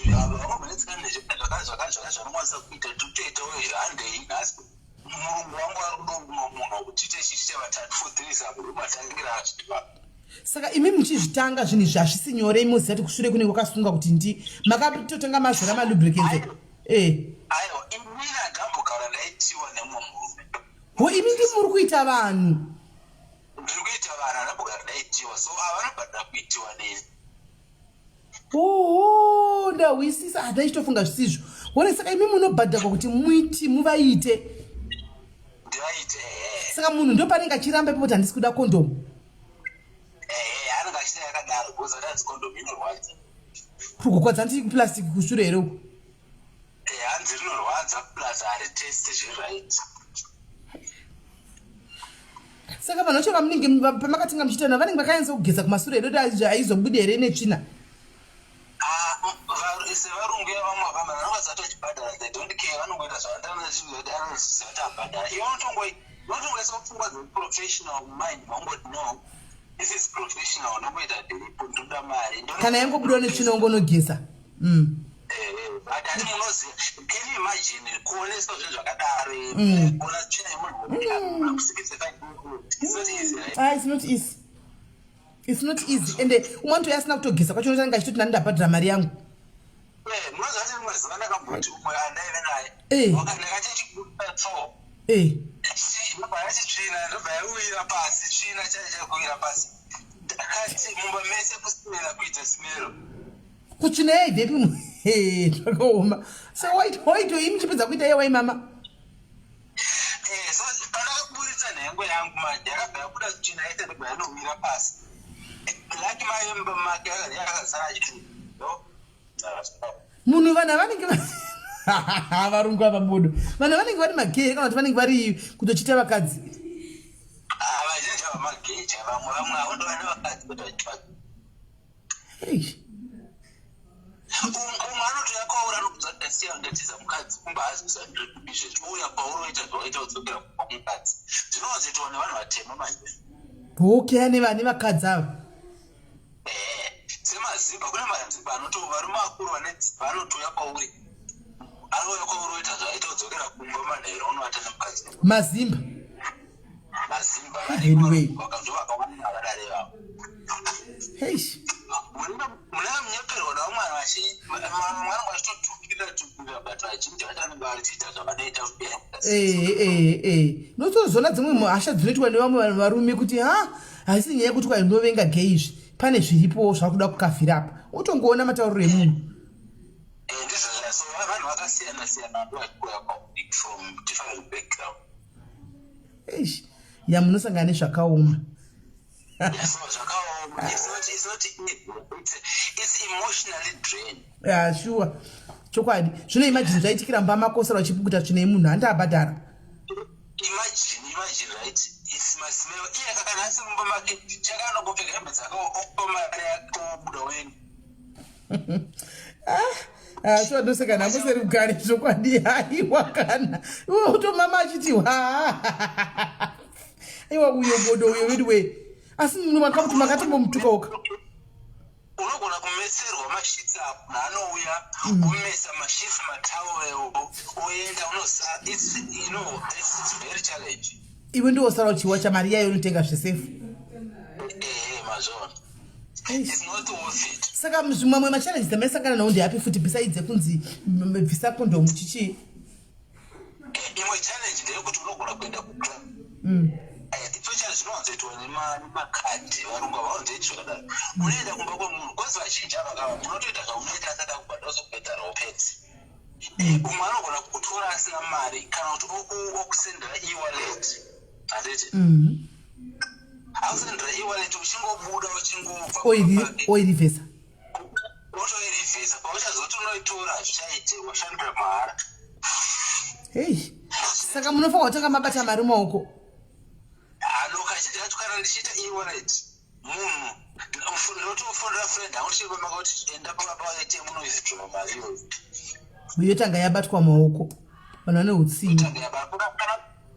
kana vangomhanetsika nezvakati zvakati zvakati zvanokwanisa kuita, totoitawo izvo, handei nhasi murungu wangu ari kudo munhu wekuti tiite chiite vatatu for threesome, ndomatangira azvipa. Saka imi muchizvitanga zvinhu izvi hazvisi nyore, imi moziva kuti kushure kunenge kwakasunga kuti ndi makatotanga mazora malubricants. Eh. Aiwa, inini handambogara ndaitiwa nemumwe murume. Ho, imi ndi muri kuita vanhu. Ndiri kuita vanhu, handambogara ndaitiwa, so avanobhadhara kuitiwa neni. Oho, ndahwisisa. Ah, ndaichitofunga zvisizvo. Hone, saka imi munobhadharwa kuti muiti muvaite. Ndivaite, ehe. Saka munhu ndopanenge achiramba ipapo kuti handisi kuda kondomu. Ehe, anenge achida yakadaro because atanzi kondomu inorwadza. Kugokwadza ndiri kuplastic kushure here uku? Eh, hanzi rinorwadza plus haritesti zviright. Saka vanhu vacho vamunenge pamakatenga muchiita navo vanenge vakanyatsa kugeza kumasure here kuti haizobude here netsvina? Ah, sevarungu ya vamwe vamwe vanenge vasati vachibhadhara, they don't care, vanongoita zvavanoziva kuti abhadhara. Iwe unotongoisa pfungwa dzeprofessional mind, vangoti no, this is professional, ndongoita zviripo, ndoda mari. Kana yangobudawo netsvina ungonogeza. But ati munoziva, can you imagine kuoneswa zvinhu zvakadaro, kuona tsvina yemunhu kusikisa? It's not easy, right? Ah, it's not easy. It's not easy. Ende umwe anotouya asina kutogeza kwacho unotanga achitoti nani ndabhadhara mari yangu. Eh, munoziva kuti rimwe zuva ndakamboti umwe andaive naye ndakati chibuda so ndobva yati tsvina, ndobva yawira pasi, tsvina chai chakuwira pasi, ndakati mumba mese kusimera kuita simero. Kutsvina yaibvepi? Zvakaoma. So waitoimi muchipedza kuita iye waimama? Eh, so pandakaburitsa nhengo yangu manje yakabva yabuda tsvina yese, ndobva yanowira pasi. Laki mai mumba make yakazara achiti no. Munhu vanhu vanenge varungu ava bodo, vanhu vanenge vari magee kana kuti vanenge vari kutochita vakadzi. Ah, vazhinji ava mageja, vamwe avo ndo vane vakadzi kuti vachitsvaga. Eish. Umwe anotouya kwauri anokudza kuti ndasiya ndatiza mukadzi kumba, hazi kuziva ndiri kupi izvezvi, ouya kwauri oita zvawaita kudzokera kumba kumukadzi. Zvinowanzoitwa nevanhu vatema manje. Okay, ane vane vakadzi ava. Ehe, semazimba, kune mazimba anoto varume vakuru vane dzimba anotouya kwauri, anouya kwauri oita zvaita kudzokera kumba manheru unovata nemukadzi. Mazimba. Mazimba. Anyway. Ndo vakawanda vakadaro ivavo. Eish. Munenge munyeperwa navamwe vanhu vamwe vanenge vachitotukirira tukirira, but vazhinji vacho vanenge vachiita zvavanoita. Eh. Notozoona dzimwe hasha dzinoitwa nevamwe vanhu varume kuti ha, haisi nyaya yekuti kwai ndinovenga gay izvi, pane zviripo zvakuda kukavhira apa, utongoona matauriro emunhu. Eh, ndizvo zvaso vanhu vakasiyana siyana vachikuya from different background. Eish, ya, munosangana nezvakaoma. So zvakaoma, it's not easy. It's emotionally drained. Ya, sure, chokwadi. Zvino imagine zvaitikira mumba makosera uchipukuta tsvina yemunhu handi abhadhara. Imagine, right? It's masimeo iye kana asi mumba make chakanongopfeka hembe dzake, okupa mari yake, obuda oenda. Ah, sure, ndoseka nhamo serugare zvokwadi. Haiwa, kana iwe utomama achiti wa aiwa, uyo bodo uyo wedu, asi munhu makamuti makatombomutukaoka. Unogona kumeserwa masheets apo, munhu anouya omesa masheets, matowel, oenda unosa. It's you know it's very challenge. Iwe ndiwosara uchiwacha mari yayo unotenga zvesefu. Ehe, mazvona, it's not worth it. Saka mamwe machallenges amaisangana nawo ndeapi futi besides ekunzi bvisa kondomu chichii? Imwe challenge ndeyekuti unogona kuenda kuclub. Especially zvinowanzoitwa nemakadhi, varungu havawanzoiti zvakadaro. Unoenda kumba kwemunhu kozi vazhinji ava kava munotoita zvaunoita asati akubhadhara, uzobhadharawo pedzi. Umwe anogona kukutora asina mari kana kuti okusendera e-wallet, handiti? Akusendera e-wallet, uchingobuda uchingobva Oirivhesa. Otoirivhesa, pauchazoti unoitora hazvichaite, washandira mahara. Hei, saka munofanira kutanga mabata mari mumaoko. Ano kazhinji kacho kana ndichiita e-wallet, munhu ndotofonera friend angu tichiri pamaka kuti enda paATM unoizidrowa mari iyoyo. Yotanga yabatwa maoko, vanhu vane utsinye. Tanga yabatwa.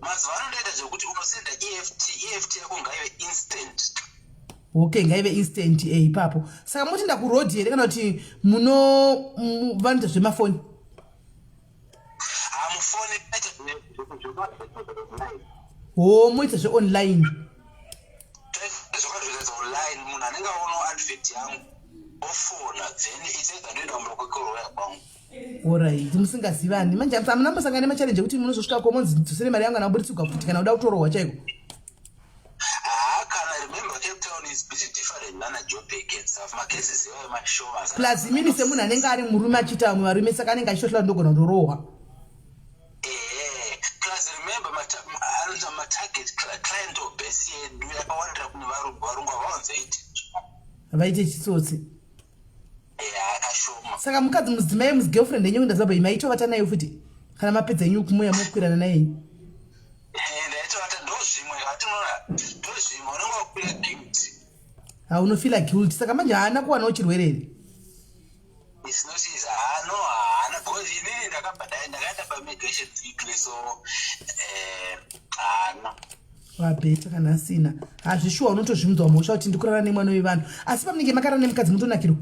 Mazuva ano ndoita zvekuti unosenda EFT, EFT yako ngaive instant. Okay, ngaive instant ipapo. Saka motinda kuroad here kana kuti muno vanoita zvemafoni? Hamufoni. Ho, moita zveonline. Zvakadvertisa online, munhu anenge aonawo advert yangu ofona, then it's either ndoenda kumba kwekoroya kwangu. Alright, musingazivani manje hamuna mbosangana nemachallenge ekuti munozosvika ko monzi dzosere mari yangu kana kuburitsirwa pfuti kana kuda kutorohwa chaiko? Haa, kana remember, Cape Town is bit different nana Joburg and stuff. Macases iwayo mashoma. Plus imimi semunhu anenge ari murume achiita vamwe varume, saka anenge achitohla ndogona kutorohwa. Ehe, plus remember anoita matarget client or base yedu yakawandira kune varungu. Varungu havawanzoiti. Vaite chitsotsi. Ehe, akashoma. Saka mukadzi, mudzimai, muzigirlfriend yenyu kuenda Zimbabwe, maitovata nayo futi kana mapedza yenyu kumuya mokwirana naye yenyu? Ehe, ndaitovata. Ndo zvimwe zvatinoona, ndo zvimwe unenge wakwira guilt. Ha, unofeela guilt. Saka manje haana kuwanawo chirwere here? It's not easy. Haano, haana, because inini ndakabva ndakaenda pamigration quickly, so haana. Wabheta kana asina hazvishuwa, unotozvimudzwa mhosva kuti ndikurara nemwana wevanhu, asi pamunenge makarara nemukadzi mutonakirwa.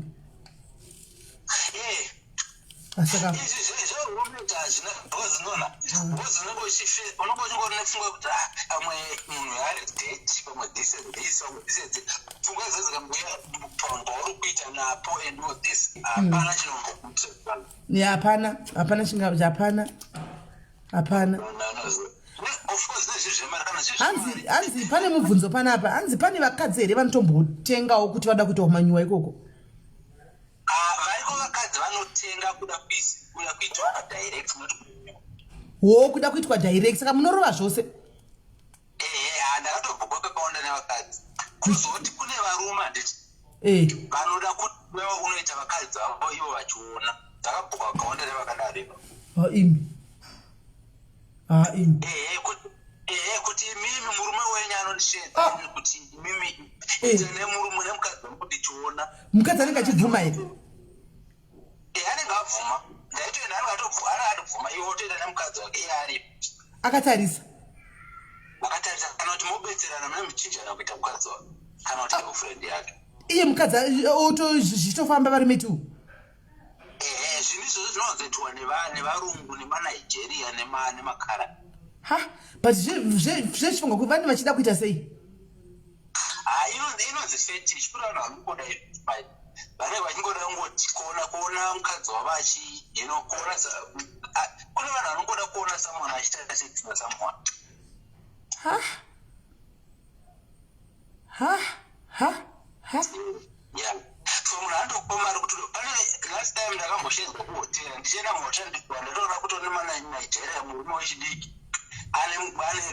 Saka Izvi zveurumete hazvina, because unoona, because unenge uchingori nepfungwa yekuti, ah, pamwe munhu ari dead, pamwe this and this, pamwe this and this. Pfungwa idzodzo dzikangoya pauri kuita napo and all this, hapana chinombokuita. Ya, hapana, hapana chinga, hapana, hapana. Of course nezvi zvemari, kana zvi Hanzi pane mubvunzo panapa. Hanzi pane vakadzi here vanotombotengawo kuti vada kuita kumanyuwa ikoko? Ah, variko vakadzi vanotenga kuda kuitwa padirect, not Wo kuda kuitwa direct, saka munorova zvose? Ehe, ndakatobhukwa kakawanda nevakadzi. Kuzoti kune varume, handiti, vanoda kuti wewe unoita vakadzi vavo ivo vachiona. Ndakabhukwa kakawanda nevakadaro ivo. Ha, imi, ha, imi. Ehe, kuti, ehe, kuti imimi murume wenyu anondishedza. Ah. Kuti imimi ita nemurume, nemukadzi wangu ndichiona. Mukadzi anenge achibvuma here? Ehe, anenge abvuma. Ndaitoenda, anenge atobvuma, iwe wotoenda nemukadzi wake iye aripo. Akatarisa. Akatarisa, kana kuti mobetserana, mune muchinjana kuita mukadzi wake kana kuti girlfriend yake. Iye mukadzi zvichitofamba vari metu. Ehe, zvinhu izvozvo zvinowanzoitwa nevarungu nemaNigeria nemakara. Ha, but zvezvifunga kuti vanenge vachida kuita sei? Ha, inonzi fetish. Kuri vanhu vanongoda, vanenge vachingoda kungoti kuona mukadzi wavo achi you know kuona kune vanhu vanongoda kuona someone achiita sex nasomeone. Ha ha ha ha. Yeah, so munhu andokupa mari kuti pane. Last time ndakamboshedzwa kuhotera, ndichienda muhotera ndatoona kuti one maNigeria, murume wechidiki ane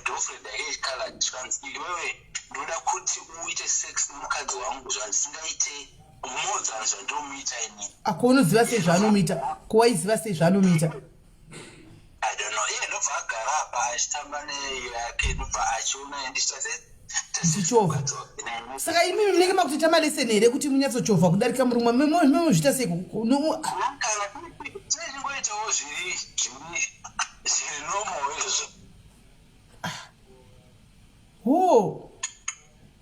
girlfriend yake yechicolored. Zvikanzi, "Iwewe, ndoda kuti uite sex nemukadzi wangu zvandisingaite more than zvandomuita inini." Ako unoziva sei zvaanomuita? Kuwaiziva sei zvaanomuita? I don't know. Iye ndobva agara apa achitamba neyake, ndobva achiona ndichiita se Ndichichovha. Saka imimi munenge makutoita maleseni here kuti munyatsochovha kudarika murume? Mumozviita sei? Kana tinochingoitawo zviri normal izvozvo. Ho.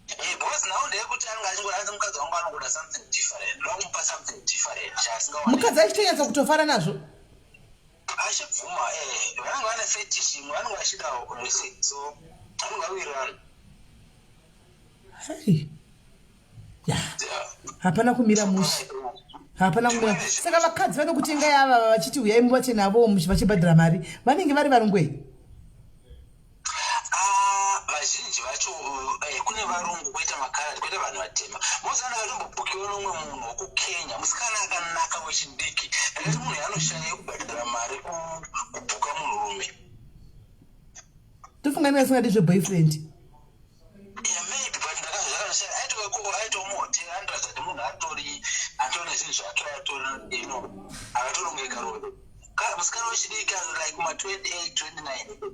Because now ndeyekuti anenge achingoda, mukadzi wangu anongoda something different, ndoda kumupa something different chaasingawaniki. Mukadzi achitonyatsa kutofara nazvo? Achibvuma. Vanenge vane fetish imwe vanenge vachidawo, you see, so vanenge vawirirana. Hei ya, hapana kumira mushe, hapana kumira. Saka vakadzi vanokutengai ava vachiti uyai muvate navo vachibhadhara mari, vanenge vari varungu here? Ah, vazhinji vacho kune varungu, kwoita makaradi, kwoita vanhu vatema. Mozana ndakatombobhukiwa nomumwe munhu wekuKenya, musikana akanaka wechidiki. Ndakati munhu yaanoshaya yekubhadhara mari kubhuka munhurume. Tofunga inenge asingadi zveboyfriend. Yeah, maybe, but ndakazvakashaya aitova aitova muhotera, anoratidza kuti munhu atori atori nezvinhu zvake, atori akatorongeka rodo. Musikana wechidiki, like kuma 28 29.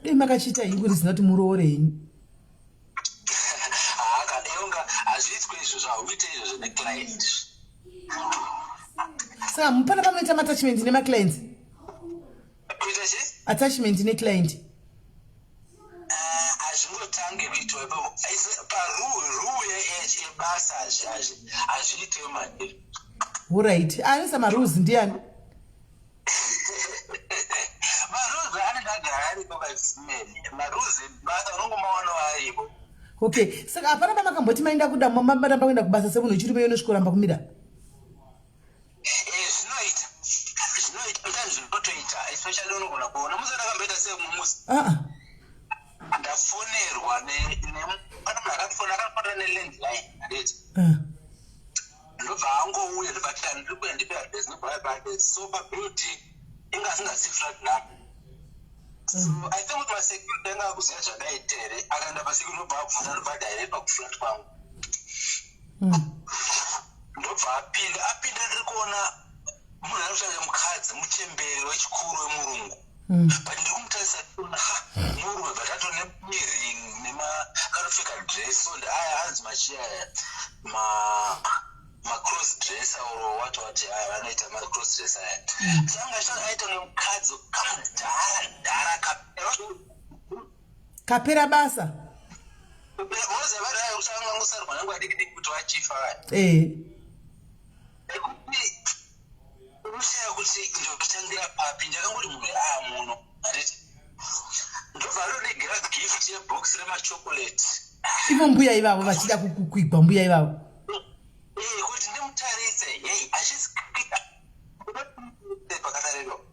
Dei makachiita henyu kuti zina kuti muroore henyu. Haakadeyonga, hazviitwe izvozvo, hauite izvozvo neclient. Saka mupana pamunoita maattachment nemaclients? Kuita chi? Attachment neclient. Hazvingotange kuitwa ipapo. Parule yebasa hazviitewo madiri. Alright, anoisa marules ndiani? Marules anenge agara ariko kazimene, marules ebasa unongomaonawo aripo. Okay, saka hapana pamakamboti maenda kuda maramba kuenda kubasa semunhu wechirume yonosvikoramba kumira? Eh, zvinoita, zvinoita sometimes, zvinotoita, especially unogona kuona musi ndakamboita semumusi. Aa. Ndafonerwa pane munhu akandifona, akafonera nelandline, handiti? Ah. Ndobva angouya, ndobva ati, "Ndiri kuya, ndipe address." Ndobva auya paaddress, so pabuilding inga asingazivi flat number, so I think kuti masecurity anga akuziva zvakaita here. Akaenda pasecurity, ndobva abvunza, ndobva adirectwa kuflat kwangu. Ndobva apinda. Apinda, ndiri kuona munhu ari kushanda, mukadzi muchembere wechikuru wemurungu. But ndiri kumutarisa, ha, murume, but atone ring nema akatopfeka dress, so aya anzi machiaya ma macross dresser or what what, aya vanoita macross dresser aya. Sanga aita nemukadzi kamudhara dhara kapera. Kapera basa. Moziva vari aya kuti angangosarwa nenguva diki diki kuti vachifa vaya. Ekuti unoshaya kuti ndotangira papi. Ndakangoti munhu aa muno, handiti? Ndobva arodigira gift yebox remachocolate. Ivo mbuya ivavo vachida kukwigwa, mbuya ivavo? Eh, kuti ndimutarise, hei, achisikia pakadariro.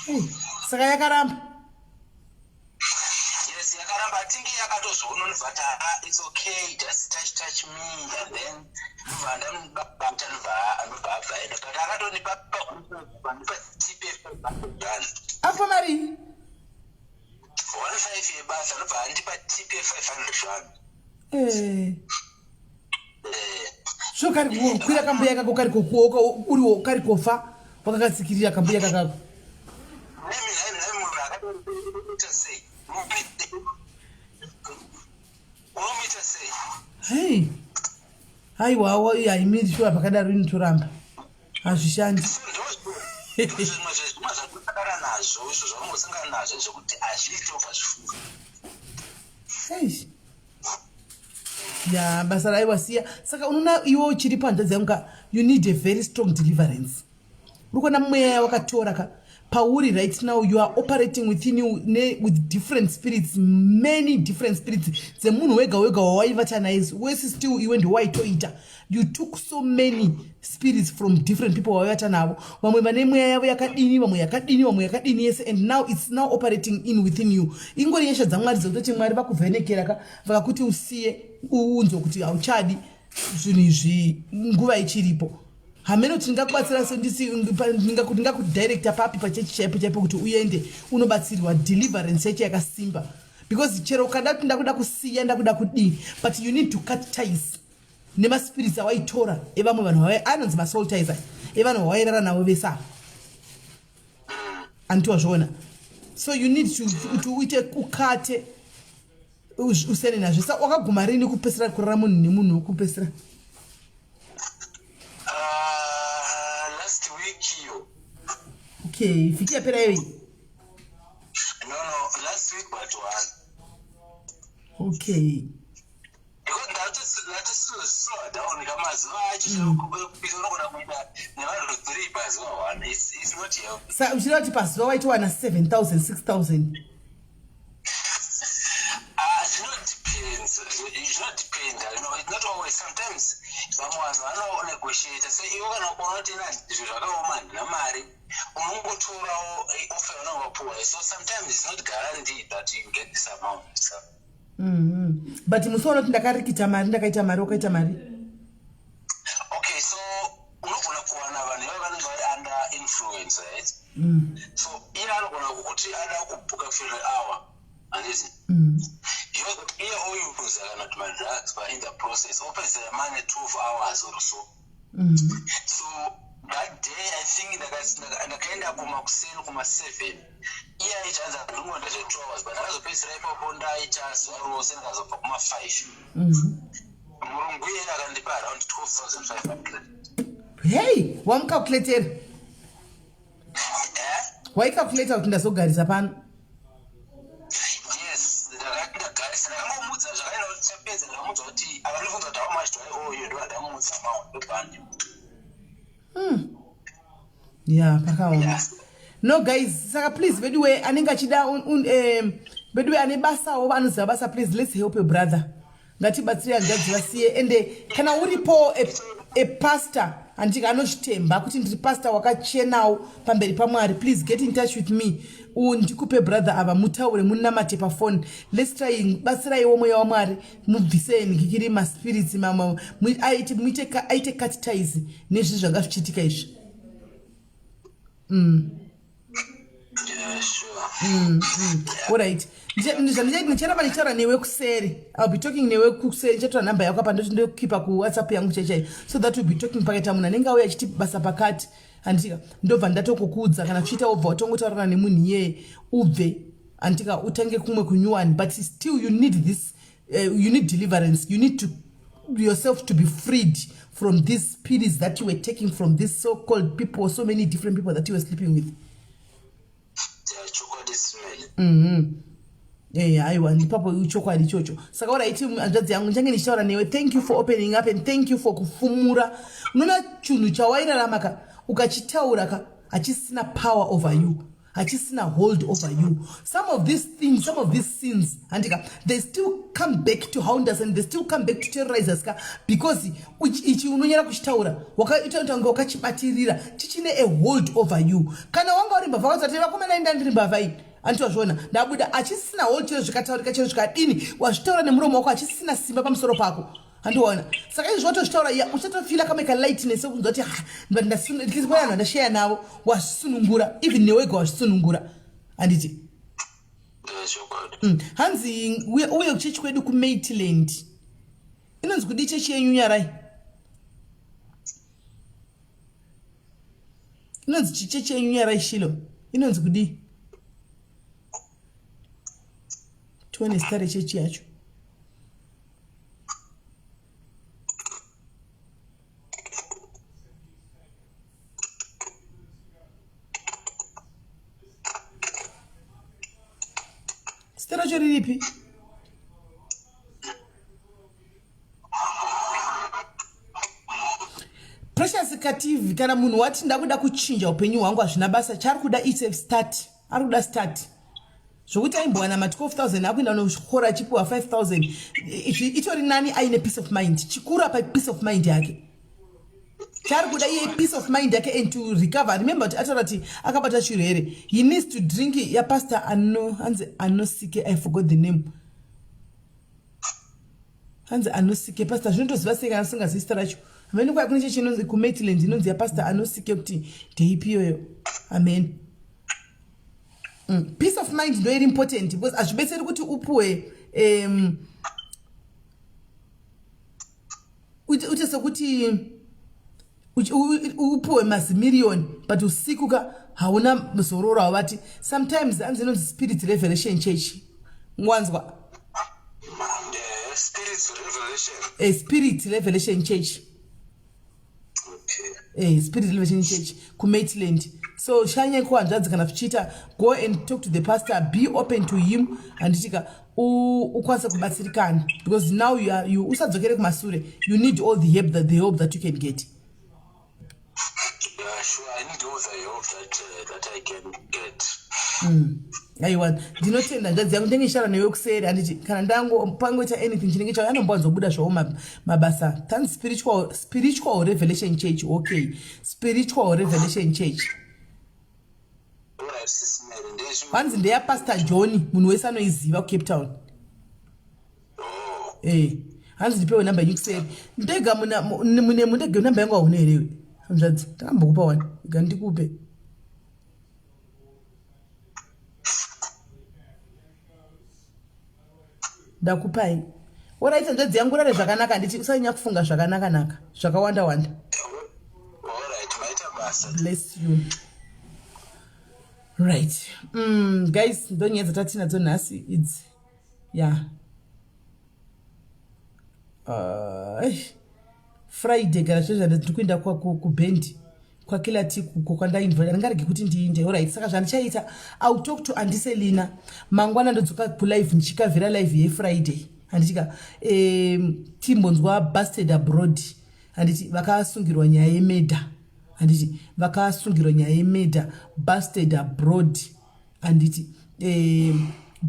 Hey, saka yakaramba? Yes, yakaramba. Atinge yakatozoona, ndobva ati, "Ah, it's okay, just touch touch me," and then ndobva ndamubata, ndobva abva aenda, but akatonipa ndipa tip ye500 rand. Apa mari? 15 yebasa, ndobva andipa tip ye500 rand. Eh. So kari kukwira kambuya kako, kari kokuoka uriwo, kari kofa wakakatsikirira kambuya kakako. Nemi nai munhu akatoita sei? Unomuita sei? Hei, aiwawo, haimiri shuwa pakadaro, inotoramba, hazvishandi. So ndozvimwe zvezvimwe zvakusangana nazvo izvo, zvaungosangana nazvo zvekuti hazviiti ukazvifunga. Eish. Ya, basa raiwasiya. Saka unoona iwe uchiri panzvadzi yangu ka, you need a very strong deliverance. Uri kuona mweya wakatora ka pauri right now, you are operating within you with different spirits, many different spirits dzemunhu wega wega wawaivata naye wese. Still iwe ndowaitoita, you took so many spirits from different people waivata navo, vamwe vane mweya yavo yakadini, vamwe yakadini, vamwe yakadini yese, and now it's now operating in within you. Ingori nyasha dzaMwari dzekutoti Mwari vakuvhenekera ka, vakakuti usiye, uunzwe kuti hauchadi zvinhu izvi nguva ichiripo. Hameno kuti ndingakubatsira ndingakudirecta papi pachechi chaipo chaipo kuti uende unobatsirwa deliverance yacho yakasimba, because chero ukada kuti ndakuda kusiya, ndakuda kudii, but you need to cut ties nemaspirits awaitora evamwe vanhu anonzi masoul ties aya, evanhu vawairara navo vese ava, anditi wazviona? So you need to uite ukate, usiyane nazvo. Sa wakaguma rini kupesera kurara munhu nemunhu wekupesera? Last week iyo. Okay, vhiki yapera iyoyi? No, last week but one. Because ndatoslow down kamazuva acho kupisa, unogona kuita nevanhu three pazuva one. It's not healthy. Sa uchireva kuti pazuva waitowana 7000, 6000? Ah, zvinodepends, zvinodependa. It's not always. Sometimes vamwe vanhu vanonegotiata. Se iwe kana ukaona kuti ina zvinhu zvakaoma, handina mari, unongotorawo offer yaunenge wapuwa. So sometimes it's not guaranteed that you get this amount, so. But musi kuti ndakarikita mari, ndakaita mari, wakaita mari? Okay, so unogona kuwana vanhu iva vanenge vari under influence, right? So iye anogona kukuti ada kubhuka for an hour, handiti? Iye oyuza kana kuti madrugs, but in the process opedzera mane 12 hours or so. So that day I think ndakaenda kumakuseni kuma7, iye aiti anzi andingoenda zve2 hours, but ndakazopedzisira ipapo ndaita zuva rose, ndikazobva kuma5. Murungu iyeye akandipa around 12,500. Hei, wamucalculatera? Eh? Waicalculata kuti ndazogarisa pano? Yes, ndakati ndagarisa, ndakangomudza zvakaenda kuti chapedza. Ndakamudza kuti, akandibvunza kuti, "How much do I owe you?" Ndo ndamudza amount, ndobva Ya, pakaoma. No guys, saka please veduwe, anenge achida Beduwe ane basawo anoziva basa please let's help your brother. Ngatibatsire hanzvadzi vasiye ende kana uripo a, a pastor handiti anozvitemba kuti ndiri pastor wakachenawo pamberi pamwari please get in touch with me ndikupe brother ava mutaure munamate pafoni let's try batsiraiwo mweya wamwari mubvise ngikiri maspirits mama aite aite cut ties nezvi zvanga zvichiitika izvi mm. Yeah, sure. Alright, ndicharamba ndichitaura newe kuseri. Ill be talking newe kuseri. Ndichatora nhamba yako apa ndokipa kuwhatsapp yangu chaichai so that we'll be talking. Pakaita munhu anenge auya achiti basa pakati handitika ndobva ndatokukuudza kana zvichiita wobva watongotaurana nemunhu iyeye ubve handitika utange kumwe kunyuwani but still you need this you need deliverance. You need to yourself to be freed from these spirits that you were taking from these so-called people, so many different people that you were sleeping with. Yeah, chokwadi simele. Eh, aiwa ndipapo chokwadi ichocho. Saka oraiti hanzvadzi yangu ndichange ndichitaura newe. Thank you for opening up and thank you for kufumura. Unoona chinhu chawairarama ka ukachitaura ka hachisina power over you. Hachisina hold over you. Some of these things, some of these sins, handika, they still come back to hound us and they still come back to terrorize us ka because ichi unonyara kuchitaura wakaita kunge wakachibatirira chichine a hold over you. Kana wanga uri mbavha wakati vakomana inda ndiri mbavha iyi anti wazviona ndabuda achisina hold chero zvikataurika chero zvikadini wazvitaura nemuromo wako achisina simba pamusoro pako handiona. Saka izvi watozvitaura iya uchatofila kamwe kalightness sekunzwa kuti at least vanhu vandasheya navo wazvisunungura even newega wazvisunungura handiti. Yeah, chokwadi. Hanzi uye kuchechi kwedu kumaitland inonzi kudii chechi yenyu nyarai inonzi chichechi yenyu nyarai shilo inonzi kudii tione zita rechechi yacho. Zita racho riripi? Precious Kativ, kana munhu wati ndakuda kuchinja upenyu hwangu hazvina basa chaari kuda it's a start. Ari kuda start. Zvokuti aimbowana ma 12000 akuenda kunochikoro achipiwa 5000 izvi itori nani aine peace of mind. Chikuru apa peace of mind yake. Chaari kuda iye peace of mind yake and to recover. Remember kuti ataura kuti akabata chirwere. He needs to drink ya pastor ano hanzi anosike I forgot the name. Hanzi anosike pastor zvinotoziva sei kana usingazivi zita racho. Hamene kwaya kune chechi inonzi kuMaitland inonzi yapastor anosike kuti ndeipi iyoyo. Amen. Peace of mind ndo iri important because hazvibetseri kuti upuwe uite sekuti upuwe mazimiriyoni but usiku ka hauna zororo hauvati. Sometimes hanzi inonzi Spirit Revelation Church wanzwa? Yeah, Spirit Revelation. Spirit Revelation Church. Okay. Spirit Revelation Church kuMaitland. So shanye kuhanzvadzi kana zvichiita go and talk to the pastor, be open to him handitika ukwanise kubatsirikana because now you are, you usadzokere kumasure. You need all the help that, the help that you can get. Yeah, sure. I need all the help that I can get. Aiwa ndinotenda hanzvadzi yangu ndenge ndichitaura newe kuseri handiti kana ndango pangoita anything chinenge chauya anombowanzobuda zvawo mabasa tanzi spiritual Revelation Church. Okay, Spiritual Revelation Church. All right, Sis Mary. Ndezvi. Hanzi ndeyapastor John munhu wese anoiziva kuCape Town. Oh. Eh, hanzi ndipewe namba yenyu kuseri ndega mune mundege namba yangu hauna herewe hanzvadzi ndakambokupa wani ega ndikupe. Ndakupai. Oraita hanzvadzi yangu urare zvakanaka handiti usanyanya kufunga zvakanaka-naka zvakawanda wanda. All right, maita basa. Bless you. Right. Guys, ndonyaya dzatinadzo nhasi idzi. Yeah. Friday gara zvezvo ndiri kuenda kubhendi kwakilati kuko kwandainvita ndingarege kuti ndiinde. Alright, saka zvandichaita I'll talk to Andiselina mangwana ndodzoka kulive ndichikavhira live yefriday handitika timbonzwa busted abroad handiti vakasungirwa nyaya yemurder handiti vakasungirwa nyaya yemurder busted abroad handiti.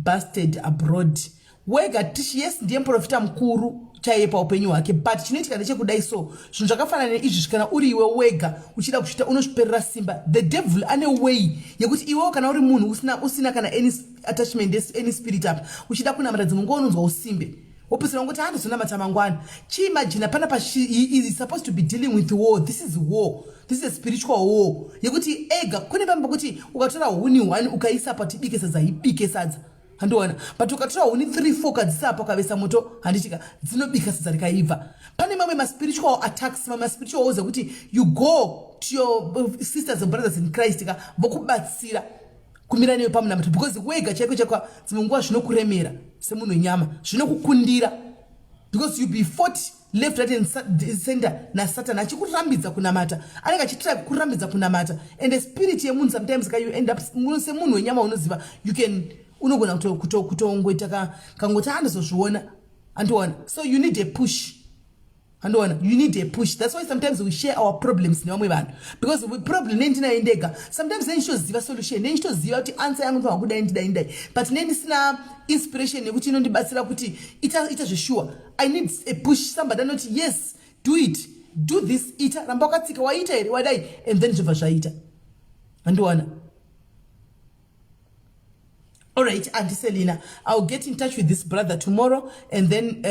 Busted Abroad. Wega Tish, yes, ndiye muprofita mukuru chaiye paupenyu hwake, but chinoitika ndechekudai. So zvinhu zvakafanana neizvi, kana uri iwe wega uchida kuzviita, unozviperera simba. The devil ane way yekuti iwewo kana uri munhu usina kana any attachment, any spirit apa, uchida kunamata, dzimwe nguva unonzwa usimbe, wopedzisira ungoti, "Handizonamata mangwana." Chiimagina panapa, he is supposed to be dealing with war. This is war, this is a spiritual war yekuti ega kune pamwe pekuti ukatora huni 1 ukaisa pa tibike sadza, ibike sadza, handiona? But ukatora huni 3 4 ukadzisa apa, ukavesa moto, handitika, dzinobika sadza rikaibva. Pane mamwe maspiritual attacks, mamwe maspiritual wars ekuti you go to your sisters and brothers in Christ ka, vokubatsira kumira newe pamunamato, because wega chaiko chaiko dzimwe nguva zvinokuremera semunhu wenyama, zvinokukundira, because you be fought left, right and center naSatan achikurambidza kunamata. Anenge achitry kukurambidza kunamata. And the spirit yemunhu sometimes ka, you end up semunhu wenyama, unoziva, you can unogona kutongoita kangoti, "Handizozviona," andiona? So you need a push, andiona? You need a push. That's why sometimes we share our problems nevamwe vanhu, because problem nendinayo ndega, sometimes nendichitoziva solution, nendichitoziva kuti answer yangu ndinofanira kudai, ndidai, ndidai, but nendisina inspiration yekuti inondibatsira kuti ita zvesure. I need a push, somebody anoti, "Yes, do it, do this, ita, ramba wakatsika, waita here, wadai," and then zvobva zvaita, andiona? All right, Auntie Selina, I'll get in touch with this brother tomorrow and then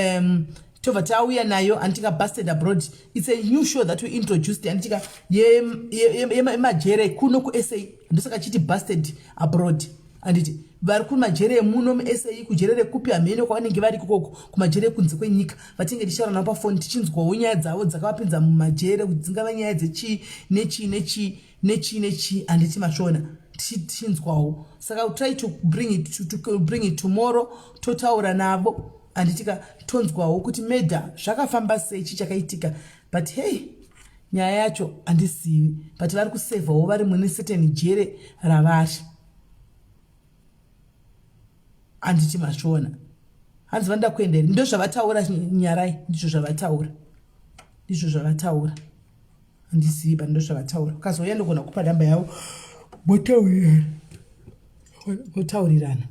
tobva tauya nayo, anditika, Busted Abroad. It's a new show that we introduced, anditika, yemajere kuno kuSA. Ndosaka chiti Busted Abroad, anditi? Vari kumajere emuno muSA, kujere rekupi hamene kwavanenge vari ikokoko, kumajere ekunze kwenyika, vatinge tichitaura navo pafoni, tichinzwawo nyaya dzavo dzakavapinza mumajere, kuti dzingava nyaya dzechii nechii nechii nechii nechii, handiti mashona? Tichinzwawo. Saka try to bring it tomorrow, totaura navo, handitika? Tonzwawo kuti medha zvakafamba sei, chii chakaitika. But hey, nyaya yacho handizivi, but vari kusevhawo vari mune certain jere ravari, handiti mashona? Hanzi vanoda kuenda here? Ndo zvavataura, Nyarai, ndizvo zvavataura, ndizvo zvavataura. Handizivi, but ndo zvavataura. Ukazouya ndogona kupa namba yavo, motaurirana.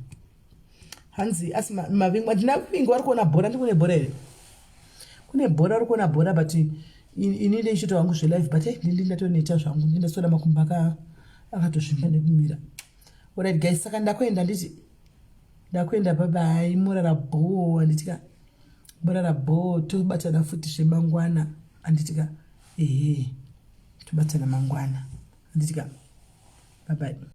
Hanzi asi mavingwa, ndina kuvingwa. Vari kuona bhora, ndikune bhora here? Kune bhora, vari kuona bhora, but ini ndichito hangu zvelive, but ndindi ndatoneta zvangu, ndindasoda makumbo akatosvimba nekumira. Alright guys, saka ndakuenda, nditi ndakuenda. Babai, murara bhoo, handitika? Murara bhoo, tobatana futi zvemangwana, handitika? Ehe, tobatana mangwana, handitika? Babai.